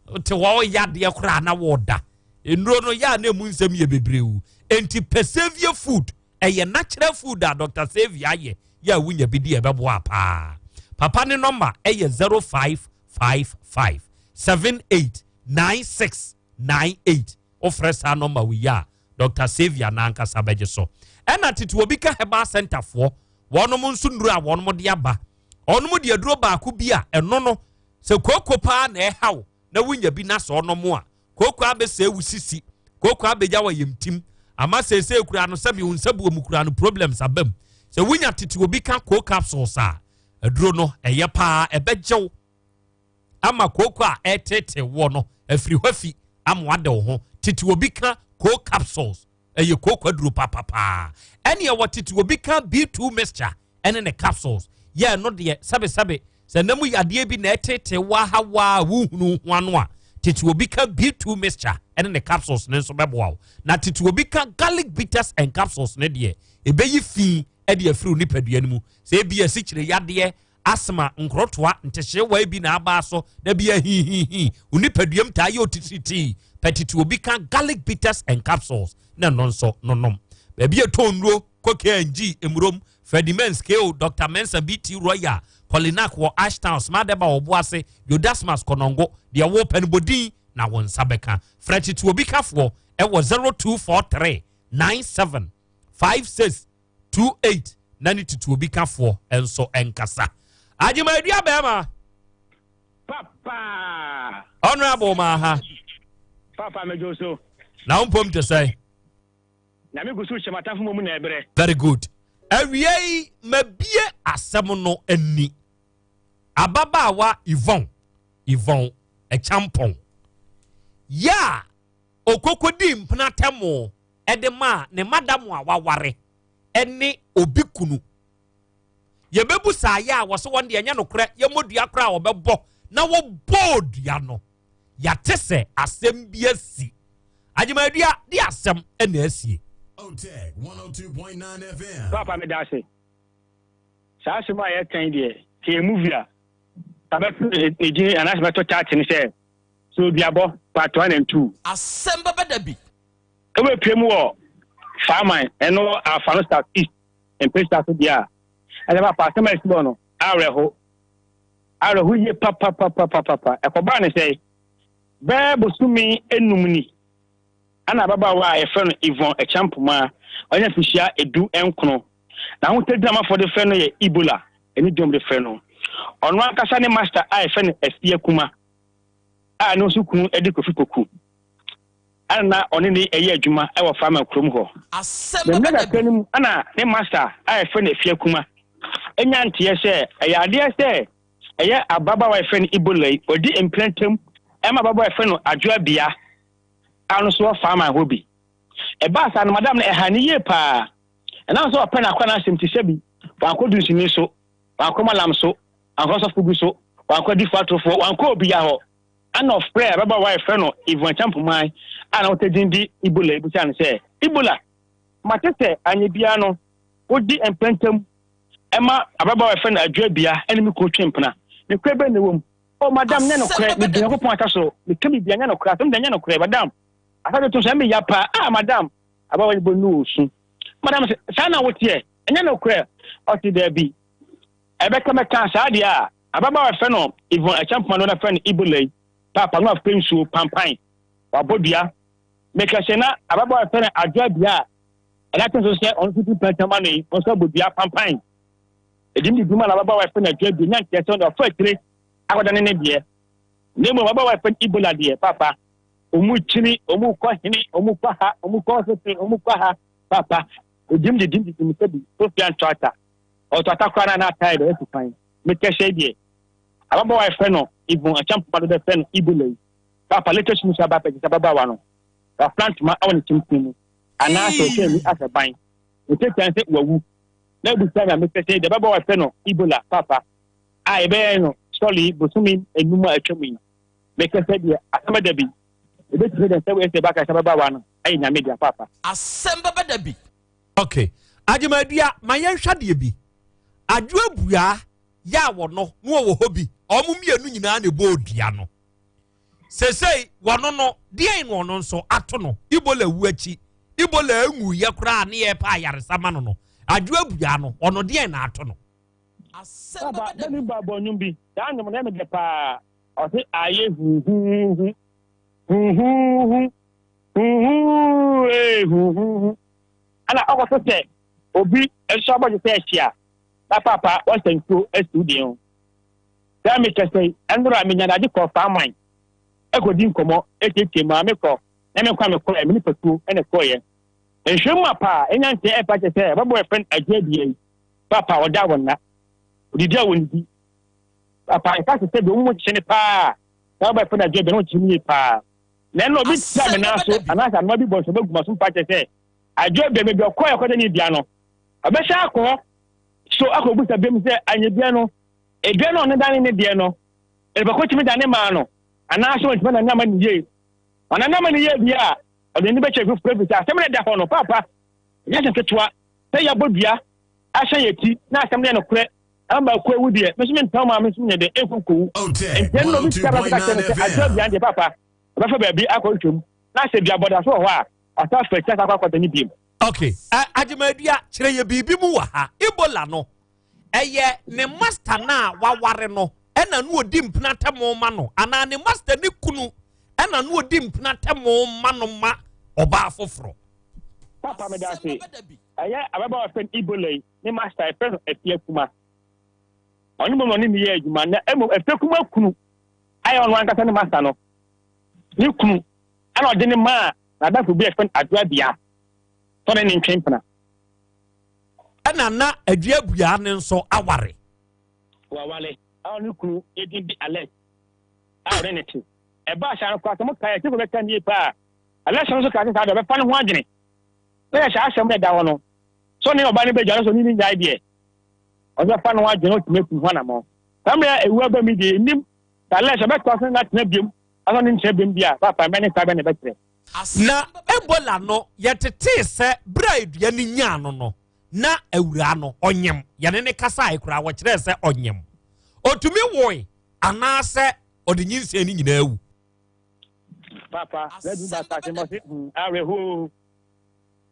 S4: wote hɔ yadeɛ koraa na woda nnuro no yɛ a na emu nsɛm yɛ bebree o. Enti pɛ Saviour Food, ɛyɛ natural food a Dr. Saviour ayɛ yɛ a wonya bi di ɛbɛboa paa. Papa ne nɔmba ɛyɛ 0555 789698. Wofrɛ saa nɔmba wei a, Dr. Saviour n'ankasa bɛgye so. Ɛna tete obi ka herbal center foɔ wɔnom nso nnuro a wɔnom de aba, ɔnom de aduro baako bi a ɛno no sɛ kooko paa na ɛhaw na wonya bi na sɛ ɔnom a kooko abɛsɛe wo sisi, kooko abɛgya wɔ yɛmtim ama seesei kura no sɛbi wo nsa buo mu kura no problems aba mu. Sɛ wonya tete obi ka koo capsules a, aduro no ɛyɛ paa, ɛbɛgyew ama kooko a ɛtete wɔ no afiri hɔ afi ama wade wo ho. Tete obi ka koo capsules ɛyɛ kooko aduro papapaa. Ɛne ɛwɔ tete obi ka B2 mixture ɛne ne capsules yɛ no deɛ sɛbesɛbe sɛ nam yadeɛ bi na ɛtete wahawa a wohunu ho ano a, tete obi ka B2 mixture ɛne ne capsules ne nso bɛboa wo. Na tete obi ka garlic bitters and capsules ne deɛ ɛbɛyi fi ɛde afiri wo nipadua no mu. Sɛ ebi asikyire yadeɛ, asthma, nkorotoa ntehyewa bi na aba so na bi ahihihi wo nipaduam taa yɛ otitiritii, pɛ tete obi ka garlic bitters and capsules na ɛno nso nonom. Baabi ɛtɔ nnuro kɔ KNG emurom, Fredimens ko, Dr Mensa, BT Royal Colinac wɔ Ashtown, Smadeba wɔ Boase, Yodasmas Kɔnɔngo deɛ wɔpɛ no bɔdin na wɔn nsa bɛka. Frɛ tete obi kafoɔ ɛwɔ 0243 97 56 28 na ne tete obi kafoɔ nso nkasa. Agyemadua bɛrima.
S9: Papa.
S4: Honorable Maha.
S9: Papa mejo so.
S4: Na wo mpom te sɛ?
S9: Na me gu so hyɛ m'atamfo mu na ɛbrɛ.
S4: Very good. Awia yi mabie asɛm no ani. Ababaawa Yvonne Ɛkyampɔn yɛ a okokodi mpena tɛmo ɛde maa ne madam a waware ɛne obi kunu. Yɛbɛbu saa yɛ a wɔsɛ wɔn deɛ ɛnyɛ nokorɛ, yɛmmɔ dua koraa a wɔbɛbɔ na wɔbɔɔ dua no. Yɛate sɛ asɛm bi asi. Agyemadua de asɛm ɛna asie.
S17: Otec 102.9 FM.
S9: Papa me da ase. Saa asɛm a yɛka yi deɛ, sɛ yɛ movie a, kabɛto ne din anaasɛ bɛto title ne sɛ sɛ oduabɔ part 1 and 2.
S11: Asɛm bɛbɛ da bi.
S9: Wobɛpie mu wɔ Faaman ɛno afa no South East mpɛsua so deɛ a, ɛsɛ papa asɛm a ɛsi hɔ no awerɛho. Awerɛho yie papapapapapa. Ɛkɔbaa ne sɛ bɛɛ bosome enum ni ana ababaawa a yɛfrɛ no Yvonne Akyampoma, ɔnya mfihyia 19. N'ahotadinamafoɔ de frɛ no yɛ Ebola, ɛne dwom de frɛ no. Ɔno ankasa ne master a yɛfrɛ no Afia Kuma a ne nso kunu de Kofi Poku. Ana na ɔne ne ɛyɛ adwuma wɔ Farmer kurom hɔ. Na mmerɛ kakra no mu ana ne master a yɛfrɛ no Afia Kuma nya nteɛ sɛ ɛyɛ adeɛ sɛ ɛyɛ ababaawa a yɛfrɛ no Ebola yi, ɔdi mprɛntam ɛma ababaawa a yɛfrɛ no Adwoa Bia a ɔno nso wɔ Farmer hɔ bi. Ɛbaa saa no madam no ɛha ne yie paa. Ɛnam sɛ ɔpɛ n'akora n'asɛm ti sɛ bi, wankɔ dunsini so, wankɔ malam so, wankɔ sɔfo bi so, wankɔ adifo atorofoɔ, wankɔ obiara hɔ. Ana ɔfrɛ ababaawa a yɛfrɛ no Yvonne Kyampoman a na wɔtɛ din di Ebola yi bisa no sɛ, Ebola, mate sɛ anyɛ biara no wodi mprɛntam ɛma ababaawa a yɛfrɛ no Adwoa Bia ne me kunu twe mpena. Nokorɛ bɛn na ɛwɔ mu? Oh, madam, nyɛ nokorɛ. Medi Nyankopɔn ata so. Meka biribiara, nyɛ nokorɛ. Asɛm deɛ nyɛ nokorɛ, madam. Asase to so, ɛme ya paa. Ah, madam. Ababaawa yi bɔ nu osu. Madam sɛ, saa na woteɛ? Ɛnyɛ nokorɛ. Ɔse daabi. Ɛbɛka mɛka saa deɛ a, ababaawa a yɛfrɛ no Yvonne Acheampong no na frɛ no Ebola yi, paapa no afɛ nsuo pampan, wabɔ dua. Meka sɛ na ababaawa a yɛfrɛ no Adwoa Bia a ɛda te nso sɛ ɔno nso ti pɛntɛm ano yi, ɔno nso abɔ dua pampan. Ɛdim de dwuma na ababaawa a yɛfrɛ no Adwoa Bio nya nteɛ sɛ ɔde ɔfa akyire akɔdane ne deɛ. Na mmom ababaawa a yɛfrɛ no Ebola deɛ, paapa, ɔmu kyini, ɔmu kɔ hene, ɔmu kɔ ha, ɔmu kɔ hospital, ɔmu kɔ ha, paapa, ɛdim de dim de dim sɛ bi, Sofia ntɔ ata. Ɔtɔ ata koraa na na atae dɛ atu kwan. Mekɛhyɛ deɛ, ababaawa a yɛfrɛ no Yvonne Acheampong do bɛfrɛ no Ebola yi, paapa, latest news aba abɛgye sɛ ababaawa no, wafra ntoma wɔ ne tenten mu, anaasɛ ɔhyɛ ani ahwɛ ban. Mekyerɛkyerɛ sɛ wawu. Na abusua na mepɛ sɛ deɛ bɛbɔ wɔfrɛ no Ebola papa a yɛbɛyɛ no sɔle bosome enum a atwam yi. Mekɛ sɛ deɛ asɛm da bi ebetumi dɛ sɛ wɔyɛ sɛ baka sɛ bɛba no ayɛ nyame dea papa.
S11: Asɛm bɛba da bi.
S4: Ok, Agyemadua, ma yɛnhwɛ adeɛ bi. Adwo Abua yɛ a wɔno na wɔwɔ hɔ bi, wɔn mmienu nyinaa na ɛbɔɔ dua no. Sesei wɔno no, deɛn na ɔno nso ato no? Ebola wu akyi, Ebola nwuiɛ koraa ne yɛrepɛ ayaresa ma no no, Adwo Abua no, ɔno deɛn na ato no?
S9: Papa, na me ba bɔ nnwom bi, saa nnwom no ɛyɛ me dɛ paa, ɔse ayɛ huhuuhu, huhuuhu, huhuuhu ee huhuuhu. Ɛna ɔkɔto sɛ obi nso abɔgye sɛ ahyia, na papa wasa nsuo asi wo deɛ ho. Sɛ mekasa yi, ɛnora menya adagye kɔɔ Faman kɔdi nkɔmmɔ tietie maame kɔ na me nkwa mekɔɛ, me nipatuo na ɛkɔeɛ. Nhwɛ mu apa a ɛnya nteɛ ɛpa kyɛ sɛ ɛbɛbɔ ɛfɛn agye abia yi, papa ɔda a wɔnna, odidi a wɔnnidi. Papa ɛka sɛ sɛ deɛ ɔmu kyekyɛ ne paa, na wɔbɛ ɛfɛn agye abia na wɔkyekyɛ ne yie paa. Na ɛnna obi tia me nan so anaasɛ anoma bi bɔ nso bɛgu m'aso mpa kyɛ sɛ agye abia baabi ɔkɔɛ ɔkɔda ne dua no, ɔbɛhyɛ akɔ hɔ so akɔbusa biam sɛ anyɛ dua no Edua no a ɔno dane ne deɛ no, nnipakuo tumi dane maa no, anaasɛ wɔntumi nane ama no yie. Wɔnane ama no yie deɛ a, ɔde n'ani bɛkyerɛ foforɔ ɛfiri sɛ asɛm no a ɛda hɔ no, paapa, ɛnyɛ asɛm ketewa. Sɛ yɛabɔ dua ahyɛ yɛn ti na asɛm no yɛ nokorɛ ama baako awu deɛ, me nso mentena hɔ maa me nso menyɛ dɛ ɛnkɔ nkɔwu. Enti ɛno na obi tia baako ka kyerɛ no sɛ, Adwo aduan deɛ, paapa, ɔbɛfa baabi akɔhwehwɛ mu, na sɛ duabɔ da so wɔ hɔ a, wasan afa akyi asan akɔ akɔdane bio.
S4: Ok, Agyemadua, kyerɛ yɛ biribi mu wɔ ha. Ebola no, ɛyɛ ne master no a waware no ɛna no ɔdi mpena tɛmo ma no anaa ne master ne kunu ɛna no ɔdi mpena tɛmo ma no ma ɔbaa foforɔ.
S9: Papa meda ase. Ɛyɛ ababaawa fɛn Ebola yi ne master ɛfɛ no Afia Kuma. Ɔno mmom na ɔne ne yɛ adwuma na mmom Afia Kuma kunu ayɛ ɔno ankasa ne master no ne kunu ɛna ɔde ne maa n'adamfo bi a ɛfɛn Adwoa Bia sɛ ɔne ne ntwe mpena.
S4: Ɛna na Aduabuaa no nso aware.
S9: Waware a ɔne kunu din de Alex a ɔne no te. Ɛbaa saa no koraa sɛ mokae a, Tiffany bɛka no yie paa. Alex nso kaa sɛ saa deɛ ɔbɛfa ne ho adwene. Na yɛ saa asɛm no ɛda hɔ no, sɛ ɔne ɔbaa no bɛgya no sɛ ɔne no nnyae deɛ, ɔno bɛfa ne ho adwene na ɔtumi atu ho anammɔn. Saa mmerɛ a ɛwu aba mu yi deɛ, yɛnnim sɛ Alex ɔbɛtoa so ne no atena biom anaa ɔne no ntena biom deɛ a, paapa mmerɛ ne saa bɛn na ɛbɛkyerɛ.
S4: Na Ebola no, yɛtetee sɛ berɛ a dua no nyaa no no, na awuraa no, ɔnyem. Yɛne no kasaeɛ koraa, wɔkyerɛɛ sɛ ɔnyem. Ɔtumi woe anaasɛ ɔde nyinsɛn no nyinaa wu?
S9: Papa, na du ba asase ma ɔse, hmm, awerɛhoo.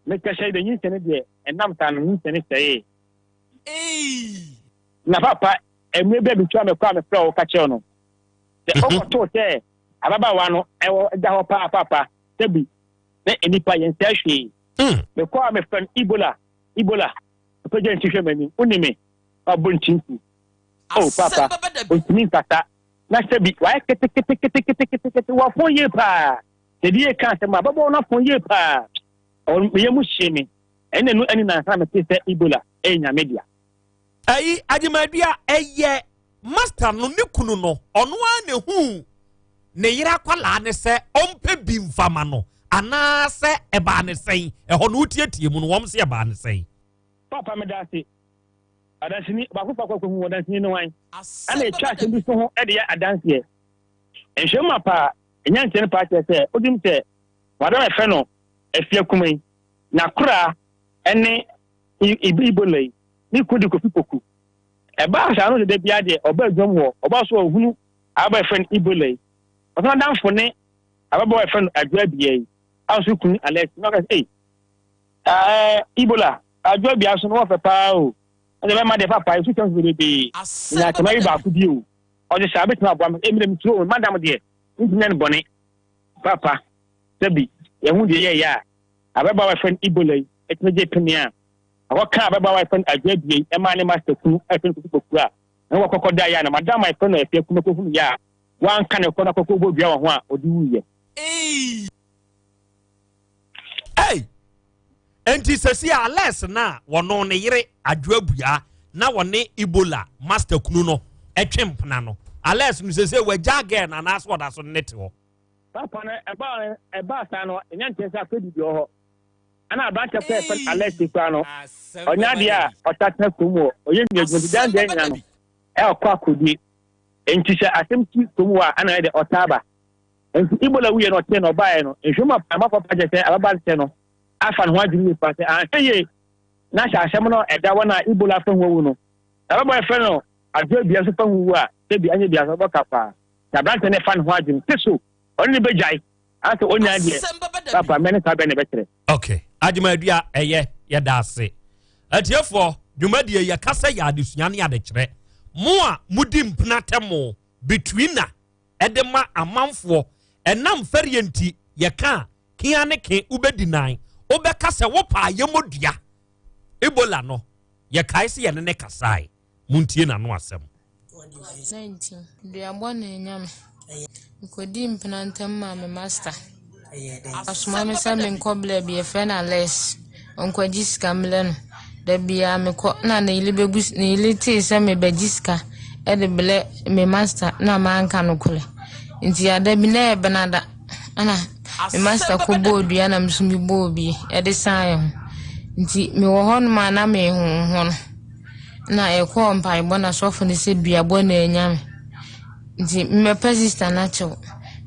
S9: Mekɛhyɛ de nyinsɛn no deɛ, ɛnam saa no, nyinsɛn no sɛee. Na papa, mmerɛ bi a metwa mekɔ a mefrɛ wo ka kyerɛ no, sɛ ɔkɔtoo sɛ Ababaawa no ɛwɔ da hɔ paa paapa sɛbi na nnipa yɛn sɛɛ hwee. Mekɔ a mefrɛ no Ebola Ebola ɔpɛgya nti hwɛ m'anim wonni me wabɔ ntinti oh paapa ɔntumi nkasa na sɛbi wayɛ keteketeketeketekete wafɔn yie paa sɛbi yɛ ka asɛm a ababaawa no afɔn yie paa ɔwɔ meyɛ mu hyee me ɛna nu ɛne nansa mete sɛ Ebola ɛyɛ nyame dea.
S4: Ayi Agyemadua ɛyɛ Master no ne kunu no, ɔno ara na ehuu ne yere akwadaa no sɛ ɔmpɛ bi mfa ma no anaasɛ ɛbaa ne sɛn? Ɛhɔ no wotietie mu no, wɔn se ɛbaa ne sɛn?
S9: Papa meda ase. Ɔdanseni baako fa kɔ kɔhu ɔdanseni no hwan? Ɛna etwa asɛm bi so ho de yɛ adanseɛ. Nhwɛmu mapa a ɛnya nteɛ no paa kyerɛ sɛ wodim sɛ madam a yɛfrɛ no Afia Kuma yi, n'akoraa ne Ibola yi, ne kunu de Kofi Poku. Ɛbaa saa no sɛ da biara deɛ ɔba adwam hɔ, ɔba so a ɔhunu ababaawa a yɛfrɛ no Ebola yi. Ɔsan adamfo ne ababaawa a yɛfrɛ no Adwoa Abia yi, a ɔso kunu Alex. Na ɔka sɛ, ei, ɛɛ, Ebola, Adwoa Abia so no wɔfɛ paa o. Ɛsɛ bɛma deɛ papa, ɛsu kyɛm so bebrebe. Menya atɛma yi baako bi o. Ɔde saa bɛtumi aboa me. Ei, mede mesuro o, madam deɛ, mentumi nyɛ no bɔne. Papa, sɛbi, yɛhu deɛ yɛyɛ a, ababaawa a yɛfrɛ no Ebola yi, ɛtumi gye pene a, Ɔkɔkaa ababaawa a yɛfrɛ no Adwoa Abiei maa ne master kunu a yɛfrɛ no Kofi Poku a ne ho kɔkɔ daeɛ a na madam a yɛfrɛ no Afia Kumah kɔhunuiɛ a wanka ne kɔ na kɔkɔ bɔ dua wɔ ho a ɔde wuiɛ.
S4: Ei! Enti sɛsi a Alex no a wɔno ne yere Adwoa Bua na wɔne Ebola master kunu no twe mpena no, Alex no sɛsɛ wagyaa girl no anaasɛ ɔda so ne no te hɔ?
S9: Papa no ɛbaa ɛbaa saa no ɛnya nkyɛn sɛ afei didi wɔ hɔ. Ɛna aberanteɛ kɔ yɛfrɛ no Alex yi koraa no ɔnyɛ adeɛ a ɔta tena kurom wɔ ɔyɛ nua adwuma nti dan deɛ nyina no ɛkɔ akɔdie nti sɛ asɛm si kurom wɔ a ɛna ɛde ɔtaa ba nti Ebola wuyɛ no ɔteɛ no ɔbaeɛ no nhwɛ mu amafoɔ pa kyɛ sɛ ababaa sɛ no afa ne ho adwene yie paa sɛ anhwɛ yie na sɛ asɛm no ɛda wɔn a Ebola fa ho awu no ababaa yɛfrɛ no adwo abia nso fa ho wu a sɛ bi anyɛ bi asɛ ɔbɛka paa na aberanteɛ no ɛfa ne ho adwene te so ɔne ne bɛgyae asɛ ɔnya deɛ papa mɛ ne saa bɛ ne bɛkyerɛ.
S4: Ok agyemadua ɛyɛ yɛda ase atiefoɔ dwumadie yɛka sɛ yɛ adesua ne adekyerɛ mo a modi mpena tɛmo between na ɛde ma amanfoɔ ɛnam fɛreɛ nti yɛka a kea ne ke wobɛdi nan wobɛka sɛ wopaa yɛmɔdua ebola no yɛkae sɛ yɛne ne kasae Montie n'ano asɛm.
S18: 19, Duabɔ na anya me. Mekodii mpena ntam maa me masta. Ɔsoma me sɛ menkɔ bla bi, yɛfrɛ no Alex, ɔnkɔgye sika mmrɛ no. Da biara mekɔ na ne yere bɛbu ne yere tee sɛ mebɛgye sika de brɛ me masta na manka nokorɛ. Nti ada bi na ɛyɛ benada ɛna me masta kɔbɔɔ dua na me nso mebɔɔ bi de san yɛ ho. Nti mewɔ hɔnom a na mehoho no. Na yɛkɔɔ mpaebɔ na sɔfo no sɛ duabɔ na anya me. Nti mebɛpɛ sista no akyɛw.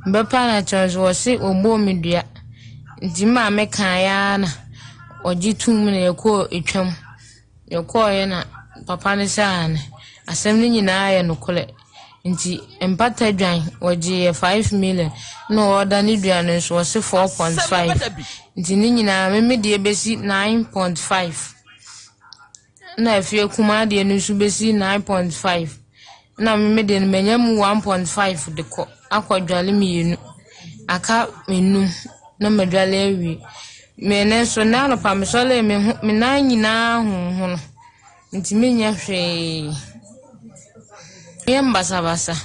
S18: Mebɛpɛ no akyɛw nso wɔse wɔbɔɔ me dua. Nti me maame kaeɛ ara na ɔgye toom na yɛkɔɔ etwam. Yɛkɔeɛ na papa no sɛ aane, asɛm no nyinaa yɛ nokorɛ. Nti mpata dwan wɔgyeeɛ 5 million na ɔreda ne dua no nso wɔse 4.5. Nti ne nyinaa me me deɛ bɛsi 9.5. Nna afie kumaa deɛ no nso bɛsi 9.5 na me deɛ no manya mu 1.5 de kɔ akɔ dwale mmienu aka nnum na madwale awie. Me no nso nnɛ anɔpa mesɔree me ho me nan nyinaa honhono nti menyɛ hwee. Meyɛ basabasa.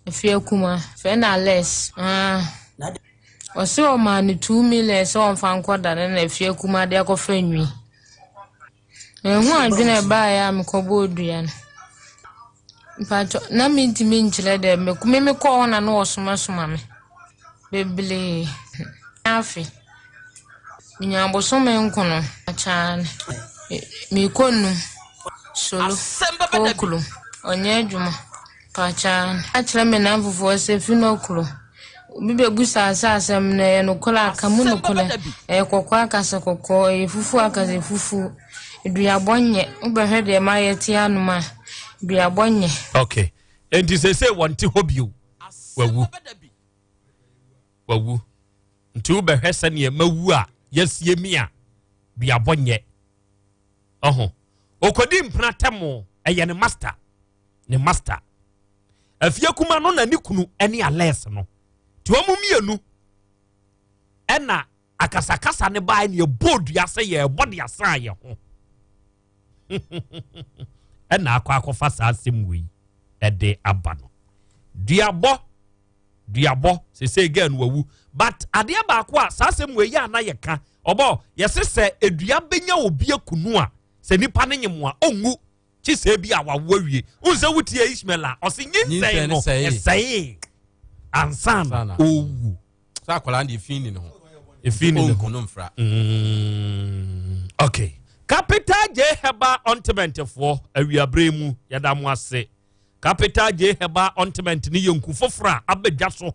S18: Afie kumaa fɛ na less. Ah. Ɔse ɔmaa no 2 million sɛ ɔmfa nkɔ dane na afie kumaa de akɔfa nwi. Manhu adwene a ɛbaeɛ a mekɔbɔɔ dua no. Mpakyɛ na mentumi nkyerɛ dɛ me me mekɔɔ hɔ na na wɔsomasoma me bebree. Afe, menya abosome nkono akyɛa no, merekɔ nnum, solo, kokro, ɔnyɛ adwuma. Mpakyɛw, meka kyerɛ me nnamfofoɔ sɛ fi no koro. Obi bɛbusa sɛ asɛm no ɛyɛ nokorɛ a, ka mu nokorɛ. Ɛyɛ kɔkɔɔ a, ka sɛ kɔkɔɔ. Ɛyɛ fufuo a, ka sɛ fufuo. Duabɔ nyɛ. Wobɛhwɛ deɛ mayɛ te anom a, duabɔ nyɛ.
S4: Ok, enti seesei wɔnte hɔ bio. Wawu. Wawu. Nti wobɛhwɛ sɛdeɛ mawu a yɛasie me a, duabɔ nyɛ. Ɔho. Ɔkɔdi mpena tɛmo, ɛyɛ ne master. Ne master. Afie kuma no na ne kunu ne Alex no. Nti wɔn mmienu ɛna akasakasa ne baa ne ɛbɔ dua sɛ yɛrebɔ de asan yɛ ho. ɛna akɔ akɔfa saa asɛm wei ɛde aba no. Duabɔ duabɔ sese girl no wawu but adeɛ baako a saa asɛm wei yɛ ana yɛka ɔbɔ yɛse sɛ edua bɛnya obi akunu a sɛ nipa no nyem a ɔnwu kye sɛ bi a wawo awie wohu sɛ wotie Ishmael a ɔse nyinsɛn no ɛsɛee ansa na ɔwu
S21: sɛ akwadaa deɛ efi ni ne ho
S4: efi ni ne ho
S21: no mfra
S4: okay Capital J Herbal Ointment foɔ awiaberɛ mu yɛda mo ase Capital J Herbal Ointment ne yɛ nku foforɔ a aba dwa so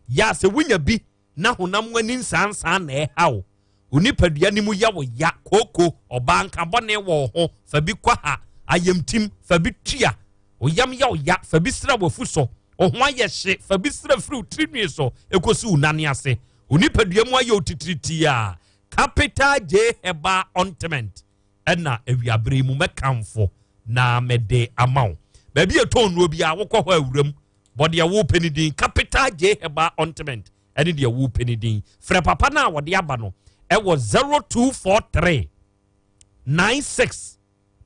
S4: yɛ a sɛ wonya bi na honam ani nsaansaa na ɛha wo, wo nipadua no mu yɛ wo ya, kooko, ɔbaa nka bɔne wɔ wo ho, fa bi kɔ ha, ayamtim, fa bi tua, wo yam yɛ wo ya, fa bi sra w'afu so, wo ho ayɛ hye, fa bi sra firi wo tirinwi so kɔsi wo nane ase, wo nipadua mu ayɛ wo titiritii a, Capital J Herbal Ointment ɛna awiabere yi mu mɛkamfo na mede ama wo. Baabi a ɛtɔn nnuro biara wokɔ hɔ awuram bɔ deɛ wopɛ no din Capital J Herbal Ointment ɛne deɛ wopɛ no din. Frɛ papa no a wɔde aba no ɛwɔ 0243. 96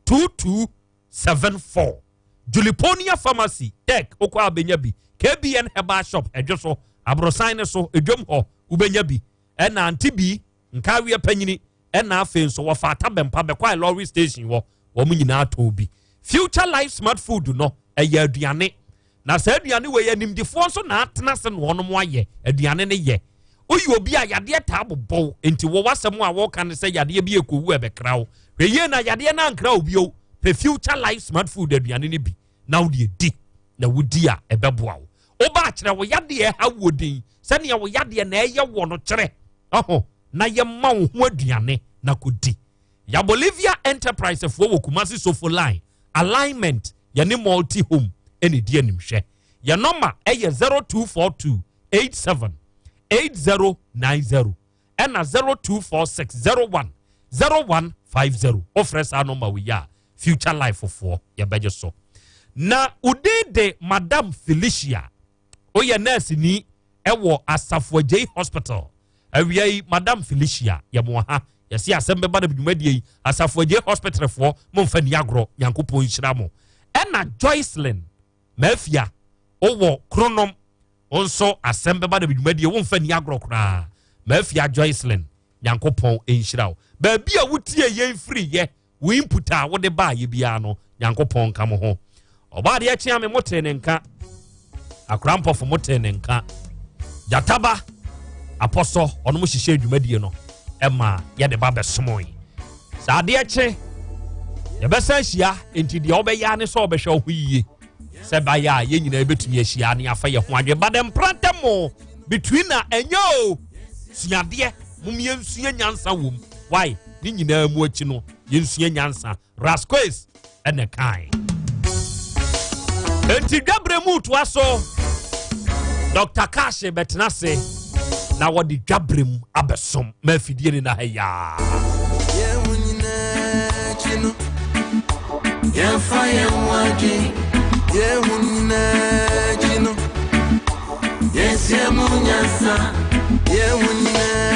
S4: 22 74. Juliponia Pharmacy, Tech, wokɔ a wobɛnya bi. KBN Herbal Shop, ɛdwo so, aborosan no so, edwam hɔ, wobɛnya bi. Ɛna Auntie B, Nkaweɛ Panyini, ɛna afei nso wɔfa Atabɛmpa bɛkwae lorry station hɔ, wɔn nyinaa tɔn bi. Future Life Smart Food no, ɛyɛ aduane. Na saa aduane wei animdefoɔ nso na atena ase na wɔnom ayɛ aduane no yɛ. Woyɛ obi a yadeɛ taa bobɔ wo, enti wɔ w'asɛm a wɔka ne sɛ yadeɛ bi ɛkɔwu a ɛbɛkra wo. Hwɛ yie na yadeɛ no ankra wo bio. Pɛ Future Life Smart Food aduane no bi na wode adi, na wodi a ɛbɛboa wo. Woba akyerɛ wo yadeɛ ɛha wuo din, sɛnea wo yadeɛ na ɛyɛ wɔ no kyerɛ ɔho, na yɛma wo ho aduane na kɔdi. Ya Bolivia Enterprise foɔ wɔ Kumasi Sofo Line, Alignment, yɛne Multi Home ɛna ɛdi animhwɛ. Yɛ nɔma ɛyɛ 0242 87 8090 ɛna 0246 01 0150. Wofrɛ saa nɔma wei a, Future Life foɔ yɛbɛgye so. Na wodin de Madam Felicia, woyɛ nurse ni ɛwɔ Asafo Agyei Hospital. Awia yi, Madam Felicia, yɛmo ha. Yɛsi asɛm bɛba na dwumadie yi, Asafo Agyei Hospital foɔ, momfa ni agorɔ, Nyankopɔn nhyira mo. Ɛna Joycelyn Mafia, wowɔ Kronom, wo nso asɛm bɛba na dwumadie, womfa ni agorɔ koraa. Mafia Joycelyn, Nyankopɔn nhyira wo. Baabi a wotie yɛn firi yɛ, wo input a wode baa yɛ biara no, Nyankopɔn nka mo ho. Ɔbaa deɛ kyea me mote ne nka. Akora mpɔfo mote ne nka. Gyataba apɔsɔ ɔnom hyehyɛ dwumadie no ɛma yɛde ba bɛsomoe. Saa adeɛ kye yɛbɛsan ahyia, enti deɛ wobɛyɛ ne sɛ wobɛhwɛ wo ho yie sɛ bayɛ a yɛn nyinaa yɛbɛtumi ahyia ne afa yɛ ho adwene. Ba dɛ mprantɛ mo between na ɛnyɛ o suadeɛ mom yɛnsua nyansa wom. Why? Ne nyinaa mu akyi no yɛnsua nyansa. Rasquez ɛna kae. Enti dwabrɛ mu toa so. Dr. Cash bɛtena ase na wɔde dwabrɛ mu abɛsom ma afidie ne na ha yaa.
S12: Yɛmfa yɛn ho adwen, yɛn ho nyinaa akyi no, yɛnhyia mu nyansa, yɛn ho nyinaa.